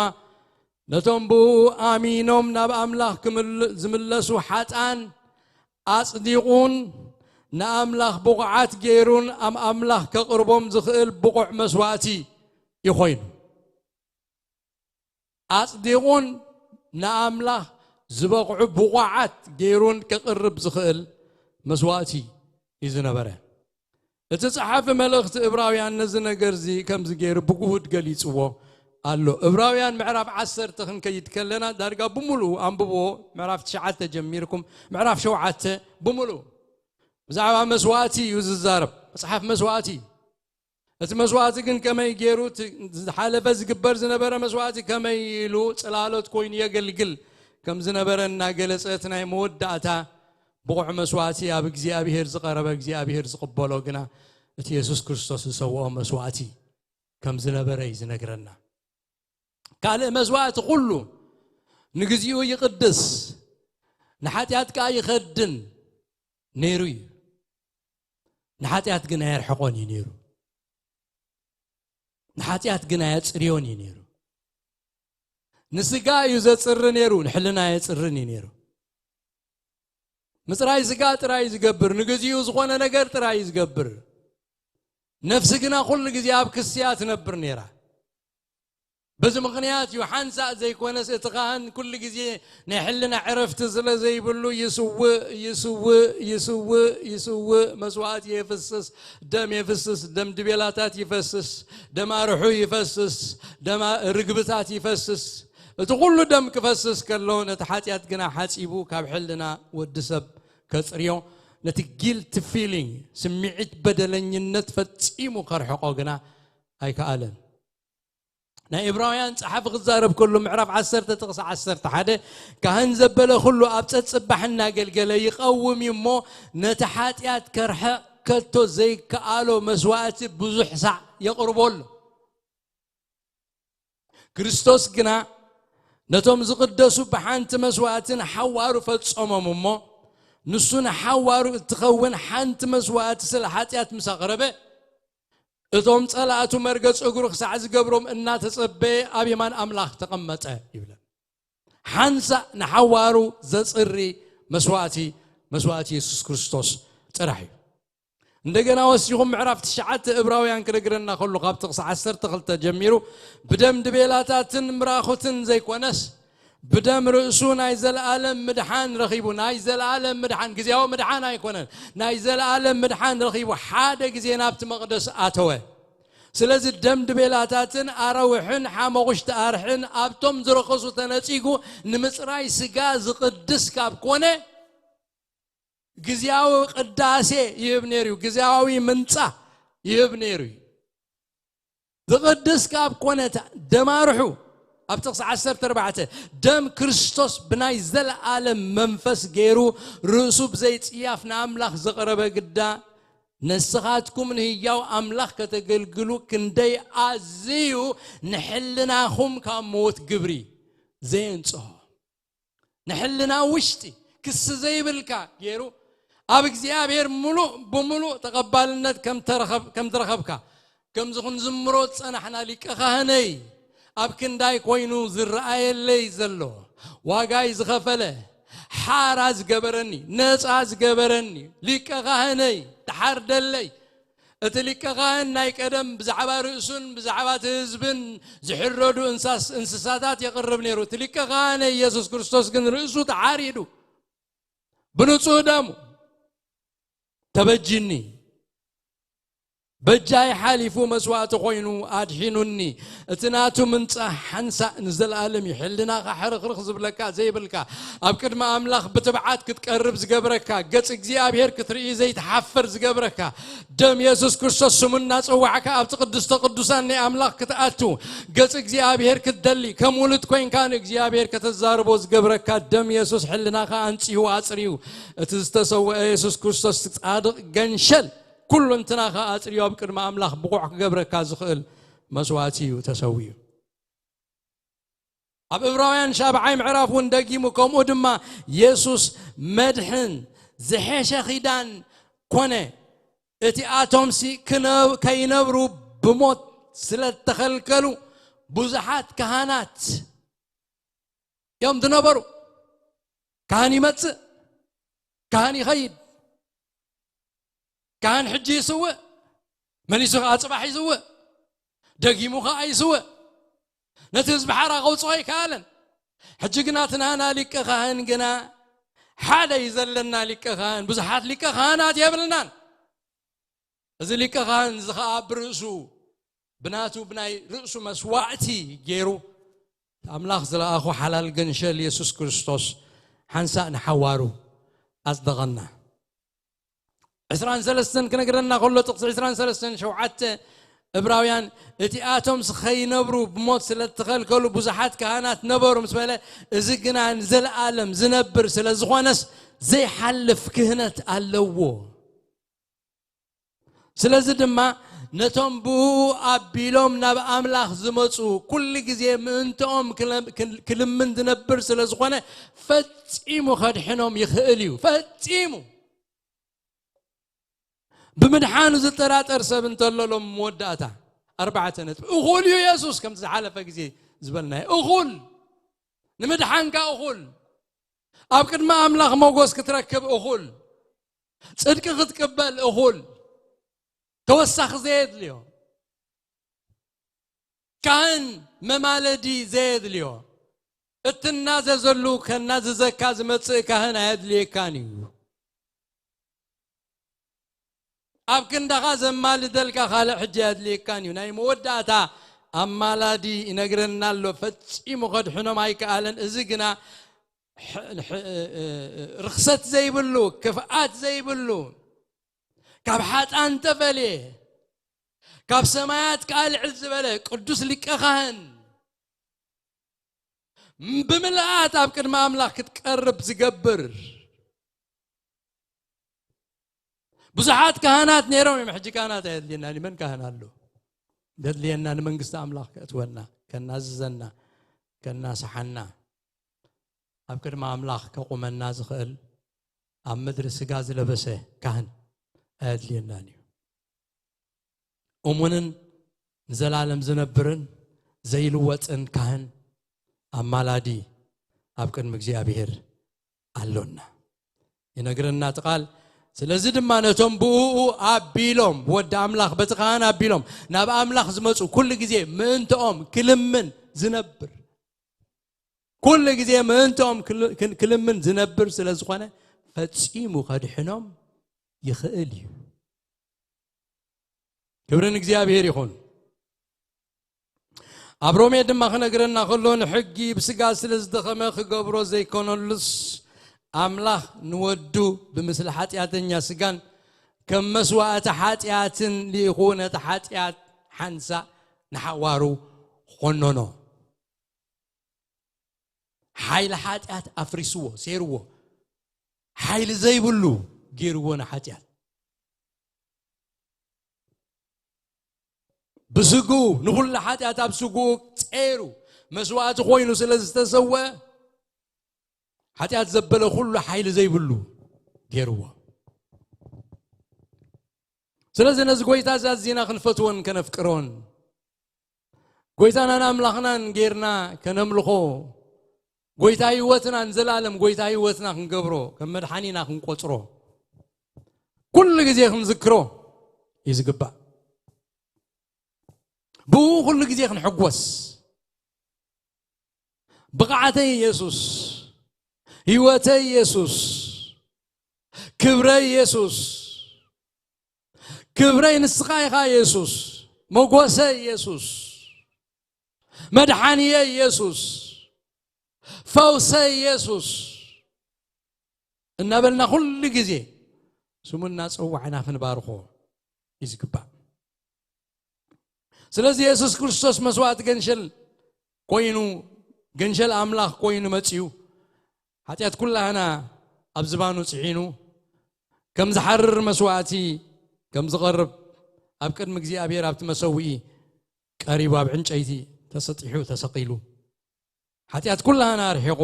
ነቶም ብኡ ኣሚኖም ናብ ኣምላኽ ክምል-፣ ዝምለሱ ሓጥኣን ኣጽዲቑን ንኣምላኽ ብቑዓት ገይሩን ኣብ ኣምላኽ ከቕርቦም ዝኽእል ብቑዕ መስዋእቲ እዩ ኮይኑ። ኣጽዲቑን ንኣምላኽ ዝበቕዑ ብቑዓት ገይሩን ከቕርብ ዝኽእል መስዋእቲ እዩ ዝነበረ። እቲ ጸሓፊ መልእኽቲ እብራውያን ነዚ ነገር እዚ ከምዚ ገይሩ ብግሁድ ገሊጽዎ ኣሎ። እብራውያን ምዕራፍ ዓሰርተ ክንከይድ ከለና ዳርጋ ብምሉኡ ኣንብብዎ፣ ምዕራፍ ትሽዓተ ጀሚርኩም ምዕራፍ ሸውዓተ ብምሉኡ ብዛዕባ መስዋእቲ እዩ ዝዛረብ። መጽሓፍ መስዋእቲ እዩ። እቲ መስዋእቲ ግን ከመይ ገይሩ፣ እቲ ዝሓለፈ ዝግበር ዝነበረ መስዋእቲ ከመይ ኢሉ ጽላሎት ኮይኑ የገልግል ከም ዝነበረ እናገለጸ፣ እቲ ናይ መወዳእታ ብቑዕ መስዋእቲ፣ ኣብ እግዚኣብሔር ዝቐረበ፣ እግዚኣብሔር ዝቕበሎ ግና እቲ የሱስ ክርስቶስ ዝሰውኦ መስዋእቲ ከም ዝነበረ እዩ ዝነግረና። ካልእ መስዋእቲ ኩሉ ንግዚኡ ይቕድስ፣ ንሓጢኣት ከኣ ይኸድን ነይሩ እዩ። ንሓጢኣት ግን ኣየርሕቖን እዩ ነይሩ። ንሓጢኣት ግን ኣየጽርዮን እዩ ነይሩ። ንስጋ እዩ ዘጽሪ ነይሩ፣ ንሕልና ኣየጽርን እዩ ነይሩ። ምጽራይ ስጋ ጥራይ እዩ ዝገብር፣ ንግዚኡ ዝኾነ ነገር ጥራይ እዩ ዝገብር። ነፍሲ ግና ኩሉ ግዜ ኣብ ክስያ ትነብር ነይራ። በዚ ምኽንያት እዩ ሓንሳእ ዘይኮነስ እቲ ካህን ኩሉ ግዜ ናይ ሕልና ዕረፍቲ ስለ ዘይብሉ ይስውእ፣ ይስውእ፣ ይስውእ፣ ይስውእ፣ መስዋእቲ የፍስስ፣ ደም የፍስስ፣ ደም ድቤላታት ይፈስስ፣ ደም ኣርሑ ይፈስስ፣ ደም ርግብታት ይፈስስ። እቲ ኩሉ ደም ክፈስስ ከሎ ነቲ ሓጢኣት ግና ሓጺቡ ካብ ሕልና ወዲ ሰብ ከጽርዮ፣ ነቲ ጊልት ፊሊንግ፣ ስምዒት በደለኝነት ፈጺሙ ከርሕቆ ግና ኣይከኣለን። ናይ ዕብራውያን ጸሓፊ ክዛረብ ከሎ ምዕራፍ ዓሰርተ ጥቕሲ ዓሰርተ ሓደ፣ ካህን ዘበለ ኩሉ ኣብ ጸጽባሕ እናገልገለ ይቐውም እዩ እሞ፣ ነቲ ሓጢኣት ከርሕቕ ከቶ ዘይከኣሎ መስዋእቲ ብዙሕ ሳዕ የቕርቦ ኣሎ። ክርስቶስ ግና ነቶም ዝቕደሱ ብሓንቲ መስዋእትን ሓዋሩ ፈጸሞም እሞ፣ ንሱ ንሓዋሩ እትኸውን ሓንቲ መስዋእቲ ስለ ሓጢኣት ምስ ኣቕረበ፣ እቶም ጸላእቱ መርገጽ እግሩ ክሳዕ ዝገብሮም እናተጸበየ ኣብ የማን ኣምላኽ ተቐመጠ ይብለን። ሓንሳእ ንሓዋሩ ዘጽሪ መስዋእቲ፣ መስዋእቲ የሱስ ክርስቶስ ጥራሕ እዩ። እንደገና ወሲኹም ምዕራፍ ትሽዓተ እብራውያን ክነግረና ከሎ ካብ ጥቕሲ ዓሰርተ ክልተ ጀሚሩ ብደም ድቤላታትን ምራኹትን ዘይኮነስ ብደም ርእሱ ናይ ዘለኣለም ምድሓን ረኺቡ፣ ናይ ዘለኣለም ምድሓን፣ ግዜያዊ ምድሓን ኣይኮነን፣ ናይ ዘለኣለም ምድሓን ረኺቡ ሓደ ግዜ ናብቲ መቕደስ ኣተወ። ስለዚ ደም ድቤላታትን ኣራውሕን ሓመቑሽቲ ኣርሕን ኣብቶም ዝረኸሱ ተነጺጉ ንምጽራይ ስጋ ዝቕድስ ካብ ኮነ፣ ግዜያዊ ቅዳሴ ይህብ ነይሩ እዩ። ግዜያዊ ምንጻ ይህብ ነይሩ እዩ። ዝቕድስ ካብ ኮነ፣ ደም ኣርሑ፣ ኣብ ጥቕሲ ዓሰርተ ኣርባዕተ፣ ደም ክርስቶስ ብናይ ዘለኣለም መንፈስ ገይሩ ርእሱ ብዘይ ጽያፍ ንኣምላኽ ዘቕረበ ግዳ፣ ንስኻትኩም ንህያው ኣምላኽ ከተገልግሉ ክንደይ ኣዝዩ ንሕልናኹም ካብ ሞት ግብሪ ዘየንጽሆ፣ ንሕልና ውሽጢ ክሲ ዘይብልካ ገይሩ ኣብ እግዚኣብሔር ምሉእ ብምሉእ ተቐባልነት ከም ተረኸብ-፣ ከም ዝረኸብካ፣ ከምዚ ክንዝምሮ ዝጸናሕና ሊቀ ካህነይ ኣብ ክንዳይ ኮይኑ ዝረኣየለይ ዘሎ፣ ዋጋይ ዝኸፈለ፣ ሓራ ዝገበረኒ፣ ነጻ ዝገበረኒ፣ ሊቀ ካህነይ፣ ተሓርደለይ። እቲ ሊቀ ካህን ናይ ቀደም ብዛዕባ ርእሱን ብዛዕባ እቲ ህዝብን ዝሕረዱ እንሳስ-፣ እንስሳታት የቕርብ ነይሩ። እቲ ሊቀ ካህን ኢየሱስ ክርስቶስ ግን ርእሱ ተሓሪዱ፣ ብንጹህ ደሙ ተበጂኒ፣ በጃይ ሓሊፉ መስዋእቲ ኮይኑ ኣድሒኑኒ። እቲ ናቱ ምንጻህ ሓንሳእ ንዘለኣለም እዩ። ሕልናኻ ሕርኽርኽ ዝብለካ ዘይብልካ፣ ኣብ ቅድሚ ኣምላኽ ብትብዓት ክትቀርብ ዝገብረካ፣ ገጽ እግዚኣብሔር ክትርኢ ዘይትሓፍር ዝገብረካ፣ ደም የሱስ ክርስቶስ ስሙ እናጸዋዕካ ኣብቲ ቅድስተ ቅዱሳን ናይ ኣምላኽ ክትኣቱ፣ ገጽ እግዚኣብሔር ክትደሊ፣ ከም ውሉድ ኮይንካ ንእግዚኣብሔር ከተዛርቦ ዝገብረካ ደም የሱስ ሕልናኻ ኣንጽሁ ኣጽርዩ። እቲ ዝተሰውአ የሱስ ክርስቶስ ጻድቕ ገንሸል ኩሉንትናኻ ኣጽርዩ ኣብ ቅድሚ ኣምላኽ ብቑዕ ክገብረካ ዝኽእል መስዋእቲ እዩ ተሰዊኡ። ኣብ ዕብራውያን ሻብዓይ ምዕራፍ እውን ደጊሙ፣ ከምኡ ድማ የሱስ መድሕን ዝሐሸ ኺዳን ኮነ። እቲኣቶምሲ ክነ-፣ ከይነብሩ ብሞት ስለ እተኸልከሉ ብዙሓት ካህናት እዮም ዝነበሩ። ካህን ይመጽእ፣ ካህን ይኸይድ። ካህን ሕጂ ይስውእ፣ መሊሱ ኸዓ ጽባሕ ይስውእ፣ ደጊሙ ኸዓ ይስውእ። ነቲ ህዝቢ ሓራ ከውጽኦ ኣይከኣለን። ሕጂ ግና እቲ ናና ሊቀ ካህን ግና ሓደ እዩ ዘለና ሊቀ ካህን፣ ብዙሓት ሊቀ ካህናት የብልናን። እዚ ሊቀ ካህን እዚ ኸዓ ብርእሱ፣ ብናቱ፣ ብናይ ርእሱ መስዋእቲ ገይሩ ኣምላኽ ዝለኣኾ ሓላል ገንሸል የሱስ ክርስቶስ ሓንሳእ ንሓዋሩ ኣጽደቐና። ዕስራን ሰለስተን ክነግረና ከሎ፣ ጥቕሲ ዕስራን ሰለስተን ሸውዓተ ዕብራውያን፣ እቲኣቶምስ ኸይነብሩ ብሞት ስለ እተኸልከሉ ብዙሓት ካህናት ነበሩ ምስ በለ፣ እዚ ግና ንዘለኣለም ዝነብር ስለ ዝኾነስ ዘይሓልፍ ክህነት ኣለዎ። ስለዚ ድማ ነቶም ብኡ ኣቢሎም ናብ ኣምላኽ ዝመጹ ኩሉ ግዜ ምእንትኦም ክለ-፣ ክል-፣ ክልምን ዝነብር ስለ ዝኾነ ፈጺሙ ከድሕኖም ይኽእል እዩ። ፈጺሙ። ብምድሓኑ ዝጠራጠር ሰብ እንተሎ ሎም መወዳእታ ኣርባዕተ ነጥቢ። እኹል እዩ የሱስ፣ ከምቲ ዝሓለፈ ግዜ ዝበልናዮ። እኹል። ንምድሓንካ እኹል። ኣብ ቅድሚ ኣምላኽ ሞጎስ ክትረክብ እኹል። ጽድቂ ክትቅበል እኹል። ተወሳኺ ዘየድልዮ። ካህን መማለዲ ዘየድልዮ፣ እትናዘዘሉ ከናዝዘካ ዝመጽእ ካህን ኣየድልየካን እዩ። ኣብ ክንዳኻ ዘማልደልካ ካልእ ሕጂ ኣየድልየካን እዩ። ናይ መወዳእታ ኣማላዲ ይነግረና ኣሎ። ፈጺሙ ከድሕኖም ኣይከኣለን። እዚ ግና ሕ- ሕ- ርኽሰት ዘይብሉ፣ ክፍኣት ዘይብሉ፣ ካብ ሓጣን ተፈልየ፣ ካብ ሰማያት ከኣ ልዕል ዝበለ ቅዱስ ሊቀ ካህን፣ ብምልኣት ኣብ ቅድሚ ኣምላኽ ክትቀርብ ዝገብር። ብዙሓት ካህናት ነይሮም እዮም። ሕጂ ካህናት ኣየድልየና። መን ካህን ኣሎ? ዘድልየና ንመንግስቲ ኣምላኽ ከእትወና፣ ከናዝዘና፣ ከናስሓና፣ ኣብ ቅድሚ ኣምላኽ ከቑመና ዝኽእል ኣብ ምድሪ ስጋ ዝለበሰ ካህን ኣየድልየናን እዩ። እሙንን ንዘላለም ዝነብርን ዘይልወጥን ካህን ኣማላዲ ኣብ ቅድሚ እግዚኣብሔር ኣሎና። ይነግረና እቲ ቃል። ስለዚ ድማ ነቶም ብእኡ ኣቢሎም፣ ብወዲ ኣምላኽ በቲ ካህን ኣቢሎም ናብ ኣምላኽ ዝመጹ፣ ኩሉ ግዜ ምእንትኦም ክልምን ዝነብር፣ ኩሉ ግዜ ምእንትኦም ክል- ክን- ክልምን ዝነብር ስለ ዝኾነ፣ ፈጺሙ ከድሕኖም ይኽእል እዩ። ክብሪ ንእግዚኣብሔር ይኹን። ኣብ ሮሜ ድማ ክነግረና ከሎ፣ ንሕጊ ብስጋ ስለ ዝደኸመ ክገብሮ ዘይኮነሉስ፣ ኣምላኽ ንወዱ ብምስሊ ሓጢኣተኛ ስጋን ከም መስዋእቲ ሓጢኣትን ልኢኹ፣ ነቲ ሓጢኣት ሓንሳእ ንሓዋሩ ኾነኖ። ሓይሊ ሓጢኣት ኣፍሪስዎ፣ ሴርዎ፣ ሓይሊ ዘይብሉ ገይርዎ ንሓጢኣት። ብስግኡ ንኹሉ ሓጢኣት ኣብ ስግኡ ጸይሩ መስዋእቲ ኮይኑ ስለ ዝተሰወ፣ ሓጢኣት ዘበለ ኩሉ ሓይሊ ዘይብሉ ገይርዎ። ስለዚ ነዚ ጎይታ እዚ ኣዚና ክንፈትዎን ከነፍቅሮን፣ ጎይታናን ኣምላኽናን ጌርና ከነምልኾ፣ ጎይታ ህይወትናን ዘላለም ጎይታ ህይወትና ክንገብሮ፣ ከም መድሓኒና ክንቆጽሮ፣ ኩሉ ግዜ ክንዝክሮ እዩ ዝግባእ። ብኡ ኩሉ ግዜ ክንሕጎስ። ብቕዓተይ ኢየሱስ፣ ህይወተይ ኢየሱስ፣ ክብረይ ኢየሱስ፣ ክብረይ ንስኻ ኢኻ ኢየሱስ፣ መጎሰይ ኢየሱስ፣ መድሓንየይ ኢየሱስ፣ ፈውሰይ ኢየሱስ እናበልና ኩሉ ግዜ ስሙ እናጸዋዕና ክንባርኾ እዩ ዝግባእ። ስለዚ የሱስ ክርስቶስ መስዋእቲ ገንሸል ኮይኑ፣ ገንሸል ኣምላኽ ኮይኑ መጺኡ፣ ሓጢኣት ኩላህና ኣብ ዝባኑ ጽዒኑ፣ ከም ዝሓርር መስዋእቲ ከም ዝቐርብ ኣብ ቅድሚ እግዚኣብሔር ኣብቲ መሰውኢ ቀሪቡ፣ ኣብ ዕንጨይቲ ተሰጢሑ ተሰቒሉ፣ ሓጢኣት ኩላህና ኣርሒቑ፣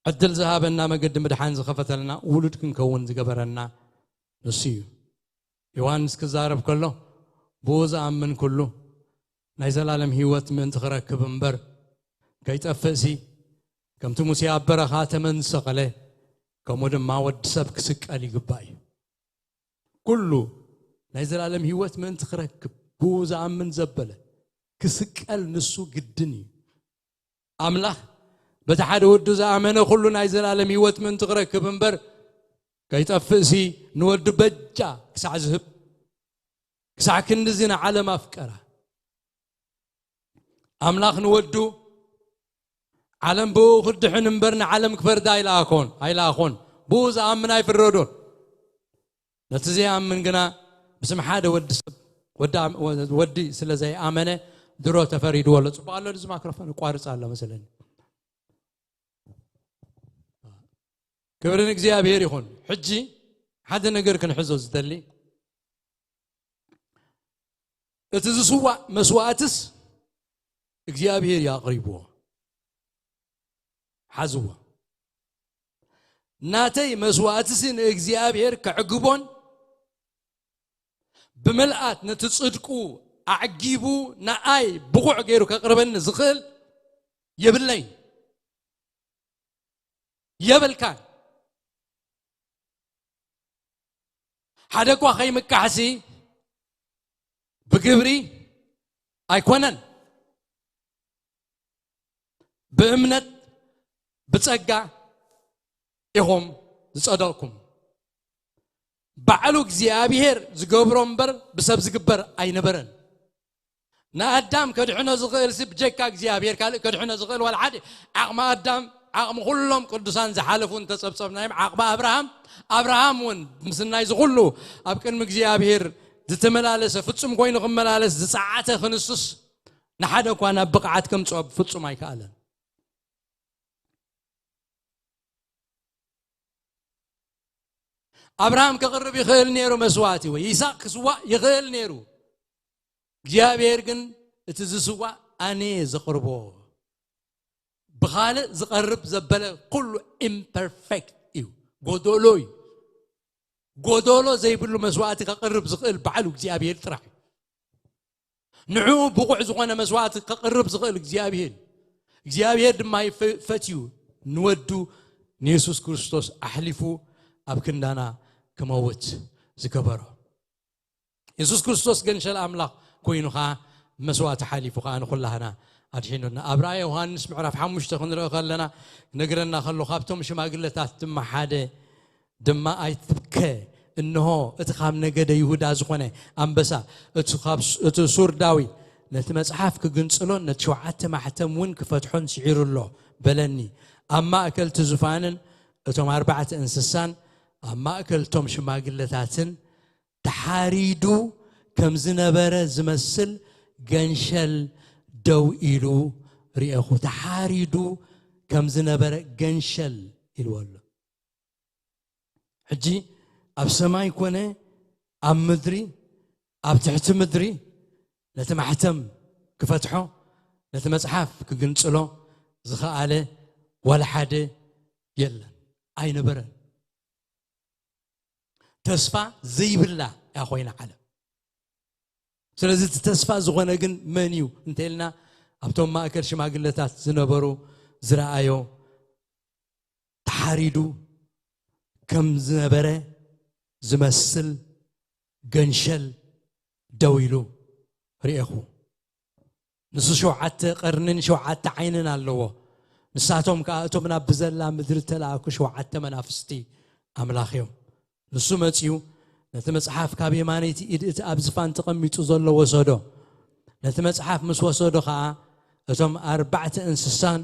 ዕድል ዝሃበና፣ መገዲ ምድሓን ዝኸፈተልና፣ ውሉድ ክንከውን ዝገበረና ንሱ እዩ። ዮሃንስ ክዛረብ ከሎ፣ ብኡ ዝኣምን ኩሉ ናይ ዘላለም ህይወት ምእንቲ ክረክብ እምበር፣ ከይጠፍእሲ፣ ከምቲ ሙሴ ኣብ በረኻ ተመን ዝሰቐለ፣ ከምኡ ድማ ወዲ ሰብ ክስቀል ይግባእ እዩ። ኩሉ ናይ ዘላለም ህይወት ምእንቲ ክረክብ፣ ብኡ ዝኣምን ዘበለ፣ ክስቀል ንሱ ግድን እዩ። ኣምላኽ በቲ ሓደ ወዱ ዝኣመነ ኩሉ ናይ ዘላለም ህይወት ምእንቲ ክረክብ እምበር፣ ከይጠፍእሲ፣ ንወዱ በጃ ክሳዕ ዝህብ፣ ክሳዕ ክንድዚ ንዓለም ኣፍቀራ። ኣምላኽ ንወዱ፣ ዓለም ብኡ ክድሕን እምበር ንዓለም ክፈርዳ ኣይለኣኾን፣ ኣይለኣኾን። ብኡ ዝኣምን ኣይፍረዶን። ነቲ ዘይኣምን ግና ብስም ሓደ ወዲ ሰብ፣ ወዲ ኣም-፣ ወዲ ስለ ዘይኣመነ ድሮ ተፈሪድዎ ኣሎ። ጽቡቕ ኣሎ፣ እዚ ማይክሮፎን ይቋርጽ ኣሎ መሰለኒ። ክብሪ ንእግዚኣብሔር ይኹን። ሕጂ ሓደ ነገር ክንሕዞ ዝደሊ፣ እቲ ዝስዋእ መስዋእትስ እግዚኣብሔር እዩ ኣቕሪብዎ። ሓዝዎ። ናተይ መስዋእትሲ ንእግዚኣብሔር ከዕግቦን ብምልኣት ነቲ ጽድቁ ኣዕጊቡ ንኣይ ብቑዕ ገይሩ ከቕርበኒ ዝኽእል የብለይን። የብልካን። ሓደ እኳ ከይምካሕሲ ብግብሪ ኣይኮነን። ብእምነት ብጸጋ ኢኹም ዝጸደቕኩም። ባዕሉ እግዚኣብሔር ዝገብሮ እምበር ብሰብ ዝግበር ኣይነበረን። ንኣዳም ከድሕኖ ዝኽእል ሲ ብጀካ እግዚኣብሔር ካልእ ከድሕኖ ዝኽእል ዋላ ሓደ። ዓቕሚ ኣዳም፣ ዓቕሚ ኩሎም ቅዱሳን ዝሓለፉ እንተጸብጸብናዮም፣ ዓቕሚ ኣብርሃም ኣብርሃም እውን ምስናይ ዝኹሉ ኣብ ቅድሚ እግዚኣብሔር ዝተመላለሰ፣ ፍጹም ኮይኑ ክመላለስ ዝጸዓተ ክንሱስ፣ ንሓደ እኳ ናብ ብቕዓት ከምጽኦ ፍጹም ኣይከኣለን። ኣብርሃም ከቕርብ ይኽእል ነይሩ መስዋእቲ፣ ወይ ይስሐቅ ክስዋእ ይኽእል ነይሩ። እግዚኣብሔር ግን እቲ ዝስዋእ ኣነ እየ ዘቕርቦ፣ ብኻልእ ዝቐርብ ዘበለ ኩሉ ኢምፐርፌክት እዩ፣ ጎዶሎ እዩ። ጎዶሎ ዘይብሉ መስዋእቲ ከቕርብ ዝኽእል ባዕሉ እግዚኣብሔር ጥራሕ እዩ። ንዕኡ ብቑዕ ዝኾነ መስዋእቲ ከቕርብ ዝኽእል እግዚኣብሔር እዩ። እግዚኣብሔር ድማ ይፈ- ፈትዩ ንወዱ ንየሱስ ክርስቶስ ኣሕሊፉ ኣብ ክንዳና ክመውት ዝገበሮ። የሱስ ክርስቶስ ገንሸል ኣምላኽ ኮይኑ ኸዓ መስዋእቲ ሓሊፉ ኸዓ ንኹላህና ኣድሒኑና። ኣብ ራእይ ዮሃንስ ምዕራፍ ሓሙሽተ ክንርኢ ከለና ክነግረና ከሎ፣ ካብቶም ሽማግለታት ድማ ሓደ ድማ ኣይትብከ፣ እንሆ እቲ ካብ ነገደ ይሁዳ ዝኾነ ኣንበሳ፣ እቲ ካብ ሱ- እቲ ሱር ዳዊት፣ ነቲ መጽሓፍ ክግንጽሎን ነቲ ሸውዓተ ማሕተም እውን ክፈትሖን ስዒሩ ኣሎ በለኒ። ኣብ ማእከል እቲ ዙፋንን እቶም ኣርባዕተ እንስሳን ኣብ ማእከል እቶም ሽማግለታትን ተሓሪዱ ከም ዝነበረ ዝመስል ገንሸል ደው ኢሉ ርኤኹ። ተሓሪዱ ከም ዝነበረ ገንሸል ኢልዎ ኣሎ። ሕጂ ኣብ ሰማይ ኮነ ኣብ ምድሪ፣ ኣብ ትሕቲ ምድሪ ነቲ ማሕተም ክፈትሖ፣ ነቲ መጽሓፍ ክግንጽሎ ዝኸኣለ ዋላ ሓደ የለን፣ ኣይነበረን። ተስፋ ዘይብላ እያ ኮይና ዓለም። ስለዚ እቲ ተስፋ ዝኾነ ግን መን እዩ እንተኢልና፣ ኣብቶም ማእከል ሽማግለታት ዝነበሩ ዝረኣዮ ተሓሪዱ ከም ዝነበረ ዝመስል ገንሸል ደው ኢሉ ርኤኹ። ንሱ ሸውዓተ ቀርንን ሸውዓተ ዓይንን ኣለዎ። ንሳቶም ከኣ እቶም ናብ ብዘላ ምድሪ እተላእኩ ሸውዓተ መናፍስቲ ኣምላኽ እዮም። ንሱ መጺኡ ነቲ መጽሓፍ ካብ የማነይቲ ኢድ እቲ ኣብ ዝፋን ተቐሚጡ ዘሎ ወሰዶ። ነቲ መጽሓፍ ምስ ወሰዶ ኸኣ እቶም ኣርባዕተ እንስሳን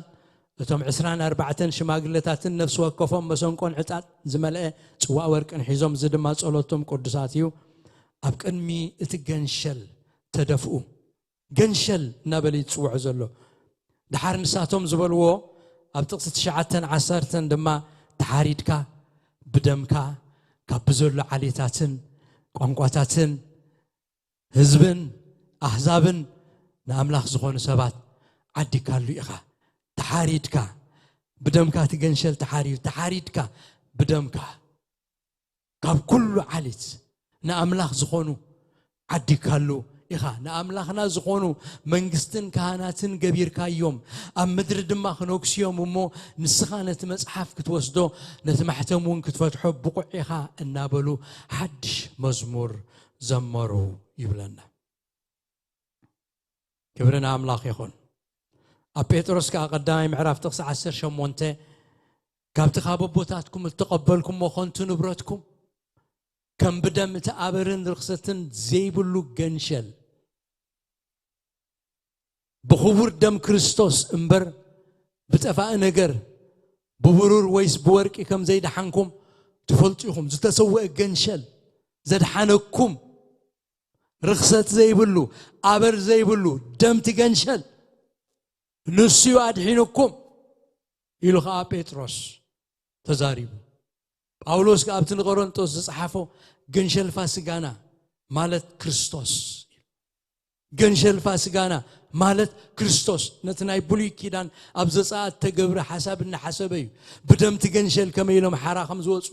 እቶም ዕስራን ኣርባዕተን ሽማግለታትን ነፍሲ ወከፎም መሰንቆን ዕጣን ዝመልአ ጽዋእ ወርቅን ሒዞም፣ እዚ ድማ ጸሎቶም ቅዱሳት እዩ፣ ኣብ ቅድሚ እቲ ገንሸል ተደፍኡ። ገንሸል እናበለ እዩ ዝጽውዖ ዘሎ። ድሓር ንሳቶም ዝበልዎ ኣብ ጥቕሲ ትሽዓተን ዓሰርተን ድማ፣ ተሓሪድካ ብደምካ ካብ ብዘሎ ዓሌታትን ቋንቋታትን ህዝብን ኣህዛብን ንኣምላኽ ዝኾኑ ሰባት ዓዲካሉ ኢኻ። ተሓሪድካ ብደምካ፣ እቲ ገንሸል ተሓሪዱ፣ ተሓሪድካ ብደምካ ካብ ኩሉ ዓሌት ንኣምላኽ ዝኾኑ ዓዲካሉ ኢኻ። ንኣምላኽና ዝኾኑ መንግስትን ካህናትን ገቢርካዮም፣ ኣብ ምድሪ ድማ ክነግሱ እዮም እሞ፣ ንስኻ ነቲ መጽሓፍ ክትወስዶ፣ ነቲ ማሕተም እውን ክትፈትሖ ብቑዕ ኢኻ እናበሉ ሓድሽ መዝሙር ዘመሩ ይብለና። ክብሪ ንኣምላኽ ይኹን። ኣብ ጴጥሮስ ከኣ ቀዳማይ ምዕራፍ ጥቕሲ ዓሰርተ ሸሞንተ፣ ካብቲ ካብ ኣቦታትኩም እተቐበልኩሞ ኸንቱ ንብረትኩም፣ ከም ብደም እቲ ኣበርን ርኽሰትን ዘይብሉ ገንሸል፣ ብኽቡር ደም ክርስቶስ እምበር ብጠፋኢ ነገር፣ ብብሩር ወይስ ብወርቂ ከም ዘይደሓንኩም ትፈልጡ ኢኹም። ዝተሰውአ ገንሸል ዘድሓነኩም፣ ርኽሰት ዘይብሉ፣ ኣበር ዘይብሉ ደም እቲ ገንሸል ንሱ እዩ ኣድሒኑኩም ኢሉ ኸዓ ጴጥሮስ ተዛሪቡ። ጳውሎስ ከኣ ኣብቲ ንቆሮንጦስ ዝጸሓፎ፣ ገንሸል ፋሲጋና ማለት ክርስቶስ፣ ገንሸል ፋሲጋና ማለት ክርስቶስ፣ ነቲ ናይ ብሉይ ኪዳን ኣብ ዘጸኣት ተገብረ ሓሳብ እናሓሰበ እዩ። ብደምቲ ገንሸል ከመይ ኢሎም ሓራ ከም ዝወጹ፣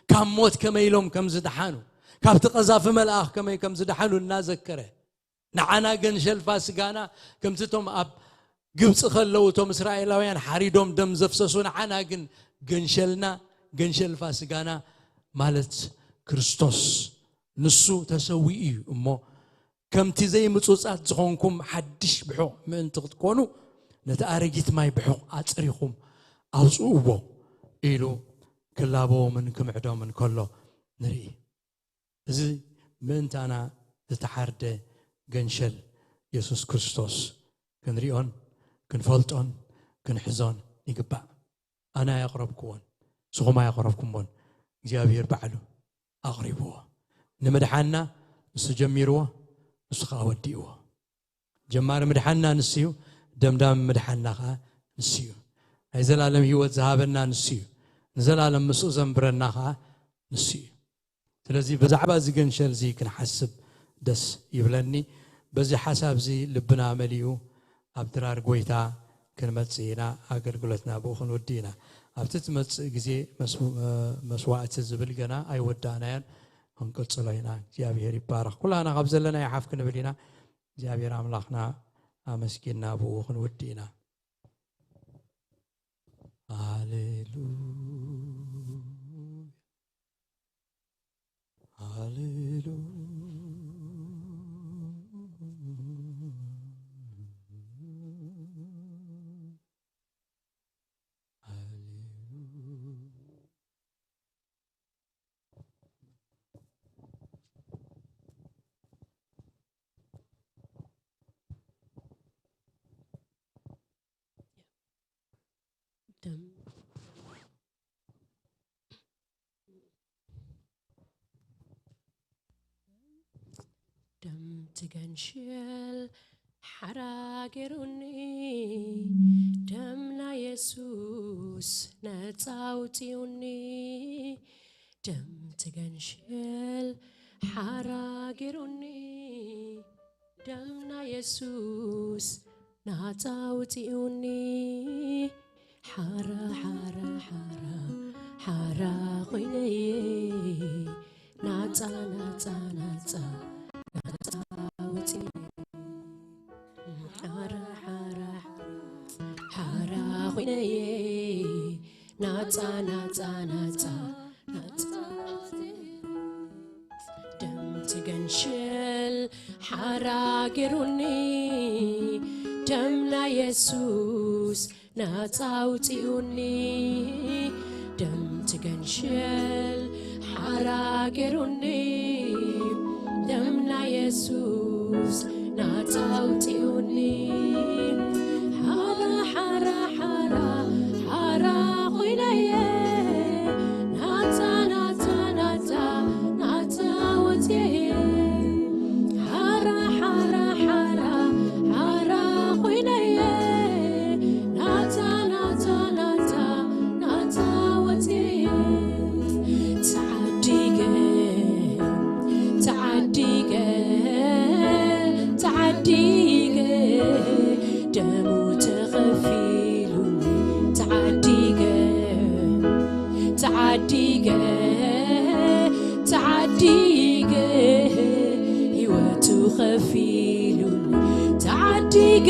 ካብ ሞት ከመይ ኢሎም ከም ዝደሓኑ፣ ካብቲ ቀዛፊ መልኣኽ ከመይ ከም ዝደሓኑ እናዘከረ፣ ንዓና ገንሸል ፋሲጋና ከምቲ እቶም ኣብ ግብጺ ከለዉ እቶም እስራኤላውያን ሓሪዶም ደም ዘፍሰሱ፣ ንዓና ግን ገንሸልና፣ ገንሸል ፋሲጋና ማለት ክርስቶስ፣ ንሱ ተሰዊኡ እዩ እሞ፣ ከምቲ ዘይምጹጻት ዝኾንኩም ሓድሽ ብሑቕ ምእንቲ ክትኮኑ፣ ነቲ ኣረጊት ማይ ብሕቕ ኣጽሪኹም ኣውጽእዎ ኢሉ ክላበዎምን ክምዕዶምን ከሎ ንርኢ። እዚ ምእንታና ዝተሓርደ ገንሸል የሱስ ክርስቶስ ክንሪኦን ክንፈልጦን ክንሕዞን ይግባእ። ኣነ ኣየቕረብክዎን፣ ንስኹም ኣየቕረብኩምዎን፣ እግዚኣብሔር ባዕሉ ኣቕሪብዎ። ንምድሓንና ንሱ ጀሚርዎ፣ ንሱ ኸኣ ወዲእዎ። ጀማሪ ምድሓንና ንሱ እዩ፣ ደምዳሚ ምድሓንና ኸኣ ንሱ እዩ። ናይ ዘላለም ህይወት ዝሃበና ንሱ እዩ። ንዘላለም ምስኡ ዘንብረና ኸኣ ንሱ እዩ። ስለዚ ብዛዕባ እዚ ገንሸል እዚ ክንሓስብ ደስ ይብለኒ። በዚ ሓሳብ እዚ ልብና መሊኡ ኣብ ድራር ጎይታ ክንመጽእ ኢና፣ ኣገልግሎትና ብኡ ክንውዲ ኢና። ኣብቲ ትመጽእ ግዜ መስዋእቲ ዝብል ገና ኣይወዳእናዮን፣ ክንቅጽሎ ኢና። እግዚኣብሔር ይባረኽ። ኩላና ካብ ዘለና ይሓፍ ክንብል ኢና። እግዚኣብሔር ኣምላኽና ኣመስጊንና ብኡ ክንውዲ ኢና። ሃሌሉያ፣ ሃሌሉያ፣ ሃሌሉያ። ደም ደም ትገንሽል ሓራ ገይሩኒ፣ ደም ናይ የሱስ ነጻ ኣውጺኡኒ። ደም ትገንሽል ሓራ ገይሩኒ፣ ደም ናይ የሱስ ናጻ ኣውጺኡኒ። ሓራ ሓራ ሓራ ሓራ ኮይነየ፣ ናጻ ናጻ ናጻ ናጻ ወጺ። ሓራ ሓራ ሓራ ኮይነየ፣ ናጻ ናጻ ናጻ ናጻ። ደም ትገንሽል ሓራ ገይሩኒ፣ ደም ናይ የሱስ ናጻ ኣውጺኡኒ። ደም ትገንሽል ሓራ ገይሩኒ፣ ደም ናይ የሱስ ናጻ ኣውጺኡኒ። ሓራ ሓራ ሓራ ሓራ ኮይነየ፣ ናጻ ናጻ ናጻ ናጻ ወጽየ። ሓራ ሓራ ሓራ ሓራ ኮይነየ፣ ናጻ ናጻ ናጻ ናጻ ወጽየ። ተዓዲገ ተዓዲገ ተዓዲገ፣ ደሙ ተኸፊሉኒ። ተዓዲገ ተዓዲገ ተዓዲገ፣ ህይወቱ ኸፊሉኒ። ተዓዲገ፣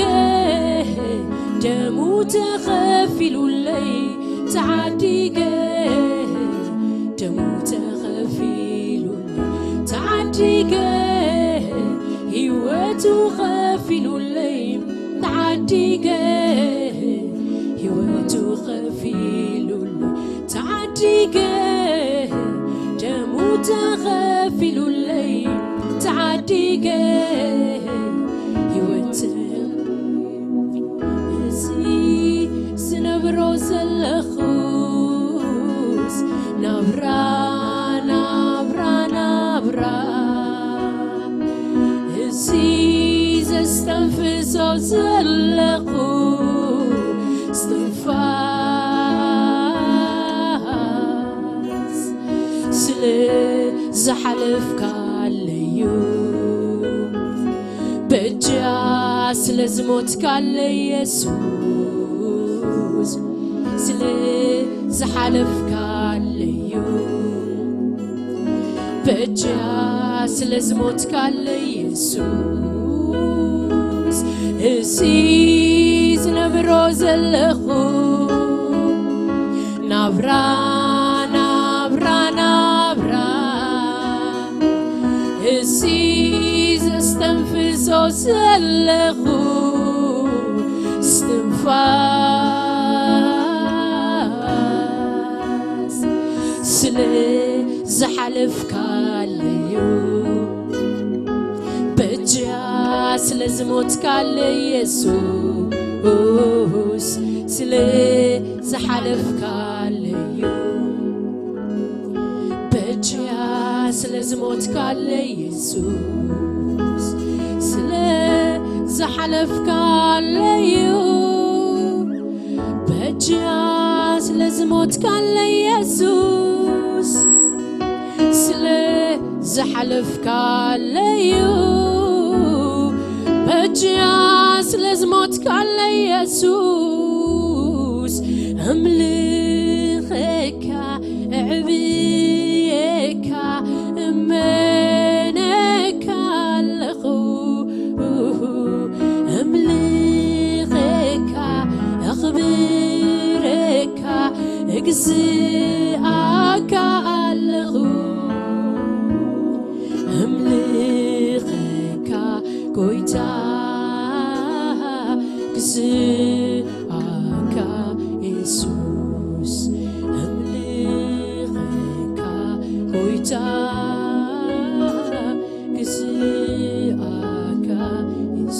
ደሙ ተኸፊሉለይ። ተዓዲገ፣ ደሙ ተኸፊሉለይ። ተዓዲገ፣ ህይወቱ ኸፊሉለይ። ተዓዲገ፣ ህይወቱ ኸፊሉለይ። ተዓዲገ፣ ደሙ ተኸፊሉለይ። ተዓዲገ፣ ህይወት እዚ ዝነብሮ ዘለኹስ ናብራ፣ ናብራ፣ ናብራ፣ እዚ ዘስተንፍሶ ዘለኹ እስትንፋስ ስለ ዝሓለፍካለዩ፣ በጃ ስለ ዝሞትካለይ የሱስ፣ ስለ ዝሓለፍካለዩ፣ በጃ ስለ ዝሞትካለይ የሱስ፣ እዚ ዝነብሮ ዘለኹ ናብራ፣ ናብራ፣ ናብራ፣ እዚ ዘስተንፍሶ ዘለኹ እስትንፋ ስለ ዝሓለፍካለዩ፣ በጃ ስለ ዝሞትካለ የሱስ፣ ስለ ዝሓለፍካለዩ፣ በጃ ስለ ዝሞትካለ የሱስ፣ ስለ ዝሓለፍካለዩ፣ በጃ ስለ ዝሞትካለ የሱስ፣ ስለ ዝሓለፍካለዩ፣ በጃ ስለ ዝሞትካለ የሱስ፣ እምልኸካ፣ እዕብየካ፣ እመነካ ኣለኹ። እምልኸካ፣ ኣኽብረካ፣ እግዝኣካ ኣለኹ። እምልኸካ ጎይታ፣ እግዝኣካ የሱስ። እምልኸካ ጎይታ፣ እግዝኣካ የሱስ።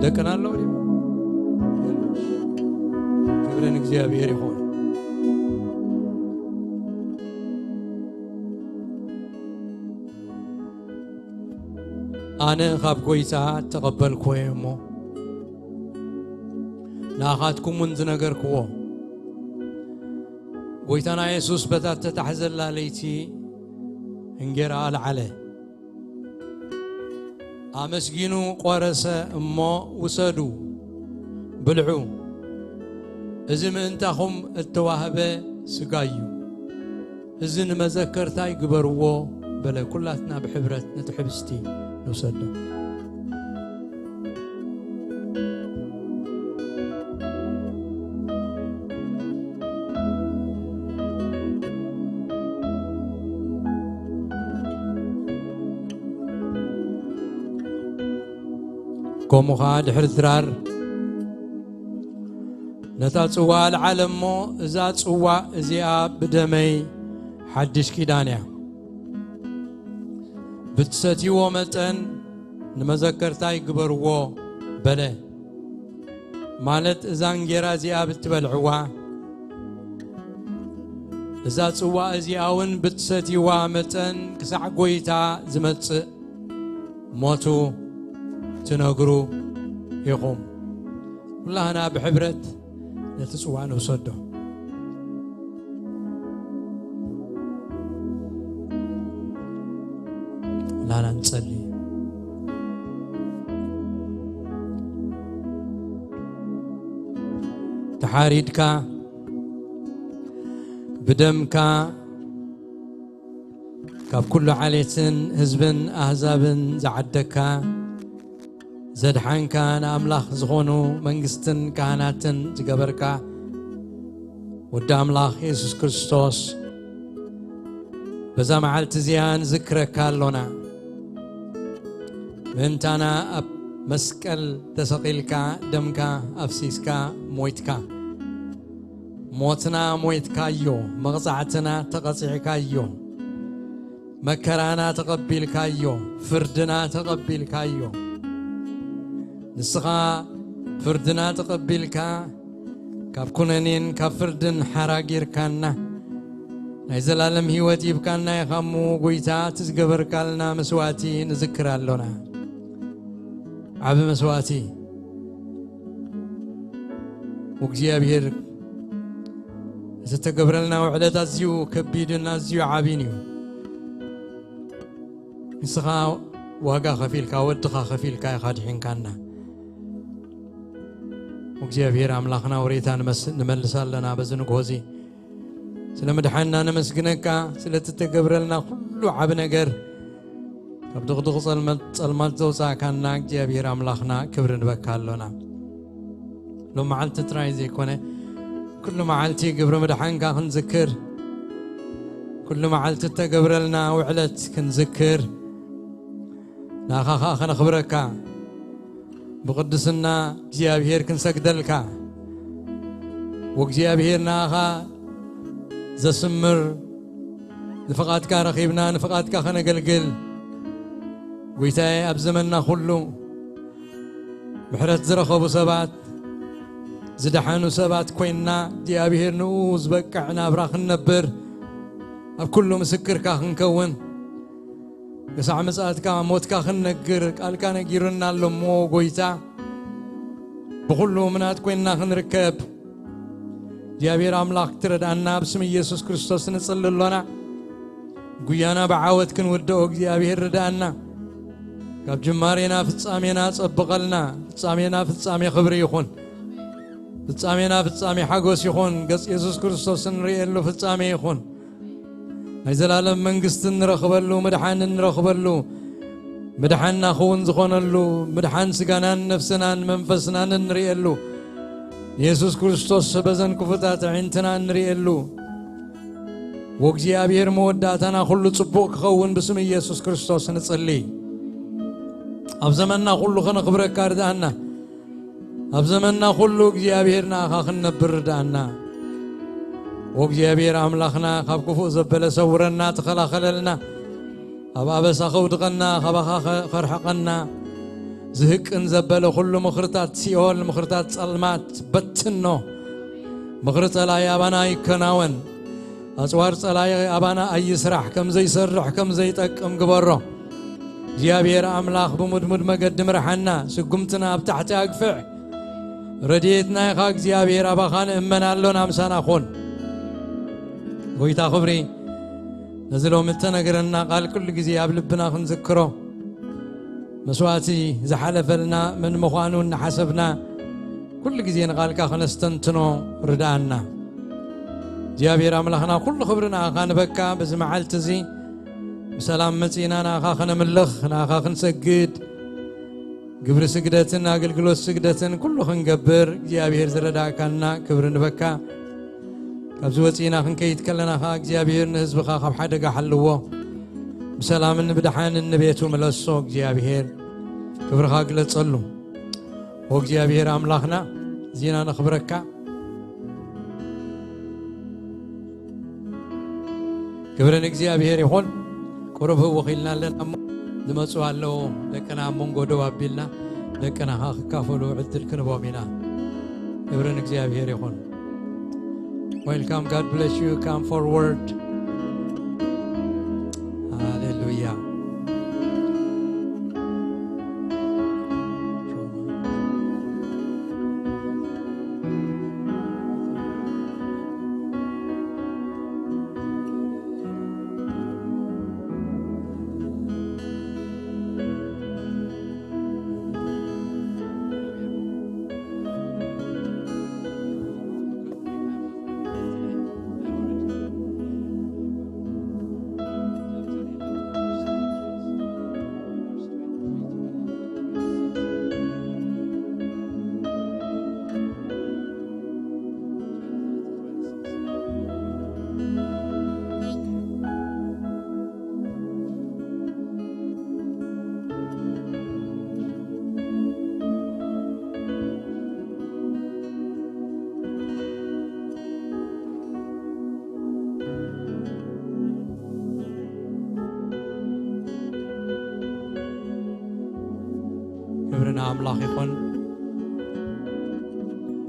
ደቅና ኣለዉ ድዩ? ክብሪ ንእግዚኣብሔር ይኹን። ኣነ ካብ ጐይታ እተቐበልክዎ እየ እሞ፣ ንኣኻትኩም እውን ዝነገርክዎ፣ ጐይታና የሱስ በታ እተታሕዘላ ለይቲ እንጌራ ኣልዓለ። ኣመስጊኑ ቈረሰ እሞ፣ "ውሰዱ፣ ብልዑ፣ እዚ ምእንታኹም እተዋህበ ሥጋይ እዩ። እዚ ንመዘከርታይ ግበርዎ" በለ። ኵላትና ብሕብረት ነቲ ሕብስቲ ንውሰዶ። ከምኡ ኸኣ ድሕሪ ድራር ነታ ጽዋ ኣልዓለ እሞ፣ "እዛ ጽዋ እዚኣ ብደመይ ሓድሽ ኪዳን እያ። ብትሰትይዎ መጠን ንመዘከርታይ ግበርዎ" በለ። ማለት እዛ እንጌራ እዚኣ ብትበልዕዋ፣ እዛ ጽዋ እዚኣ እውን ብትሰትይዋ መጠን ክሳዕ ጐይታ ዝመጽእ ሞቱ ትነግሩ ኢኹም። ኩላህና ብሕብረት ነቲ ጽዋ ንውሰዶ። ላና ንጸሊ። ተሓሪድካ፣ ብደምካ፣ ካብ ኩሉ ዓሌትን ህዝብን ኣህዛብን ዝዓደግካ፣ ዘድሓንካ፣ ንኣምላኽ ዝኾኑ መንግስትን ካህናትን ዝገበርካ ወዲ ኣምላኽ የሱስ ክርስቶስ፣ በዛ መዓልቲ እዚኣ ንዝክረካ ኣሎና። ምእንታና ኣብ መስቀል ተሰቒልካ፣ ደምካ ኣፍሲስካ፣ ሞይትካ። ሞትና ሞይትካዮ፣ መቕጻዕትና ተቐጺዕካዮ፣ መከራና ተቐቢልካዮ፣ ፍርድና ተቐቢልካዮ። ንስኻ ፍርድና ተቐቢልካ፣ ካብ ኩነኔን ካብ ፍርድን ሓራጊርካና፣ ናይ ዘላለም ህይወት ሂብካና ኢኻ እሞ፣ ጐይታ፣ እቲ ዝገበርካልና መስዋእቲ ንዝክር ኣሎና። ዓቢ መስዋእቲ። እግዚኣብሔር፣ እቲ እተገብረልና ውዕለት ኣዝዩ ከቢድን ኣዝዩ ዓቢን እዩ። ንስኻ ዋጋ ከፊልካ፣ ወድኻ ከፊልካ ኢኻ ድሒንካና። እግዚኣብሔር ኣምላኽና፣ ውሬታ ንመስ-፣ ንመልስ ኣለና በዚ ንግሆ እዚ። ስለ ምድሓንና ነመስግነካ፣ ስለቲ እተገብረልና ኩሉ ዓቢ ነገር። ካብ ድቕድቕ ጸልመት ጸልማት ዘውጻእካና እግዚኣብሔር ኣምላኽና ክብሪ ንበካ ኣሎና። ሎም መዓልቲ ጥራይ ዘይኮነ፣ ኩሉ መዓልቲ ግብሪ ምድሓንካ ክንዝክር፣ ኩሉ መዓልቲ እተገብረልና ውዕለት ክንዝክር፣ ንኣኻ ኸኣ ከነኽብረካ፣ ብቕድስና እግዚኣብሔር ክንሰግደልካ፣ ወእግዚኣብሔር ንኣኻ ዘስምር፣ ንፍቓድካ ረኺብና ንፍቓድካ ከነገልግል፣ ጐይታየ፣ ኣብ ዘመንና ኹሉ ምሕረት ዝረኸቡ ሰባት፣ ዝደሓኑ ሰባት ኮይንና እግዚኣብሔር ንኡ ዝበቅዕ ናብራ ክንነብር፣ ኣብ ኩሉ ምስክርካ ክንከውን፣ ክሳዕ ምጽኣትካ ሞትካ ክንነግር ቃልካ ነጊሩና ኣሎ እሞ፣ ጐይታ፣ ብኹሉ እሙናት ኮይንና ክንርከብ እግዚኣብሔር ኣምላኽ ክትረድኣና ብስም ኢየሱስ ክርስቶስ ንጽሊ ኣሎና። ጉያና ብዓወት ክንውድኦ እግዚኣብሔር ርድኣና። ካብ ጅማሬና ፍጻሜና ጸብቐልና። ፍጻሜና ፍጻሜ ክብሪ ይኹን። ፍጻሜና ፍጻሜ ሓጎስ ይኹን። ገጽ የሱስ ክርስቶስ እንርእየሉ ፍጻሜ ይኹን። ናይ ዘላለም መንግስቲ እንረኽበሉ፣ ምድሓን እንረኽበሉ፣ ምድሓንና ክውን ዝኾነሉ፣ ምድሓን ስጋናን ነፍስናን መንፈስናን እንርእየሉ፣ ንየሱስ ክርስቶስ በዘን ክፉታት ኣዒንትና እንርእየሉ፣ ወእግዚኣብሔር መወዳእታና ኩሉ ጽቡቕ ክኸውን ብስም ኢየሱስ ክርስቶስ ንጽሊ። ኣብ ዘመንና ኩሉ ከነኽብረካ ርድኣና። ኣብ ዘመንና ኩሉ እግዚኣብሔር ንኣኻ ክንነብር ርድኣና። ወእግዚኣብሔር ኣምላኽና ካብ ክፉእ ዘበለ ሰውረና፣ ተኸላኸለልና። ኣብ ኣበሳ ከውድቐና፣ ካባኻ ከ-፣ ከርሕቐና። ዝህቅን ዘበለ ኩሉ ምኽርታት ሲኦል፣ ምኽርታት ጸልማት በትኖ። ምኽሪ ጸላኢ ኣባና ኣይከናወን። ኣጽዋር ጸላኢ ኣባና ኣይስራሕ፣ ከም ዘይሰርሕ፣ ከም ዘይጠቅም ግበሮ። እግዚኣብሔር ኣምላኽ ብሙድሙድ መገዲ ምርሓና፣ ስጉምትና ኣብ ታሕቲ ኣግፍዕ። ረድኤትና ኢኻ እግዚኣብሔር፣ ኣባኻ ንእመን ኣሎና፣ ምሳና ኹን። ጐይታ ክብሪ፣ ነዚ ሎሚ እተነገረና ቃል ኩሉ ግዜ ኣብ ልብና ክንዝክሮ፣ መስዋእቲ ዝሓለፈልና መን ምዃኑ እናሓሰብና፣ ኩሉ ግዜ ንቓልካ ከነስተንትኖ ርድኣና። እግዚኣብሔር ኣምላኽና፣ ኩሉ ክብሪ ንኣኻ ንበካ። በዚ መዓልቲ እዚ ብሰላም መጺእና ንኣኻ ከነምልኽ፣ ንኣኻ ክንሰግድ፣ ግብሪ ስግደትን ኣገልግሎት ስግደትን ኩሉ ክንገብር እግዚኣብሔር ዝረዳእካና ክብሪ ንበካ። ካብዚ ወጺእና ክንከይድ ከለና ኸኣ እግዚኣብሔር ንህዝብኻ ካብ ሓደጋ ሓልዎ፣ ብሰላምን ብደሓንን ንቤቱ ምለሶ። እግዚኣብሔር ክብርኻ ግለጸሉ። ኦ እግዚኣብሔር ኣምላኽና፣ እዚና ነኽብረካ። ክብሪ ንእግዚኣብሔር ይኹን። ቁሩብ ህውኽ ኢልና ኣለና እሞ ዝመጹ ኣለዉ። ደቅና ኣብ መንጎ ደው ኣቢልና፣ ደቅና ኸኣ ክካፈሉ ዕድል ክንቦም ኢና። ክብሪ ንእግዚኣብሔር ይኹን። Welcome, God bless you. Come forward. ሃሌሉያ። ክብሪ ንኣምላኽ ይኹን።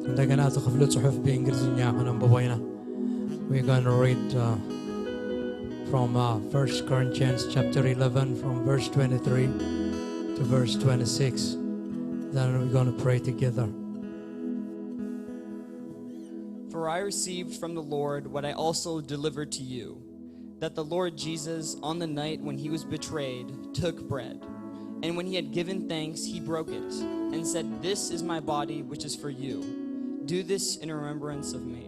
እንደገና እቲ ክፍሊ ጽሑፍ ብእንግሊዝኛ ከነንብቦ ኢና። We're going to read uh, from uh, First Corinthians chapter eleven, from verse twenty-three to verse twenty-six. Then we're going to pray together. For I received from the Lord what I also delivered to you, that the Lord Jesus, on the night when he was betrayed, took bread. And when he had given thanks, he broke it and said, "This is my body, which is for you. Do this in remembrance of me."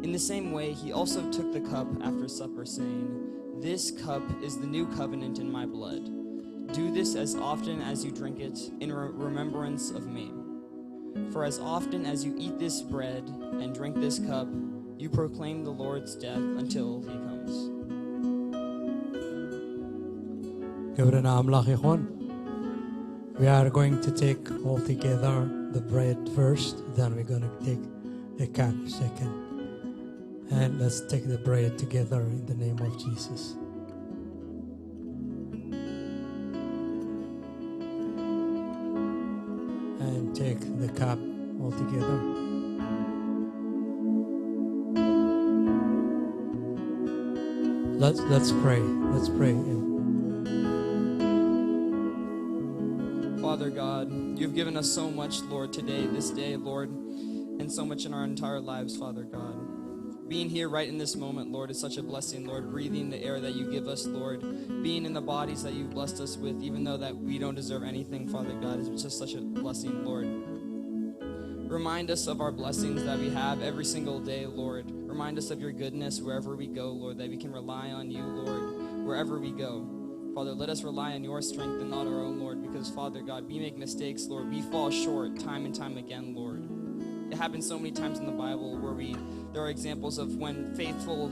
In the same way, he also took the cup after supper, saying, "This cup is the new covenant in my blood. Do this as often as you drink it in re- remembrance of me. For as often as you eat this bread and drink this cup, you proclaim the Lord's death until he comes. ክብርና ኣምላኽ ይኹን። We are going to take all together the bread first, then we're going to take the cup second. And let's take the bread together in the name of Jesus. And take the cup all together. Let's, let's pray. Let's pray. Father God, you've given us so much, Lord, today, this day, Lord, and so much in our entire lives, Father God. Being here right in this moment, Lord, is such a blessing, Lord. Breathing the air that you give us, Lord. Being in the bodies that you've blessed us with, even though that we don't deserve anything, Father God, is just such a blessing, Lord. Remind us of our blessings that we have every single day, Lord. Remind us of your goodness wherever we go, Lord, that we can rely on you, Lord, wherever we go. Father, let us rely on your strength and not our own, Lord, because, Father God, we make mistakes, Lord. We fall short time and time again, Lord. It happens so many times in the Bible where we there are examples of when faithful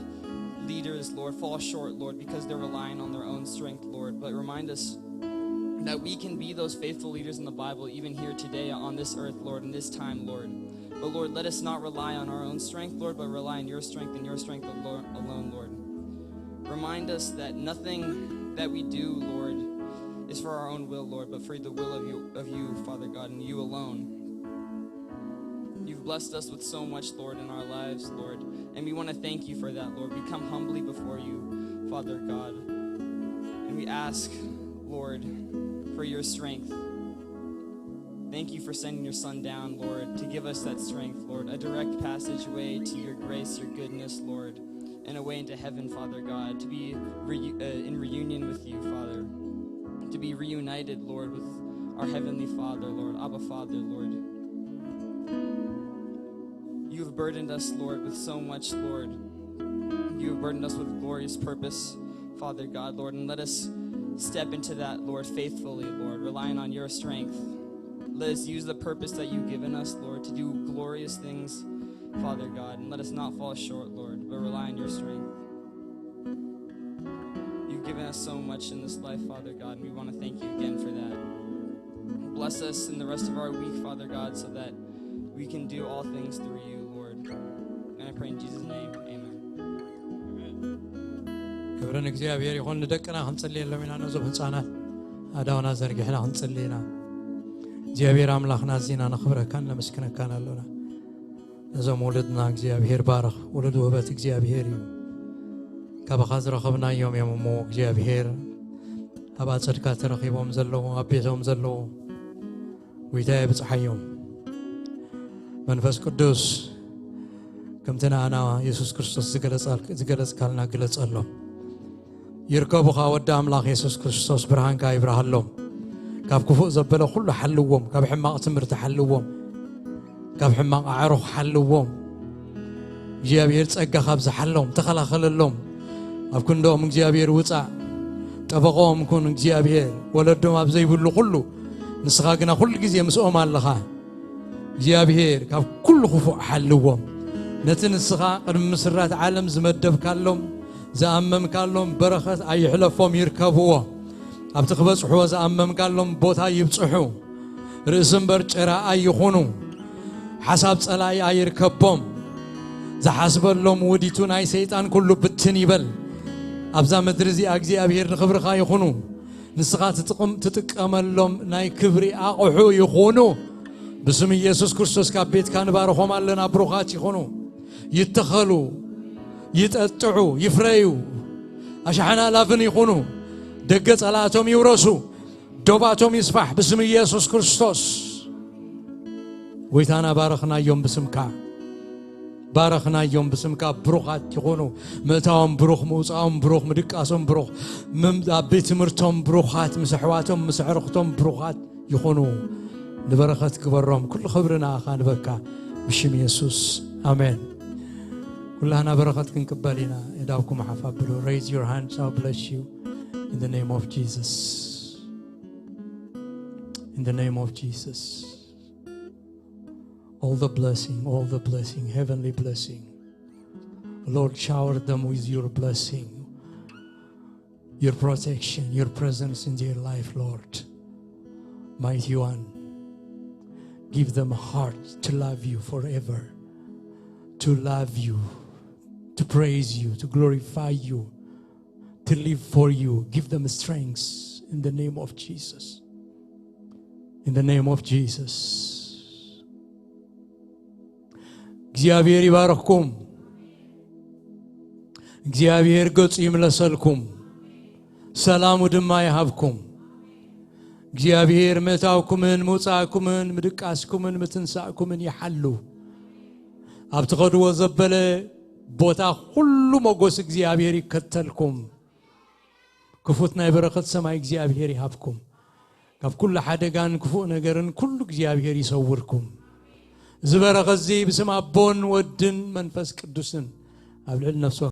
leaders, Lord, fall short, Lord, because they're relying on their own strength, Lord. But remind us that we can be those faithful leaders in the Bible, even here today on this earth, Lord, in this time, Lord. But Lord, let us not rely on our own strength, Lord, but rely on your strength and your strength alo- alone, Lord. Remind us that nothing that we do, Lord, is for our own will, Lord, but for the will of you, of you, Father God, and you alone. You've blessed us with so much, Lord, in our lives, Lord, and we want to thank you for that, Lord. We come humbly before you, Father God, and we ask, Lord, for your strength. Thank you for sending your son down, Lord, to give us that strength, Lord, a direct passageway to your grace, your goodness, Lord, and a way into heaven, Father God, to be re- uh, in reunion with you, Father, to be reunited, Lord, with our heavenly Father, Lord, Abba Father, Lord. You have burdened us, Lord, with so much, Lord. You have burdened us with glorious purpose, Father God, Lord, and let us step into that, Lord, faithfully, Lord, relying on your strength. Let us use the purpose that you've given us, Lord, to do glorious things, Father God, and let us not fall short, Lord, but rely on your strength. You've given us so much in this life, Father God, and we want to thank you again for that. Bless us in the rest of our week, Father God, so that we can do all things through you, Lord. And I pray in Jesus' name, amen. ክብርን እግዚኣብሔር ይኹን። ንደቅና ክንጽልየሎም ኢና። ነዞም ህፃናት ኣዳውና ዘርጊሕና ክንጽሊ ኢና። እግዚኣብሔር ኣምላኽና፣ ኣዚና ነኽብረካን ነመስግነካን ኣሎና። ነዞም ውሉድና እግዚኣብሔር ባርኽ። ውሉድ ውህበት እግዚኣብሔር እዩ። ካባኻ ዝረኸብናዮም እዮም እሞ እግዚኣብሔር፣ ኣብ ኣጸድካ ተረኺቦም ዘለዉ፣ ኣብ ቤቶም ዘለዉ፣ ጎይታ የብጽሓዮም። መንፈስ ቅዱስ፣ ከምቲ ንኣና የሱስ ክርስቶስ ዝገለጻል- ዝገለጽካልና ግለጸሎም። ይርከቡኻ፣ ወዲ ኣምላኽ የሱስ ክርስቶስ፣ ብርሃንካ ይብርሃሎም። ካብ ክፉእ ዘበለ ኩሉ ሓልዎም፣ ካብ ሕማቕ ትምህርቲ ሓልዎም፣ ካብ ሕማቕ ኣዕሩኽ ሓልዎም። እግዚኣብሔር ጸጋኻ ኣብዝሓሎም፣ ተኸላኸለሎም። ኣብ ክንዶም እግዚኣብሔር ውጻእ፣ ጠበቆም ኩን እግዚኣብሔር። ወለዶም ኣብ ዘይብሉ ኩሉ፣ ንስኻ ግና ኩሉ ግዜ ምስኦም ኣለኻ። እግዚኣብሔር ካብ ኩሉ ክፉእ ሓልዎም። ነቲ ንስኻ ቅድሚ ምስራት ዓለም ዝመደብካሎም፣ ዝኣመምካሎም በረኸት ኣይሕለፎም፣ ይርከብዎ። ኣብቲ ክበጽሕዎ ዝኣመምካሎም ቦታ ይብጽሑ። ርእሲ እምበር ጭራ ኣይኹኑ። ሓሳብ ጸላኢ ኣይርከቦም። ዝሓስበሎም ውዲቱ ናይ ሰይጣን ኩሉ ብትን ይበል። ኣብዛ ምድሪ እዚኣ እግዚኣብሔር ንኽብርኻ ይኹኑ። ንስኻ ትጥቕም- ትጥቀመሎም ናይ ክብሪ ኣቑሑ ይኹኑ። ብስም ኢየሱስ ክርስቶስ ካብ ቤትካ ንባርኾም ኣለና። ብሩኻት ይኹኑ። ይተኸሉ፣ ይጠጥዑ፣ ይፍረዩ። ኣሽሓን ኣላፍን ይኹኑ። ደገ ጸላእቶም ይውረሱ። ዶባቶም ይስፋሕ ብስም ኢየሱስ ክርስቶስ። ጎይታና፣ ባረኽናዮም ብስምካ። ባረኽናዮም ብስምካ። ብሩኻት ይኹኑ። ምእታዎም ብሩኽ፣ ምውጻኦም ብሩኽ፣ ምድቃሶም ብሩኽ፣ ምም- ኣብ ቤት ትምህርቶም ብሩኻት፣ ምስ ኣሕዋቶም ምስ ኣዕርኽቶም ብሩኻት ይኹኑ። ንበረኸት ግበሮም። ኩሉ ክብሪ ንኣኻ ንበካ ብሽም የሱስ፣ ኣሜን። ኩላህና በረኸት ክንቅበል ኢና። የዳውኩም ሓፍ ኣብሉ። Raise your hands, I'll bless you in the name of Jesus. In the name of Jesus. All the blessing, all the blessing, heavenly blessing. Lord, shower them with your blessing, your protection, your presence in their life, Lord. Mighty One, give them a heart to love you forever, to love you, to praise you, to glorify you, to live for you. Give them strength in the name of Jesus. In the name of Jesus. እግዚኣብሔር ይባርኽኩም። እግዚኣብሔር ገጹ ይምለሰልኩም፣ ሰላሙ ድማ ይሃብኩም። እግዚኣብሔር ምእታውኩምን ምውጻእኩምን ምድቃስኩምን ምትንሳእኩምን ይሓሉ። ኣብ ትኸድዎ ዘበለ ቦታ ኩሉ ሞጎስ እግዚኣብሔር ይከተልኩም። ክፉት ናይ በረኸት ሰማይ እግዚኣብሔር ይሃብኩም። ካብ ኩሉ ሓደጋን ክፉእ ነገርን ኩሉ እግዚኣብሔር ይሰውርኩም። እዚ በረኸት እዚ ብስም ኣቦን ወድን መንፈስ ቅዱስን ኣብ ልዕሊ ነፍሲ